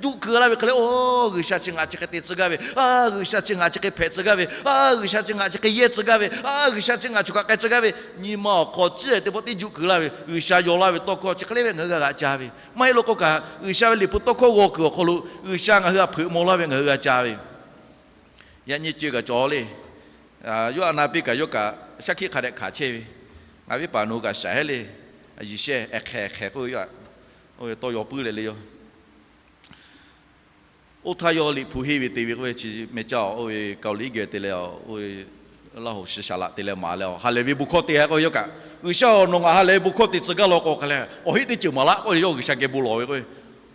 juˆ keu laˇ ve hk'e le, o, G'uiˬsha chi ngaˬ chi hk'e te tcuh gaˇ ve, a, G'uiˬsha chi ngaˬ chi hk'e hpehꞈ tcuh gaˇ ve, a, G'uiˬsha chi ngaˬ chi hk'e yehˇ tcuh gaˇ ve, a, G'uiˬsha chi ngaˬ choˬ kaꞈ k'ai tcuh gaˇ ve, nyi ma awˬ hk'aw ciˇ teˇ pawˆ teˇ juˆ keu laˇ ve G'uiˬsha yaw laˇ ve tawˇ hkawˇ chi hk'e le ve ngaˬ hui g'a g'aꞈ ca ve. Maˇ heˆ law k'o kaꞈ, G'uiˬsha ve liꞈ hpu tawˇ hkawˇ g'aw kuiˬ awˬ hk'aw lo G'uiˬsha ngaˬ hui htaꞈ hpeuꞈ maw laˇ ve ngaˬ hui g'a ca ve. Yaꞈ nyi co-e kaꞈ cawˬ le. Yawˇ a na piˇ kaꞈ yawˇ kaꞈ shaˉ hkiˆ hk'a dehꞈ hkanˍ chehˇ ve. Ngaˬ viˉ paˍ nawˬ hui kaꞈ shaˍ heˆ le. Aˬ yiˍ shehˇ ehˍ hk'ehˍ hk'ehˍ k'oˆ ve yoˬ. Oˇ ve tawˇ yaw puiˉ leh le yoˬ. Oˇ htaˇ yawˇ liꞈ hpu henˇ ve te ve k'oˆ ve chi meh caˇ-oˬ, oˇ ve Kaoˍliˆ geh te leh, oˇ ve Laˇ hoꞈ shiˍ shaˍ laꞈ te leh maˍ leh, a, ha lehˬ ve bon hkawˇ te ha k'oˆ ve yawˇ kaꞈ, G'uiˬsha-oˬ, nawˬ ngaˬ ha lehˬ ve bon hkawˇ te tcuh gaˇ law k'o hk'a leh awˬ heˆ teˇ ceuˬ maˍ laˇ k'oˆ ve yawˇ G'uiˬsha geh bon lawˬ ve k'oˆ ve,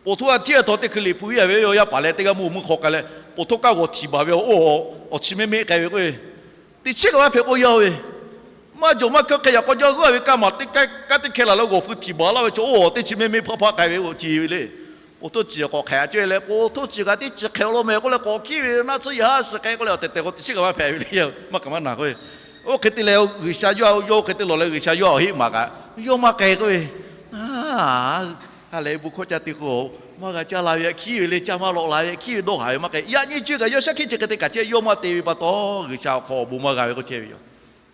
poˬ htoˇ a htiˇ a htawꞈ teˇ hkui liꞈ hpu henˇ ve yoˬ. Yaˇ paˍ leh teˇ g'aˇ mvuhˇ mvuhˇ hk'aw k'ai leh, poˬ htoˇ kaˇ g'awˬ htiˍ baˬ ve, oˇ, awˬ chi mehˇ mehˇ k'ai ve k'oˆ ve, teˇ chiˉ kaꞈ maˇ hpehꞈ k'oˆ yaˇ-oˬ ve, maˇ jawˬ maˇ hkawˇ hk'e yaꞈ k'aw jaˇ g'uˇ-a ve kaˇ maˬ teˇ kaˇ teˇ hkeh laˬ leh g'awˬ feu htiˍ baˬ laˇ ve chaw, oˇ, teˇ chi mehˇ mehˇ hpaˇ hpaˇ k'ai ve k'o ce ve le. Poˬ htoˇ ciˬ k'awꞈ hk'ehꞈ a cawˇ leh, poˬ htoˇ ciˬ kaꞈ teˇ ciˬ hk'ehꞈ awˬ lawn mehˍ k'oˆ leh k'awꞈ hkiˉ ve, naˆ tsuhˇ yaꞈ haˉ suhˍ k'ai k'oˆ leh, awˬ tehˬ tehˬ k'o teˇ chiˉ kaꞈ maˇ hpehꞈ ve le. Maˇ kaꞈ maˇ na k'oˆ ve, oˇ hk'e te leh G'uiˬsha yawˇ, yawˇ oˇ hk'e te lawˬ leh G'uiˬsha yawˇ awˬ heˆ maˍ kaꞈ, yawˇ maˇ k'ai k'oˆ ve, ha lehˬ ve bon hkawˇ ca te k'o, maˇ g'a caˇ la ve htaꞈ hkiˉ ve le, caˇ maˇ lawꞈ la ve htaꞈ hkiˉ ve dawˇ haˍ ve maˇ k'ai. Yaꞈ nyi co-e kaꞈ yawˇ shaˉ hkiˆ chi hk'e te kaꞈ chehˇ, yawˇ maˇ te ve pa taw G'uiˬsha awˬ hk'aw awˬ bon maˇ g'a ve k'oˆ chehˇ ve yoˬ.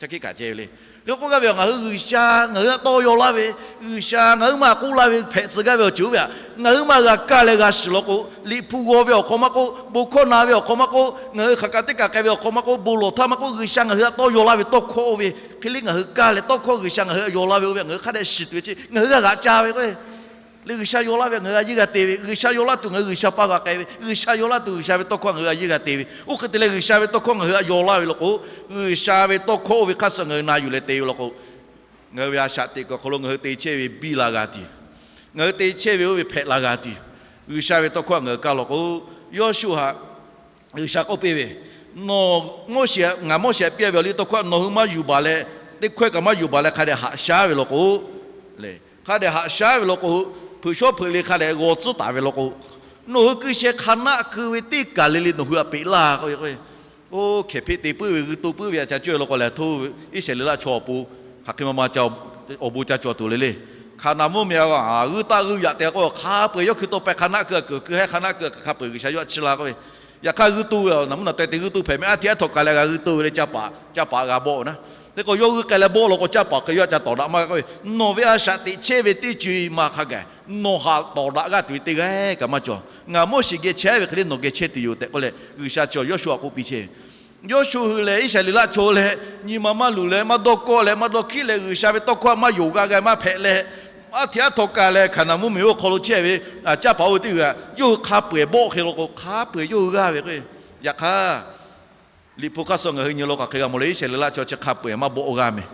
Shaˉ hkiˆ kaꞈ chehˇ ve le. Hk'e k'oˆ gaˇ ve, ngaˬ hui G'uiˬsha ngaˬ hui htaꞈ tawˇ yaw laˇ ve, G'uiˬsha ngaˬ hui maˇ k'oˆ laˇ ve hpehꞈ tcuh gaˇ ve awˬ ceuˬ oˇ ve htaꞈ ngaˬ hui maˇ g'a kaˇ leh g'a shiˍ law k'o, liꞈ hpu g'aw ve awˬ hk'aw maˇ k'oˆ, bon hkawˇ na ve awˬ hk'aw maˇ k'oˆ, ngaˬ hui hk'aˬ kaꞈ teˇ kaꞈ k'ai ve awˬ hk'aw maˇ k'oˆ, bon lawˬ htaˇ maˇ k'oˆ, G'uiˬsha ngaˬ hui htaꞈ tawˇ yaw laˇ ve tawˇ hkawˇ oˇ ve hk'e le ngaˬ hui kaˇ leh tawˇ hkawˇ G'uiˬsha ngaˬ hui htaꞈ yaw laˇ ve oˇ ve htaꞈ ngaˬ hui hk'a dehꞈ shiˍ tuˬ ve chi ngaˬ hui g'a g'aꞈ ca ve k'o, leh G'uiˬsha yaw laˇ ve ngaˬ hui a yiˇ g'a te ve, G'uiˬsha yaw laˇ tuˬ ngaˬ hui G'uiˬsha paˇ g'a k'ai ve, G'uiˬsha yaw laˇ tuˬ G'uiˬsha ve tawˇ hkawˇ ngaˬ hui a yiˇ g'a te ve, oˇ hk'e te leh G'uiˬsha ve tawˇ hkawˇ ngaˬ hui htaꞈ yaw laˇ ve law k'o, G'uiˬsha ve tawˇ hkawˇ oˇ ve hk'aˇ suh ngaˬ hui na yuˬ leh te ve law k'o, ngaˬ hui ve a shaꞈ teꞈ kuiˬ awˬ hk'aw lo ngaˬ hui te chehˇ ve biˇ la g'a tuˬ, ngaˬ hui te chehˇ ve oˇ ve hpehꞈ la g'a tuˬ, G'uiˬsha ve tawˇ hkawˇ htaꞈ ngaˬ hui kaˇ law k'o, Yawˇshuˆ htaꞈ G'uiˬsha k'oˆ piˇ ve, nawˬ, Moˉseˍ, ngaˬ Moˉseˍ htaꞈ piˇ ve awˬ liˇ tawˇ hkawˇ nawˬ hui maˇ yuˬ baˬ leh, teˇ hkawehˇ kaꞈ maˇ yuˬ baˬ leh hk'a dehꞈ haꞈ shaˉ ve law k'o, hk'a dehꞈ haꞈ shaˉ ve law k'o, hpeuꞈ shawˉ hpeuꞈ le hk'a dehꞈ g'aw tcuhˉ taˍ ve law k'o, nawˬ hui keu sheh hk'a naˆ keu ve teˇ kaˬ le le nawˬ hui htaꞈ peꞈ laˇ k'oˆ ve k'o, oˇ hkehˍ hpeˆ te puiˉ ve g'uiˇ to puiˉ ve htaꞈ ca cawˇ ve law k'o lehˬ, htoˇ Iˉsaˍreˍlaˆ chaw awˬ pon hk'aˬ hk'e ma ma ca awˬ bon ca cawˬ tuˬ le le. Hkaˍnanˍ mvuhˇmiˬ g'uiˇ taˆ g'uiˇ yaꞈ te k'o, hk'a peu-eˬ yawˇ hkui taw peh hk'a naˆ keu a keunˍ keu hehˉ hk'a naˆ keu a keunˍ hk'a peu-eˬ G'uiˬsha yawˇ htaꞈ chiˇ la k'oˆ ve, yaꞈ hk'aˇ g'uiˇ to ve naˬ muˉ naˬ teh te g'uiˇ to hpehꞈ meh a htiꞈ a htawnˍ kaˬ leh g'a g'uiˇ to ve le, ca paˍ g'a bawˆ naˉ. Hk'e k'o yawˇ g'uiˇ k'ai leh bawˆ law k'o, ca paˍ hk'e yawˇ htaꞈ ca tawˍ daꞈ maˇ g'a k'oˆ ve, nawˬ ve a shaꞈ teꞈ chehˇ ve teˇ co-e ma hk'a gaˬ nawˬ htaꞈ tawˍ daꞈ g'aˇ tuˬ ve teˇ g'aˇ kaꞈ maˇ cawˬ. Ngaˬ Moˉseˍ geh chehˇ ve hk'e le nawˬ geh chehˇ tuˬ yoˬ tehꞈ k'oˆ leh, G'uiˬsha chi Yawˇshuˆ htaꞈ k'oˆ piˇ chehˇ ve. Yawˇshuˆ hui lehˬ Iˉsaˍreˍlaˆ chaw leh nyi ma maˇ luˬ leh maˇ dawˇ kawˆ leh maˇ dawˇ hkiˉ leh G'uiˬsha ve tawˇ hkawˇ maˇ yonˍ g'a g'a maˇ hpehꞈ leh, Aˉ hteꞈ aˉ htaw kaˬ leh Hkaˍnanˍ mvuhˇmiˬ oˇ hk'aw lo chehˇ ve, caˇ paˍ oˇ ve teˇ g'aˇ yawˇ hui hk'a peu-eˬ bawˆ hk'e law k'o, hk'a peu-eˬ yawˇ hui g'aˇ ve k'o. Yaꞈ hk'aˇ, Liꞈ hpu hk'aˇ suh ngaˬ hui nyi law k'aˬ hk'e g'a mawˬ le, Iˉsaˍreˍlaˆ chaw chi hk'a peu-eˬ maˇ bawˆ g'aˇ mehˍ.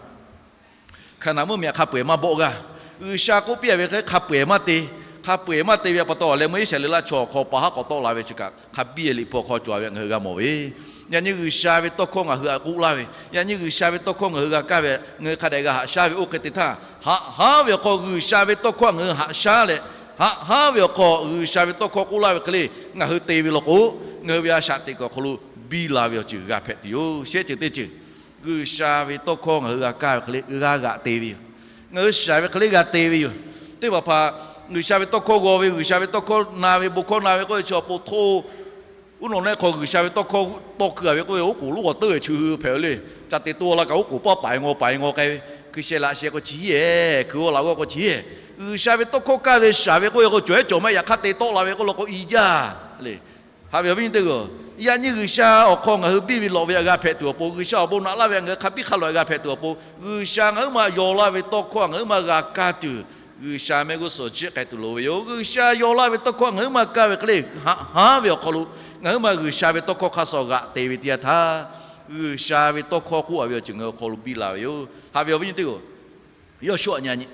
Hkaˍnanˍ mvuhˇmiˬ hk'a peu-eˬ maˇ bawˆ g'aˇ. G'uiˬsha k'oˆ piˇ-a ve hk'e hk'a peu-eˬ maˇ te. Hk'a peu-eˬ maˇ te ve pa taw leh meuˇ Iˉsaˍreˍlaˆ chaw awˬ hk'aw pa haˉ k'awꞈ tawˆ la ve chi kaꞈ hk'a biˇ Liꞈ hpu awˬ hk'aw cawˬ ve ngaˬ hui g'a mawˬ ve. Yaꞈ nyi G'uiˬsha ve tawˇ hkawˇ ngaˬ hui htaꞈ k'oˆ laˇ ve, yaꞈ nyi G'uiˬsha ve tawˇ hkawˇ ngaˬ hui g'a kaˇ ve, ngaˬ hui hk'a dehꞈ g'a haꞈ shaˉ ve oˇ hk'e te htaˇ, haꞈ haˉ ve awˬ hk'aw G'uiˬsha ve tawˇ hkawˇ ngaˬ hui haꞈ shaˉ leh, haꞈ haˉ ve awˬ hk'aw G'uiˬsha ve tawˇ hkawˇ k'oˆ laˇ ve hk'e le ngaˬ hui te ve law k'o, ngaˬ hui ve a shaꞈ teꞈ kuiˬ awˬ hk'aw lo biˇ la ve awˬ ceuˬ g'a hpehꞈ tuˬ yoˬ. Shehˆ ceuˬ teˇ ceuˬ, G'uiˬsha ve tawˇ hkawˇ ngaˬ hui g'a kaˇ ve hk'e le g'a g'aꞈ te ve yoˬ. Ngaˬ hui shaˍ ve hk'e le g'a te ve yoˬ. Teˇ hpaˍ hpaˍ G'uiˬsha ve tawˇ hkawˇ g'aw ve, G'uiˬsha ve tawˇ hkawˇ na ve, bon hkawˇ na ve k'oˆ ve chi awˬ pon hto uˉ nawꞈ neˆ hk'aw G'uiˬsha ve tawˇ hkawˇ tawˇ keu-a ve k'oˆ ve, oˉ k'oˍ lonˉ g'awˬ teuˇ ve chi hui hpehꞈ ve le. Ca te toˇ laˇ kaꞈ oˉ k'oˍ paˆ paˍ-e ngaw paˍ-e ngaw k'ai ve, hkui sheh laꞈ sheh k'o chi hiˉ-ehˍ, hkui g'aw laꞈ g'awˇ k'o chi hiˉ-ehˍ. G'uiˬsha ve tawˇ hkawˇ kaˇ ve shaˍ ve k'oˆ ve k'o cawˬ-ehˉ cawˬ maˇ heˆ, yaꞈ hk'aˇ te tawˆ la ve k'oˆ law k'o i jaˇ le. Haꞈ ve awˬ viˉ nyi teˇ g'aˇ, yaꞈ nyi G'uiˬsha awˬ hk'aw ngaˬ hui biˇ ve lawꞈ ve htaꞈ g'a hpehꞈ tuˬ awˬ pon, G'uiˬsha awˬ bon naꞈ laˇ ve htaꞈ ngaˬ hui hk'a biˇ hk'a lawꞈ g'a hpehꞈ tuˬ awˬ pon, G'uiˬsha ngaˬ huiˉ ma yaw laˇ ve tawˇ hkawˇ htaꞈ ngaˬ huiˉ ma g'a kaˇ tuˬ, G'uiˬsha mehˆ g'uˇ suhˍ jiˆ k'ai tuˬ loˍ ve yoˬ. G'uiˬsha yaw laˇ ve tawˇ hkawˇ htaꞈ ngaˬ huiˉ ma kaˇ ve hk'e le, haꞈ haˉ ve awˬ hk'aw lo ngaˬ huiˉ ma G'uiˬsha ve tawˇ hkawˇ hk'aˇ suh g'aꞈ te ve teˇ yanˇ htaˇ, G'uiˬsha ve tawˇ hkawˇ k'oˆ-a ve awˬ ceuˬ ngaˬ hui awˬ hk'aw lo biˇ la ve yoˬ. Haꞈ ve awˬ viˉ nyi teˇ g'aˇ, Yawˇsuˆ-aꞈ nyi nyi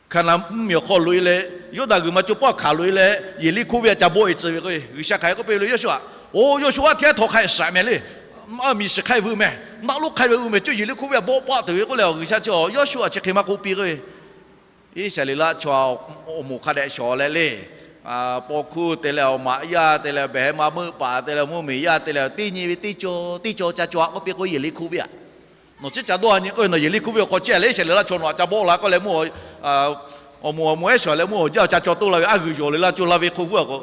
Hkaˍnanˍ mvuhˇmiˬ awˬ hk'aw loꞈ-e leh, Yawˇdanˍ g'uiˬ ma co paˆ hkanˍ loꞈ-e leh, Yeˍriˆhkoˇ venˇ htaꞈ ca bawˆ-e tcuh ve k'o, G'uiˬsha hk'aˬ hk'e k'oˆ piˇ ve le, Yawˇsuˆ-aꞈ, oˬ, Yawˇsuˆ, aˉ hteꞈ aˉ htaw hk'a-e shaꞈ mehˍ le. Aˬ miˬ shiˍ hk'ai vuiˬ mehˍ, naˆ lonˉ hk'ai ve vuiˬ mehˍ, cuˇ Yeˍriˆhkoˇ venˇ htaꞈ bawˆ paˆ tuˬ ve k'oˆ leh, G'uiˬsha chi Yawˇsuˆ-aꞈ chi hk'e maˇ k'oˆ piˇ k'o ve, Iˉsaˍreˍlaˆ chaw awˬ moˍ hk'a dehꞈ shawˍ leh le, paw hkuˇ te leh awˬ maꞈ yaˇ te leh behˬ ma meuˆ paˍ te leh mvuhˇmiˬ yaˇ te leh teˇ nyi ve teˇ caw teˇ caw ca caw-a k'oˆ piˇ k'o, Yeˍriˆhkoˇ venˇ-aꞈ nawˬ ciˉ ca dawˇ-a nyi k'oˆ ve, nawˬ Yeˍriˆhkoˇ venˇ awˬ hk'aw chehˇ leh Iˉsaˍreˍlaˆ chaw nawˬ-aꞈ ca bawˆ la k'oˆ leh, awˬ moˍ awˬ moˍ ehˉ shawˍ leh mvuhˇ awˬ jaˇ awˬ ca caw toˇ la ve, aˉ g'uiˬ yawˬ le laˇ caw la ve hk'oˆ g'uˇ-a k'o,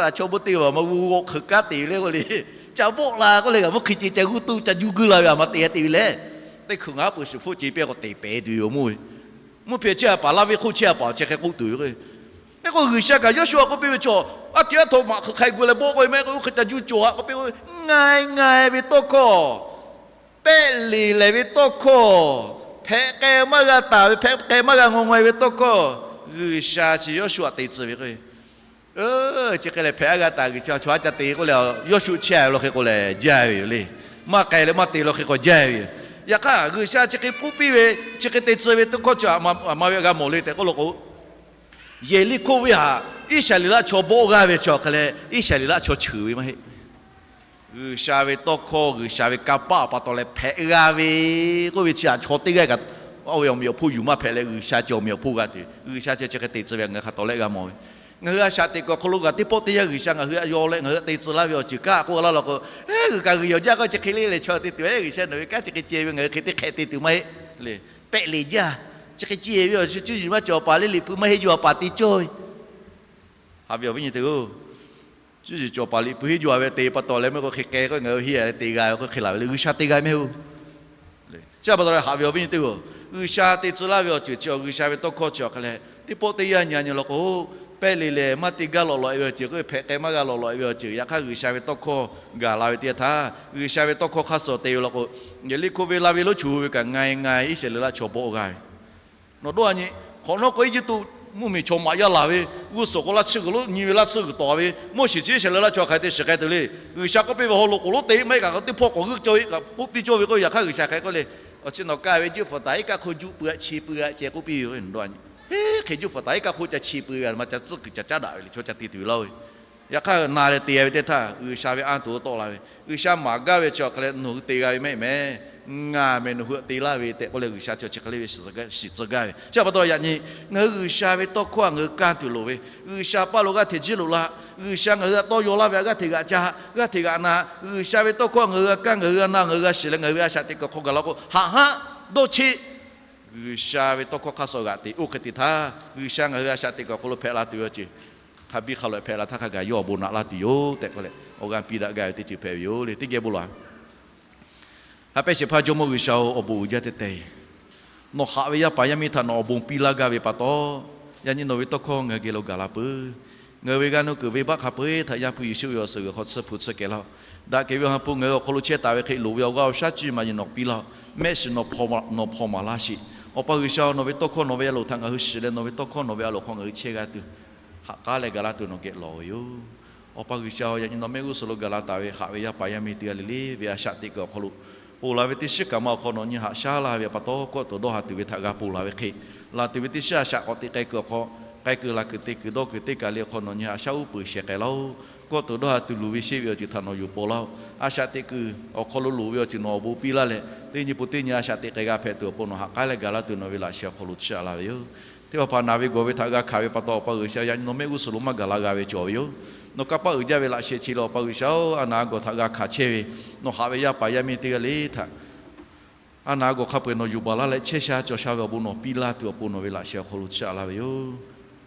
a chaw bon teˇ g'aˇ maˇ g'uˇ g'awˆ hk'eꞈ kaˉ te ve le k'oˆ le, ca bawˆ la k'oˆ leh g'aꞈ mvuhˇ hk'e ce ca g'uˇ tuˇ ca juˇ guiˇ la ve a ma te te ve lehˬ, teˇ hkui ngaˬ haˉ pui shiˍ hpfuhˆ ce piˇ k'o te pehˍ tuˬ yoˬ mawˇ ve. Mvuhˇ hpehꞈ chehˇ-a paˍ, Laˇ venˇ hk'oˆ chehˇ-a paˍ chi hk'e k'oˆ tuˬ yoˬ. Hk'e k'o G'uiˬsha kaꞈ Yawˇsuˆ-aꞈ k'oˆ piˇ ve chaw, aˉ hteꞈ aˉ htaw maꞈ hk'aw hk'ai gu leh bawˆ k'oˆ ve maˇ heˆ k'o, oˇ hk'e ca juˇ cawˬ-a k'oˆ piˇ k'o, ngai ngai ve tawˇ hkawˇ, pehˆ leˬ lehˬ ve tawˇ hkawˇ, hpehꞈ k'ai maˇ g'a taˍ ve, hpehꞈ k'ai maˇ g'a ngaw ngaw-e ve tawˇ hkawˇ, G'uiˬsha chi Yawˇsuˆ-aꞈ te tcuh ve k'o, chi hk'e leh hpehꞈ aˉ g'a taˍ G'uiˬsha chaw haˉ ca te k'oˆ leh, Yawˇsuˆ chehˇ-a ve law hk'e k'o lehˬ jaˇ ve yoˬ le. Maˇ k'ai leh maˇ te law hk'e k'o jaˇ ve yoˬ. Yaꞈ hk'aˇ G'uiˬsha chi hk'e k'oˆ piˇ ve, chi hk'e te tcuh ve tawˇ hkawˇ chi a ma ve g'a mawˬ le tehꞈ k'oˆ law k'o, Yeˍriˆhkoˇ venˇ htaꞈ Iˉsaˍreˍlaˆ chaw bawˆ g'aˇ ve chi awˬ hk'e leh Iˉsaˍreˍlaˆ chaw cheuˬ ve maˇ heˆ. G'uiˬsha ve tawˇ hkawˇ, G'uiˬsha ve kanˇ paˆ pa taw leh hpehꞈ g'a ve k'oˆ ve chi htaꞈ chaw teˇ g'aˇ kaꞈ oˇ ve awˬ meꞈ awˬ hponˇ yuˬ maˇ hpehꞈ leh, G'uiˬsha chi awˬ meꞈ awˬ hponˇ g'a tuˬ, G'uiˬsha chi chi hk'e te tcuh ve ngaˬ hui hk'a tawˍ leh g'a mawˬ ve. Ngaˬ hui a shaꞈ teꞈ kuiˬ awˬ hk'aw lo g'a teˇ pawˆ teˇ yanˇ G'uiˬsha ngaˬ hui htaꞈ yaw leh ngaˬ hui htaꞈ te tcuh laˇ ve awˬ ceuˬ kaꞈ k'oˆ laˇ law k'o, g'uiˬ kaꞈ g'uiˬ yawˬ jaˇ k'o chi hk'e le leh chaw te tuˬ, G'uiˬsha nawˬ ve kanˉ chi hk'e ceh ve ngaˬ hui hk'e teˇ hk'e te tuˬ maˇ heˆ le. Pehˆ leˬ jaˇ. Chi hk'e ceh ve awˬ ceuˬ cuˇ yiˍ maˇ cawˬ paˍ le, Liꞈ hpu maˇ heˆ jaw paˍ te cawˇ ve. Haꞈ ve awˬ viˉ nyi teˇ g'aˇ, cuˇ yiˍ cawˬ paˍ Liꞈ hpu henˇ jaw-a ve te pa taw leh mehˆ k'o hk'e k'ai k'o ngaˬ hui henˇ-a leh te g'a ve k'o hk'e laˬ ve le, G'uiˬsha te g'a mehˆ-oˬ. Chi pa taw leh haꞈ ve awˬ viˉ nyi teˇ g'aˇ, G'uiˬsha te tcuh laˇ ve awˬ ceuˬ chi awˬ G'uiˬsha ve tawˇ hkawˇ chi awˬ hk'a leh teˇ pawˆ teˇ yanˇ nyi nyi law k'o, pehˆ leˬ lehˬ maˇ te gaˇ lawꞈ lawꞈ-e ve awˬ ceuˬ k'o, hpehꞈ k'ai maˇ g'a lawꞈ lawꞈ-e ve awˬ ceuˬ, yaꞈ hk'aˇ G'uiˬsha ve tawˇ hkawˇ gaˬ la ve teˇ yanˇ htaˇ, G'uiˬsha ve tawˇ hkawˇ hk'aˇ suh te ve law k'o, Yeˍriˆhkoˇ venˇ laˇ ve lonˉ chu ve kaꞈ ngai ngai Iˉsaˍreˍlaˆ chaw bawˆ g'a ve Nawˬ dawˇ-a nyi, hk'awꞈ nawˉ k'o Eˇjiˇtuꞈ mvuhˇmiˬ chaw maꞈ yaˇ laˬ ve, g'uˇ suhˍ k'o laˇ tsuhˇ g'uiˬ lonˉ nyi ve laˇ tsuhˇ g'uiˬ tawˍ ve, Moˉseˍ chi Iˉsaˍreˍlaˆ chaw hk'aˬ hk'e te shiˍ k'ai tuˬ le. G'uiˬsha k'oˆ piˇ ve haw loꞈ k'oˍ lonˉ te maˇ heˆ kaꞈ teˇ hpawˇ k'awꞈ g'euˆ cawˇ ve kaꞈ k'oˆ piˇ cawˇ ve k'o, yaꞈ hk'aˇ G'uiˬsha hk'aˬ hk'e k'oˆ le, awˬ chi nawˬ kaˇ ve juˆ hpfuhˍ taˍ iˉ kaˆ hk'oˆ juˆ pui-a chi pui-a ceh k'oˆ piˇ ve. Heˉ, hk'e juˆ hpfuhˍ taˍ iˉ kaˆ hk'oˆ ca chi pui ve a ma ca tcuhˉ kuiˬ ca caˉ daꞈ ve le, chaw ca te tuˬ ve laˇ-oˬ. Yaꞈ hk'aˇ na leh te-a ve teˇ htaˇ, G'uiˬsha ve anˇ tuˬ tawˆ la ve, G'uiˬsha maˍ gaˇ ve chi awˬ hk'aˬ leh nawˬ hui te g'a ve maˇ heˆ mehˍ. Ngaˬ mehˍ nawˬ hui htaꞈ te laˇ ve tehꞈ k'oˆ leh, G'uiˬsha chi chi hk'e le ve shiˍ tcuh gaˇ ve. Chi pa taw yaꞈ nyi ngaˬ hui G'uiˬsha ve tawˇ hkawˇ htaꞈ ngaˬ hui kaˇ tuˬ loˍ ve, G'uiˬsha paˇ lo g'aˇ hteꞈ jiˇ loꞈ la, G'uiˬsha ngaˬ hui htaꞈ tawˇ yaw laˇ ve htaꞈ g'aˇ hteꞈ g'aꞈ ca, g'aˇ hteꞈ g'aꞈ na, G'uiˬsha ve tawˇ hkawˇ ngaˬ hui g'a kaˇ, ngaˬ hui g'a na, ngaˬ hui g'a shiˍ leh ngaˬ hui ve a shaꞈ teꞈ kuiˬ hk'aw gaˬ la k'o, haꞈ haˉ dawˇ cheˆ. G'uiˬsha ve tawˇ hkawˇ hk'aˇ suh g'aꞈ teꞈ oˇ hk'e te htaˇ, G'uiˬsha ngaˬ hui a shaꞈ teꞈ kuiˬ awˬ hk'aw lo hpehꞈ la tuˬ ve awˬ ceuˬ hk'a biˇ hk'a lawꞈ hpehꞈ la htaˇ hk'a gaˬ yawˇ awˬ bon naꞈ laˇ tuˬ yoˬ tehꞈ k'oˆ leh, awˬ g'aˇ piˇ daꞈ gaˇ ve teˇ ceuˬ hpehꞈ ve yoˬ le. Teˇ geh bon lawˬ-a. Ha pehˇ shehˍ hpaˇ Jawˇmawˇ G'uiˬsha-oˬ, awˬ bon uiˍ jaˇ teh teh. Nawˬ haꞈ ve yaˇ paˍ yaˇ miˇ htaꞈ nawˬ awˬ bon piˇ laˇ gaˇ ve pa taw, yaꞈ nyi nawˬ ve tawˇ hkawˇ ngaˬ hui geh lo gaˬ la peuˬ. Ngaˬ hui ve g'aˇ nuˇ kuiˬ venˇbaˆ hk'a peu-eˬ htaꞈ Yaˇ hpu Yeˍsuˆ ve awˬ suhˍ g'uiˬ hk'aw tsuhˇ hpu tsuhˇ kehˬ laˇ-oˆ. Daꞈ kehˬ ve awˬ ha hpu ngaˬ hui awˬ hk'aw lo chehˇ taˍ ve hk'e loˍ ve awˬ g'aˇ awˬ shaˉ cuˇ yiˍ maˇ yiˍ nawˬ piˇ laˇ-oˆ. Mehˆ shiˍ nawˬ hpawnˬ maˍ laˇ sheˍ. Awˬ pa G'uiˬsha-oˬ, nawˬ ve tawˇ hkawˇ nawˬ ve a loˍ htaꞈ ngaˬ hui shiˍ leh, nawˬ ve tawˇ hkawˇ nawˬ ve a loˍ hk'aw ngaˬ hui chehˇ g'a tuˬ, haꞈ k'aˉ leh gaˬ laˇ tuˬ nawˬ geh lawˬ ve yoˬ. Awˬ pa G'uiˬsha-oˬ, yaꞈ nyi nawˬ mehˆ g'uˇ suhˍ lo gaˬ la taˍ ve haꞈ ve yaˇ paˍ yaˇ miˇ teˇ g'aˇ le le ve a shaꞈ teꞈ kuiˬ awˬ hk'aw lo ponˬ laˬ ve teˇ shiˉ kaꞈ ma awˬ hk'aw nawˬ nyi haꞈ shaˉ laˇ ve pa taw, kawˆ tuˬ dawˇ ha tuˬ ve htaꞈ g'a ponˬ laˬ ve hk'e, laˬ tuˬ ve teˇ shiˉ a shaꞈ k'awꞈ teꞈ k'ai kuiˬ awˬ hk'aw, k'ai kuiˬ laˬ kuiˬ te kuiˬ dawˇ kuiˬ teˇ kaˬ le awˬ hk'aw nawˬ nyi haꞈ shaˉ uˉ peunˍ shehˍ k'ai laˇ-oˆ. Kawˆ tuˬ dawˇ ha tuˬ luˬ ve sheˆ ve awˬ ceuˬ htaꞈ nawˬ yuˬ paw laˇ-oˆ. A shaꞈ teꞈ kuiˬ awˬ hk'aw lo loˍ ve awˬ ceuˬ nawˬ awˬ bon piˇ laˇ leh, teˇ nyi pun teˇ nyi a shaꞈ teꞈ k'ai g'a hpehꞈ tuˬ awˬ pon nawˬ haꞈ k'aˉ leh gaˬ laˇ tuˬ nawˬ ve laꞈ sheh awˬ hk'aw lo chiˇ aꞈ laˇ ve yoˬ. Teˇ hpaˍ hpaˍ naˬ ve gawˬ ve htaꞈ g'a hkanˍ ve pa taw, Awˬ pa G'uiˬsha, yaꞈ nyi nawˬ mehˆ g'uˇ suhˍ lo maˇ gaˬ la g'a ve cawˬ ve yoˬ. Nawˬ kanˇ paˆ uiˍ jaˇ ve laꞈ sheh chi leh, Awˬ pa G'uiˬsha-oˬ, a naˬ a gawˬ htaꞈ g'a hkanˍ chehˇ ve, nawˬ haꞈ ve yaˇ paˍ yaˇ miˇ teˇ g'aˇ le htaꞈ a naˬ a gawˬ hk'a peu-eˬ nawˬ yuˬ baˬ laˇ leh, chehˇ sha cawˬ sha ve awˬ bon nawˬ piˇ laˇ tuˬ awˬ pon nawˬ ve laꞈ sheh awˬ hk'aw lo chiˇ aꞈ laˇ ve yoˬ.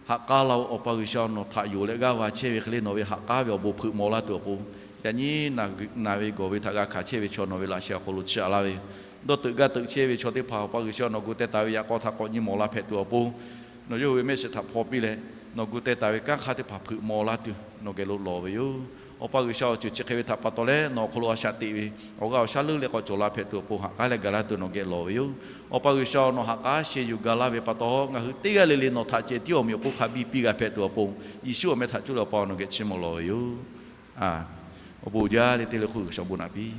Haꞈ k'aˉ laˇ-oˆ, Awˬ pa G'uiˬsha, nawˬ htaꞈ yonˍ leh g'aˇ va chehˇ ve hk'e le, nawˬ ve haꞈ k'aˉ ve awˬ bon hpeuꞈ maw laˇ tuˬ awˬ pon, yaꞈ nyi naˬ ve gawˬ ve htaꞈ g'a hkanˍ chehˇ ve chaw nawˬ ve laꞈ sheh awˬ hk'aw lo chiˇ aꞈ laˇ ve yoˬ. Dawˇ teuꞈ gaˇ teuꞈ chehˇ ve chaw teˇ hpaˍ, Awˬ pa G'uiˬsha, nawˬ gu teh taˍ ve yaꞈ k'aw htaꞈ k'awꞈ nyi mawˬ la hpehꞈ tuˬ awˬ pon, nawˬ yawˇ hui ve mehˆ shiˍ htaꞈ hpaw piˇ leh, nawˬ gu teh taˍ ve kanˉ hk'aˇ teˇ hpaˍ hpeuꞈ maw laˇ tuˬ nawˬ geh lo lawˬ ve yoˬ. Awˬ pa G'uiˬsha, awˬ ceuˬ chi hk'e ve htaꞈ pa taw leh nawˬ awˬ hk'aw lo a shaꞈ teꞈ ve awˬ g'aˇ awˬ shaˉ leuˉ leh k'awꞈ cawˬ la hpehꞈ tuˬ awˬ pon haꞈ k'aˉ leh gaˬ laˇ tuˬ nawˬ geh lawˬ ve yoˬ. Awˬ pa G'uiˬsha, nawˬ haꞈ k'aˉ sheh yuˬ gaˬ laˇ ve pa taw, ngaˬ hui teˇ g'aˇ le le nawˬ htaꞈ ceh tiˉ awˬ meꞈ awˬ hponˇ hk'a biˇ piˇ g'a hpehꞈ tuˬ awˬ pon, Yeˍsuˆ awˬ meh htaꞈ cuˇ leh Awˬ pa nawˬ geh chiˇ mvuh lawˬ ve yoˬ. Awˬ bon uiˍ jaˇ le teˇ le hk'oˆ G'uiˬsha awˬ bon naꞈ piˇ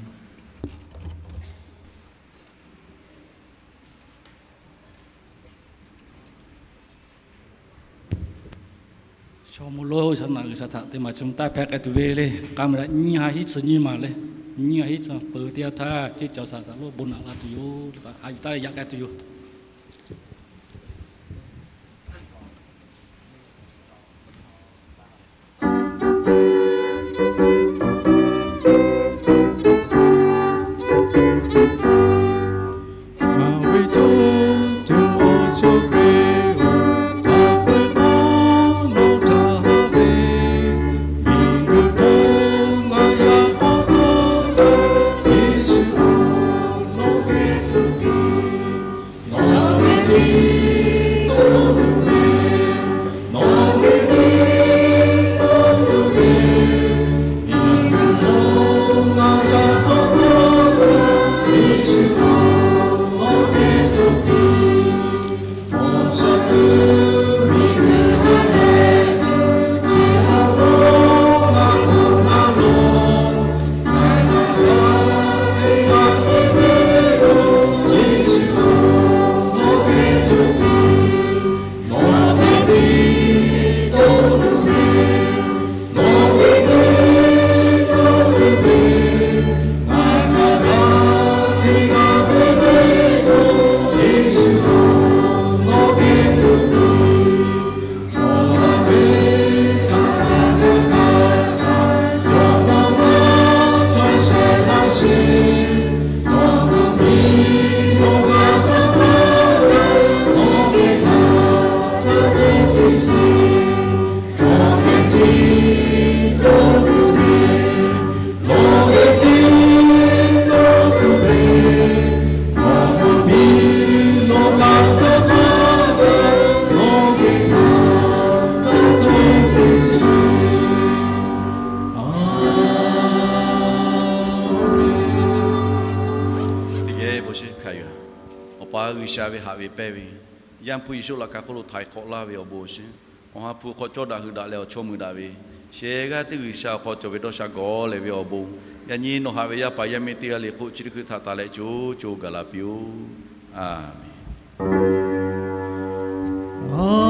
Chaw mawˇ lonˉ shaˍ naꞈ G'uiˬsha htaꞈ teˇ maˬ chi mvuh taˇ hpehꞈ k'ai tuˬ ve le. K'a meuˬ daꞈ nyiˇ ha hiˉ chi nyiˇ maˬ le, nyiˇ ha hiˉ chi peuˬ teˇ yanˇ htaˇ, ceˇ cawˬ shaˍ shaˍ lonˉ bon naꞈ la tuˬ yoˬ. Haꞈ yuˬ taˇ leh yaꞈ k'ai tuˬ yoˬ. Teˇ geh bon shiˍ hkanˍ yuˬ. Awˬ pa G'uiˬsha ve haꞈ ve pehnˇ ve, Yaˇ hpu Yeˍsuˆ laꞈ ka hk'oˆ lo htaiˍ hk'awꞈ laˇ ve awˬ bon awˬ shiˍ, Awˬ ha hpu hk'aw cawˇ daꞈ hui daꞈ leh awˬ chawˇ mui daꞈ ve, shehˍ g'aˇ teˇ G'uiˬsha awˬ hk'aw cawˬ ve dawˇ sha gawˬ leh ve awˬ bon, yaꞈ nyi nawˬ haꞈ ve yaˇ paˍ yaˇ miˇ teˇ g'aˇ le hk'oˆ chi teˇ hkui htaꞈ taˍ leh co co gaˬ la piˇ-oˆ. A menˍ.